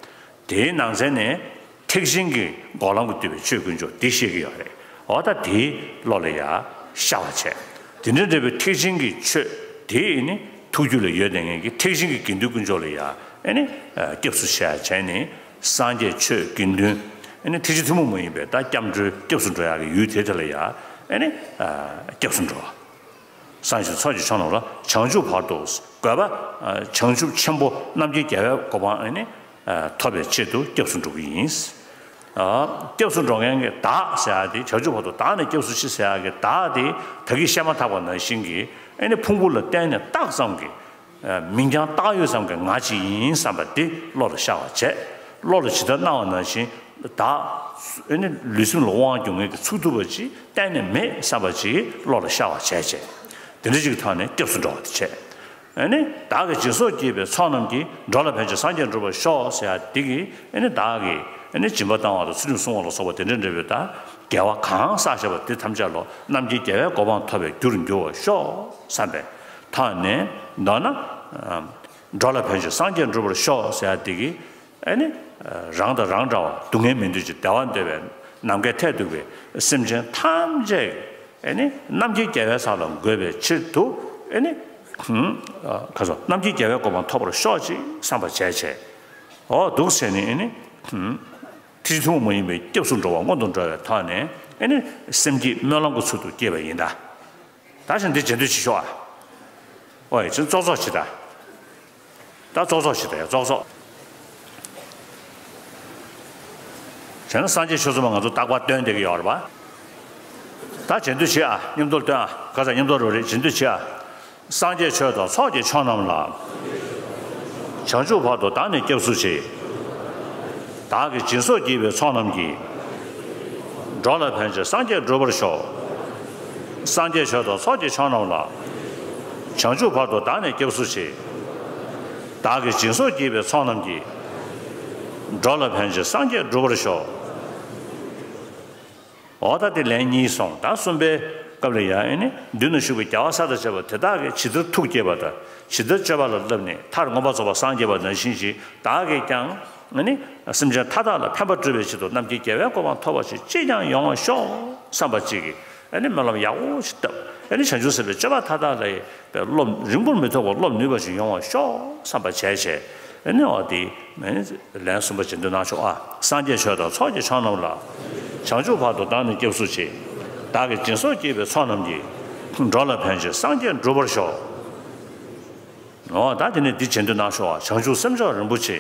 དེའི་ནང་ཚན་ནས་ཐེག་ཆེན་གྱི་འགོག་ལམ་གྱིས་བསྡུས་པའི་ཆོས་དཀོན་མཆོག་འདི་བཤད་ཀྱི་ཡོད་རེད། འོ་ད་དེའི་བློ་ལ་ཡ་ཤར་བ་བྱས། དེ་འདྲ་འདྲ་བའི་ཐེག་ཆེན་གྱི་ཆོས་དེ་ནི་ཐུགས་རྒྱུད་ལ་ཡོད་བསྡད་མཁན་གྱི་ཐེག་ཆེན་གྱི་དགེ་འདུན་དཀོན་མཆོག་ལ་ཡ་ཨེ་ནི་སྐྱབས་སུ་མཆི་བྱས་ནས། སངས་རྒྱས་ཆོས་དགེ་འདུན་ཨེ་ནི་ཐེག་ཆེན་ཐུན་མོང་མ་ཡིན་པའི་ད་སྐྱབས་འགྲོའི་སྐྱབས་སུ་འགྲོ་ཡག་གི་ཡུལ་དེ་དེ་ལ་ཡ་ཨེ་ནི་སྐྱབས་སུ་འགྲོ། སངས་རྒྱས་ཚོགས་ཀྱི་མཆོག་རྣམས་ལ། བྱང་ཆུབ་བར་དུ་དགོས་པ། བྱང་ཆུབ་ཆེན་པོ་རྣམ་མཁྱེན་རྒྱལ་བའི་གོ་འཕང་ཨེ་ནི་ཐོབ་པའི་ཆེད་དུ་སྐྱབས་སུ་འགྲོ་གི་ཡིན། སྐྱབས་སུ་འགྲོ་མཁན་གྱི་བདག་ཟེར་ཡག་དེ། བྱང་ཆུབ་བར་དུ་བདག་ནི་སྐྱབས་སུ་མཆི་ཟེར་ཡག་གི་བདག་དེ་ད་གིན་བཤད་མ་ཐག་པ་ནང་བཞིན་གྱི་ཨེ་ནི་ཕུང་པོ་ལ་བརྟེན་ནས་བཏགས་ཙམ་གྱི། མིང་རྐྱང་བཏགས་ཡོད་ཙམ་གྱི་ང་ཅིག་ཡིན་བསམ་པ་དེ་བློ་ལ་ཤར་བ་བྱས། བློ་ལ་ཇི་ལྟར་སྣང་བ་ནང་བཞིན་བདག་ཨེ་ནི་ལུས་སེམས་ལ་དབང་སྒྱུར་མཁན་གྱི་ཚུགས་ཐུབ་པ་ཅིག་གཏན་ནས་མེད་བསམ་པ་ཅིག་བློ་ལ་ཤར་བ་བྱས་བྱས། དེ་འདྲ་ཅིག་གི་ཐོག་ནས་སྐྱབས་སུ་འགྲོ་བ་དེ་བྱས། ཨེ་ནི་བདག་གིས་སྦྱིན་སོགས་བགྱིས་པའི་ཚོགས་རྣམས་ཀྱིས། འགྲོ་ལ་ཕན་ཕྱིར་སངས་རྒྱས་འགྲུབ་པར་ཤོག་ཟེར་ཡག་འདི་གིས་ཨེ་ནི་བདག་གིས་ཨེ་ནི་སྦྱིན་པ་བཏང་བ་དང་ཚུལ་ཁྲིམས་བསྲུང་བ་ལ་སོགས་པ་དེ་འདྲ་འདྲ་བའི་ད་དགེ་བ་གང་བསགས་བཞག་པ་དེ་ཐམས་ཅད་ལ་རྣམ་མཁྱེན་རྒྱལ་བའི་གོ་འཕང་ཐོབ་པའི་རྒྱུར་འགྱུར་བར་ཤོག་བསམ་པའི་ཐོག་ནས། མདོར་ན། འགྲོ་ལ་ཕན་ཕྱིར་སངས་རྒྱས་འགྲུབ་པར་ཤོག་ཟེར་ཡག་འདི་གིས་ཨེ་ནི་རང་དང་རང་འདྲ་བ། སྡུག་བསྔལ་མི་འདོད་ཅིང་བདེ་བ་འདོད་པའི་ནམ་མཁའི་མཐས་གཏུགས་པའི་སེམས་ཅན་ཐམས་ཅད་ཨེ་ནི་རྣམ་མཁྱེན་རྒྱལ་བའི་ས་ལ་འགོད་པའི་ཕྱིར་དུ་ཨེ་ནི། ཁ་སོ་རྣམ་མཁྱེན་རྒྱལ་བའི་གོ་འཕང་ཐོབ་པར་ཤོག་ཅིག་བསམ་པ་བྱས་བྱས། འོ་འདུག་བྱས་ནས་ཨེ་ནི། ཐེག་ཆེན་ཐུན་མོང་མ་ཡིན་པའི་སྐྱབས་སུ་འགྲོ་བ་སྔོན་དུ་འགྲོ་བའི་ཐོག་ནས་ཨེ་ནི་སེམས་བསྐྱེད་སྨོན་ལམ་གྱི་ཚུལ་དུ་བསྐྱེད་པ་ཡིན་ད། ད་བཞིན་འདི་རྗེས་ཟློས་བྱེད་ཤོག་ཨ། ཨོ་ཡ་ཅིན་ཙོག་ཙོག་བྱེད་ད། ད་ཙོག་ཙོག་བྱེད་ད་ཡ་ཙོག་ཙོག་བྱས་ན་སངས་རྒྱས་ཆོས་ཚོགས་མ་ང་ཚོ་རྟག་པར་སྟོན་བསྡད་ཀྱི་ཡོད་རེད་པ། ད་རྗེས་ཟློས་བྱེད་ཨ། མཉམ་དུ་སྟོན་ཨ། ག་ས་མཉམ་དུ་རོ་རེད། རྗེས་ཟློས་བྱེད་ཨ། སངས་རྒྱས་ཆོས་དང་ཚོགས་ཀྱི་མཆོག་རྣམས་ལ། བྱང་ཆུབ་བར་དུ་བདག་ནི་སྐྱབས་སུ་མཆི། བདག་གིས་སྦྱིན་སོགས་བགྱིས་པའི་ཚོགས་རྣམས་ཀྱིས། འགྲོ་ལ་ཕན་ཕྱིར་སངས་རྒྱས་འགྲུབ་པར་ཤོག། སངས་རྒྱས་ཆོས་དང་ཚོགས་ཀྱི་མཆོག་རྣམས་ལ། བྱང་ཆུབ་བར་དུ་བདག་ནི་སྐྱབས་སུ་མཆི། བདག་གིས་སྦྱིན་སོགས་བགྱིས་པའི་ཚོགས་རྣམས་ཀྱིས། འགྲོ་ལ་ཕན་ཕྱིར་སངས་རྒྱས་འགྲུབ་པར་ཤོག། འོ་ད་དེ་ལན་གཉིས་སོང་། ད་གསུམ་པའི་སྐབས་ལ་ཡང་ཨེ་ནི་མདུན་ན་བཞུགས་པའི་རྒྱལ་བ་སྲས་དང་བཅས་པ་དེ་དག་གིས་ཇི་ལྟར་ཐུགས་བསྐྱེད་པ་དང་ཇི་ལྟར་སྤྱོད་པ་ལ་བསླབས་ནས་མཐར་མངོན་པར་རྫོགས་པར་སངས་རྒྱས་པ་ནང་བཞིན་ཞིག་བདག་གིས་ཀྱང་ཨེ་ནི་སེམས་ཅན་མཐའ་དག་ལ་ཕན་པ་སྒྲུབ་པའི་ཆེད་དུ་རྣམ་མཁྱེན་རྒྱལ་བའི་གོ་འཕང་ཐོབ་པ་ཞིག་ཅིས་ཀྱང་ཡོང་བར་ཤོག་བསམ་པ་ཅིག་གིས་ཨེ་ནི་སྨོན་ལམ་ཡག་པོ་ཞིག་བཏབ། ཨེ་ནི་བྱང་ཆུབ་སེམས་དཔའི་སྤྱོད་པ་མཐའ་དག་ལ་ཡི་བའི་སློབ་རིང་པོར་མི་ཐོགས་པར་སློབ་ནུས་པ་ཞིག་ཡོང་བར་ཤོག་བསམ་པ་བྱས་བྱས། ཨེ་ནི་འོ་དེ་ཨེ་ནི། ལན་གསུམ་པ་རྗེས་ཟློས་གནང་ཤོག་ཨ། སངས་རྒྱས་ཆོས་དང་ཚོགས་ཀྱི་མཆོག་རྣམས་ལ། བྱང་ཆུབ་བར་དུ་བདག་ནི་སྐྱབས་སུ་མཆི། བདག་གིས་སྦྱིན་སོགས་བགྱིས་པའི་ཚོགས་རྣམས་ཀྱིས། འགྲོ་ལ་ཕན་ཕྱིར་སངས་རྒྱས་འགྲུབ་པར་ཤོག། འོ་ད་དེ་ནས་འདི་རྗེས་ཟློས་གནང་ཤོག་ཨ། བྱང་ཆུབ་སེམས་མཆོག་རིན་པོ་ཆེ།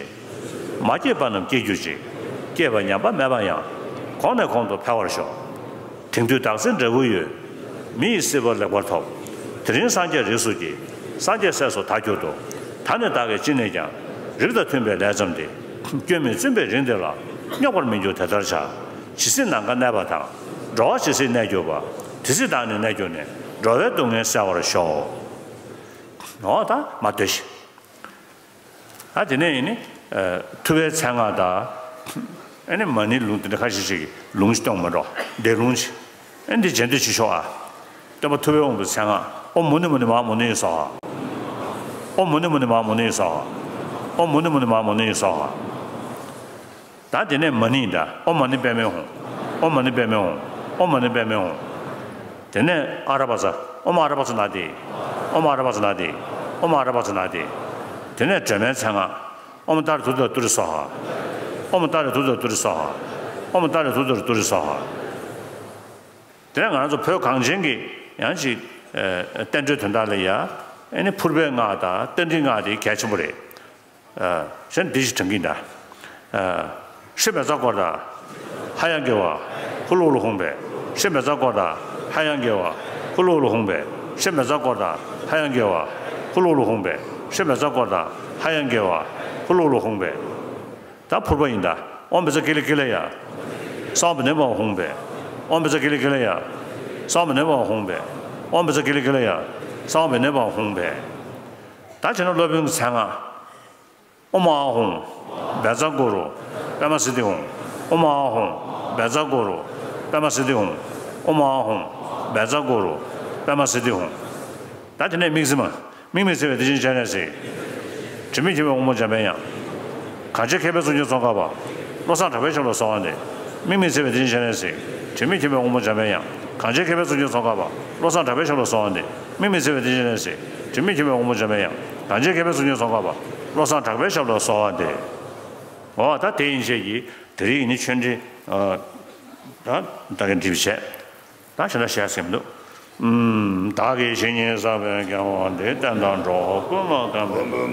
མ་སྐྱེས་པ་རྣམས་སྐྱེ་གྱུར་ཅིག། སྐྱེས་པ་ཉམས་པ་མེད་པ་ཡང་། གོང་ནས་གོང་དུ་འཕེལ་བར་ཤོག། དེང་དུས་བདག་འཛིན་འབྲས་བུ་ཡོད། མི་ཡི་སྲིད་པ་ལེགས་པར་ཐོབ། དེ་རིང་སངས་རྒྱས་རིགས་སུ་སྐྱེས། སངས་རྒྱས་སྲས་སུ་བདག་གྱུར་ཏོ། ད་ནི་བདག་གིས་ཅི་ནས་ཀྱང་། རིགས་དང་མཐུན་པའི་ལས་བརྩམས་ཏེ། སྐྱོན་མེད་བཙུན་པའི་རིགས་འདི་ལ། རྙོག་པར་མི་འགྱུར་དེ་ལྟར་བྱ། ཇི་སྲིད་ནམ་མཁའ་གནས་པ་དང་། འགྲོ་བ་ཇི་སྲིད་གནས་གྱུར་པ། དེ་སྲིད་བདག་ནི་གནས་གྱུར་ནས། འགྲོ་བའི་སྡུག་བསྔལ་བསལ་བར་ཤོག། འོ་ད་མ་ལྟོས་ཤིག། ཨ་དེ་ནས་ཡིན་ནི། ཐུབ་པའི་མཚན་སྔགས་དང་། ཨ་ནི་མ་ཎིའི་ལུང་དེ་འདྲ་ཁ་ཤས་ཤིག་གི་ལུང་ཞིག་གཏོང་མི་འགྲོ། བཟླས་ལུང་ཞིག། ཨ་ནི་འདི་རྗེས་ཟློས་བྱེད་ཤོག་ཨ། སྟོན་པ་ཐུབ་པས་འོངས་པའི་མཚན་སྔགས། ཨོཾ་མུ་ནི་མུ་ནི་མ་ཧཱ་མུ་ནི་ཡེ་སྭཱ་ཧཱ། ཨོཾ་མུ་ནི་མུ་ནི་མ་ཧཱ་མུ་ནི་ཡེ་སྭཱ་ཧཱ། ཨོཾ་མུ་ནི་མུ་ནི་མ་ཧཱ་མུ་ནི་ཡེ་སྭཱ་ཧཱ། ད་དེ་ནས་མ་ཎི་ཡིན་ད། ཨོཾ་མ་ཎི་པདྨེ་ཧཱུྃ། ཨོཾ་མ་ཎི་པདྨེ་ཧཱུྃ། ཨོཾ་མ་ཎི་པདྨེ་ཧཱུྃ། དེ་ནས་ཨ་ར་པ་ཙ། ཨོཾ་ཨ་ར་པ་ཙ་ན་དྷཱིཿ། ཨོཾ་ཨ་ར་པ་ཙ་ན་དྷཱིཿ། ཨོཾ་ཨ་ར་པ་ཙ་ན་དྷཱིཿ། དེ་ནས་སྒྲོལ་མའི་མཚན་སྔགས། ཨོཾ་ཏཱ་རེ་ཏུཏྟཱ་རེ་ཏུ་རེ་སྭཱ་ཧཱ། ཨོཾ་ཏཱ་རེ་ཏུཏྟཱ་རེ་ཏུ་རེ་སྭཱ་ཧཱ། ཨོཾ་ཏཱ་རེ་ཏུཏྟཱ་རེ་ཏུ་རེ་སྭཱ་ཧཱ། དེ་ནས་ང་རང་ཚོ་བོད་གངས་ཅན་གྱི་ཡང་ཅིག་ཨ་བསྟན་འགྲོའི་དོན་དག་ལ་ཡ་ཨེ་ནི་ཕུར་པའི་སྔགས་དང་རྟ་མགྲིན་སྔགས་དེ་གལ་ཆེན་པོ་རེད། ཨ་གཞན་འདི་ཞིག་དྲན་གྱིན་གདའ། ཨ་ཧྲཱིཿབཛྲ་ཀོ་ར་ཧ་ཡ་གི་ཝ་ཧུ་ལུ་ཧུ་ལུ་ཧཱུྃ་བྷེ། ཧྲཱིཿབཛྲ་ཀོ་ར་ཧ་ཡ་གི་ཝ་ཧུ་ལུ་ཧུ་ལུ་ཧཱུྃ་བྷེ། ཧྲཱིཿབཛྲ་ཀོ་ར་ཧ་ཡ་གི་ཝ་ཧུ་ལུ་ཧུ་ལུ་ཧཱུྃ་བྷེ། ཧྲཱིཿབཛྲ་ཀོ་ར་ཧ་ཡ་གི་ཝ་ཧུ་ལུ་ཧུ་ལུ་ཧཱུྃ་བྷེ། ད་ཕུར་པ་ཡིན་གདའ། ཨོཾ་བཛྲ་ཀི་ལི་ཀི་ལི་ཡ། སྭཱ་ཧཱ་བྷེ་ནེ་བྷ་ཧཱུྃ་བྷེ། ཨོཾ་བཛྲ་ཀི་ལི་ཀི་ལི་ཡ། སྭཱ་ཧཱ་བྷེ་ནེ་བྷ་ཧཱུྃ་བྷེ། ཨོཾ་བཛྲ་ཀི་ལི་ཀི་ལི་ཡ། སྭཱ་ཧཱ་བྷེ་ནེ་བྷ་ཧཱུྃ་བྷེ། ད་བྱས་ན་སློབ་དཔོན་གྱི་མཚན་སྔགས། ཨོཾ་ཨཱཿཧཱུྃ། བཛྲ་གུ་རུ། པདྨ་སིདྡྷི་ཧཱུྃ། ཨོཾ་ཨཱཿཧཱུྃ། བཛྲ་གུ་རུ། པདྨ་སིདྡྷི་ཧཱུྃ། ཨོཾ་ཨཱཿཧཱུྃ། བཛྲ་གུ་རུ། པདྨ་སིདྡྷི་ཧཱུྃ། ད་དེ་ནས་དམིགས་བརྩེ་མ། དམིགས་མེད་བརྩེ་བའི་བདེ་ཆེན་སྤྱན་རས་གཟིགས། དྲི་མེད་འཁྱིལ་པའི་དབང་པོ་འཇམ་པའི་དབྱངས། གང་བྱེད་མཁས་པའི་གཙུག་ཕུད་ཚོགས་བསྐལ་པ། བློ་བཟང་གྲགས་པའི་ཞབས་ལ་གསོལ་བ་འདེབས། དམིགས་མེད་བརྩེ་བའི་གཏེར་ཆེན་སྤྱན་རས་གཟིགས། དྲི་མེད་མཁྱེན་པའི་དབང་པོ་འཇམ་པའི་དབྱངས། གང་བྱེད་མཁས་པའི་གཙུག་ཕུད་ཚོགས་བསྐལ་པ། བློ་བཟང་གྲགས་པའི་ཞབས་ལ་གསོལ་བ་འདེབས། དམིགས་མེད་བརྩེ་བའི་གཏེར་ཆེན་སྤྱན་རས་གཟིགས། དྲི་མེད་མཁྱེན་པའི་དབང་པོ་འཇམ་པའི་དབྱངས། གང་བྱེད་མཁས་པའི་གཙུག་ཕུད་ཚོགས་བསྐལ་པ། བློ་བཟང་གྲགས་པའི་ཞབས་ལ་གསོལ་བ་འདེབས། འོ་ད་དེ་ཡན་ཆད་ཀྱིས་དེ་རིང་ནི་ཆོས་འབྲེལ། ཨ། ད་ད་གིན་འགྲིག་བྱས། ད་ཞེ་དྲག་བཤད་ཟིན་མི་འདུག་ཨུམ། བདག་གིས་ཇི་སྙེད་བསགས་པའི་སྐྱེ་བོ་འདིའི། བསྟན་དང་འགྲོ་བ་ཀུན་ལ་ཕན་པའི་ཕྱིར།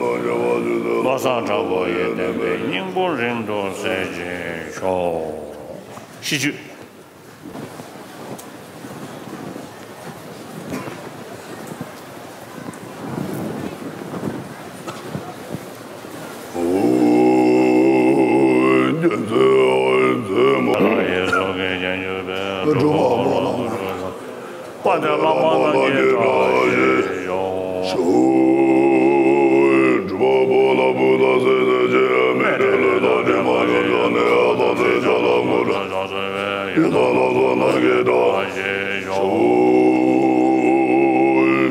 བློ་བཟང་གྲགས་པ་ཡི་བསྟན་པའི་སྙིང་པོ་རིང་དུ་གསལ་བྱེད་ཤོག་ཤིས་བརྗོད།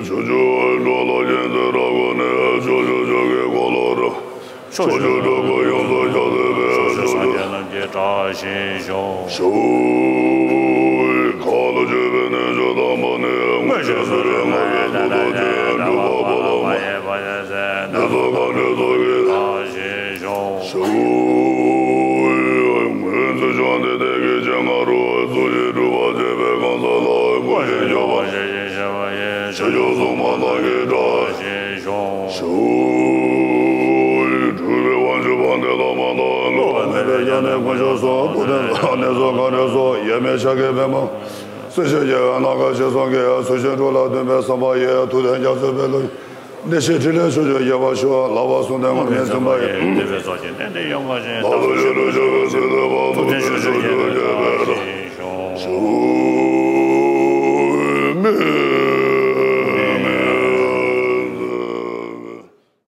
ཕྱོགས་བཅུའི་འགྲོ་ལ་སྙིང་བརྩེ་རབ་བསྐུལ་ནས། ཕྱོགས་བཅུ་ཆོས་ཀྱི་འཁོར་ལོ་རབ། ཕྱོགས་བཅུའི་སྒྲུབ་པ་ཡོངས་སུ་རྫོགས་པའི་ཕྱོགས་བཅུ་སངས་རྒྱས་རྣམས་ཀྱི་བཀྲ་ཤིས་ཤོག་ཕྱོགས་བཅུའི་མཁའ་ལ་སྤྱོད་པའི་གནས་མཆོག་དམ་པ་ནས། མངོན་ཤེས་སུ་རེ་སྔགས་པའི་ཐུགས་རྟོགས་ཀྱིས། སྒྲུབ་པ་པོ་ལ་མ་ཡེ་བ་ཡེ་སའི་གནས་སུ་གང་འདུལ་ཚོགས་ཀྱི་བཀྲ་ཤིས་ཤོག་ཕྱོགས་བཅུའི་མངོན་མཛོད་བཅོམ་ལྡན་འདས་ཀྱི་སྤྱན་སྔ་རུ། ཚུལ་བཞིན་སྒྲུབ་པར་བྱེད་པའི་གང་ཟག་ལ། མངོན་ཤེས་སྐྱོབ་པ་ཞེས་བྱའི་ཞེས་པ་ཡི། བྱང་ཆུབ་སེམས་དཔའ་རྣམས་ཀྱི་བཀྲ་ཤིས་ཤོག་ཕྱོགས་བཅུའི་སྤྲུལ་པའི་དབང་ཕྱུག་དཔལ་ལྡན་བླ་མ་དང་། བསླུ་བ་མེད་པའི་དབྱིངས་ནས་དཀོན་མཆོག་གསུམ། ཐུབ་བསྟན་རྩ་བ་ནས་སུ་གང་འདུལ་ཚོགས། དབྱེར་མེད་ཤཱཀྱའི་པདྨོ། སྲིད་ཞིའི་རྒྱལ་བའི་ནམ་མཁའ་ཞེས་གསུངས་ཀྱི། ཚུལ་བཞིན་སྒྲུབ་ལ་འདུན་པའི་བསམ་པ་ཡིས། ཐུབ་བསྟན་རྒྱ་མཚོའི་དཔལ་ལུ། བདེ་གཤེགས་ཕྲིན་ལས་ཕྱོགས་བཅུར་རྒྱས་པར་ཤོག་ལག་པ་བཟུང་སྟེ་ངུར་སྨྲིག་འཛིན་པ་ཡི། ལག་ཏུ་ཞོ་རུ་ཞོ་བའི་སྲིད་པའི་བར། ཐུབ་བསྟན་ཕྱོགས་བཅུར་རྒྱས་པའི་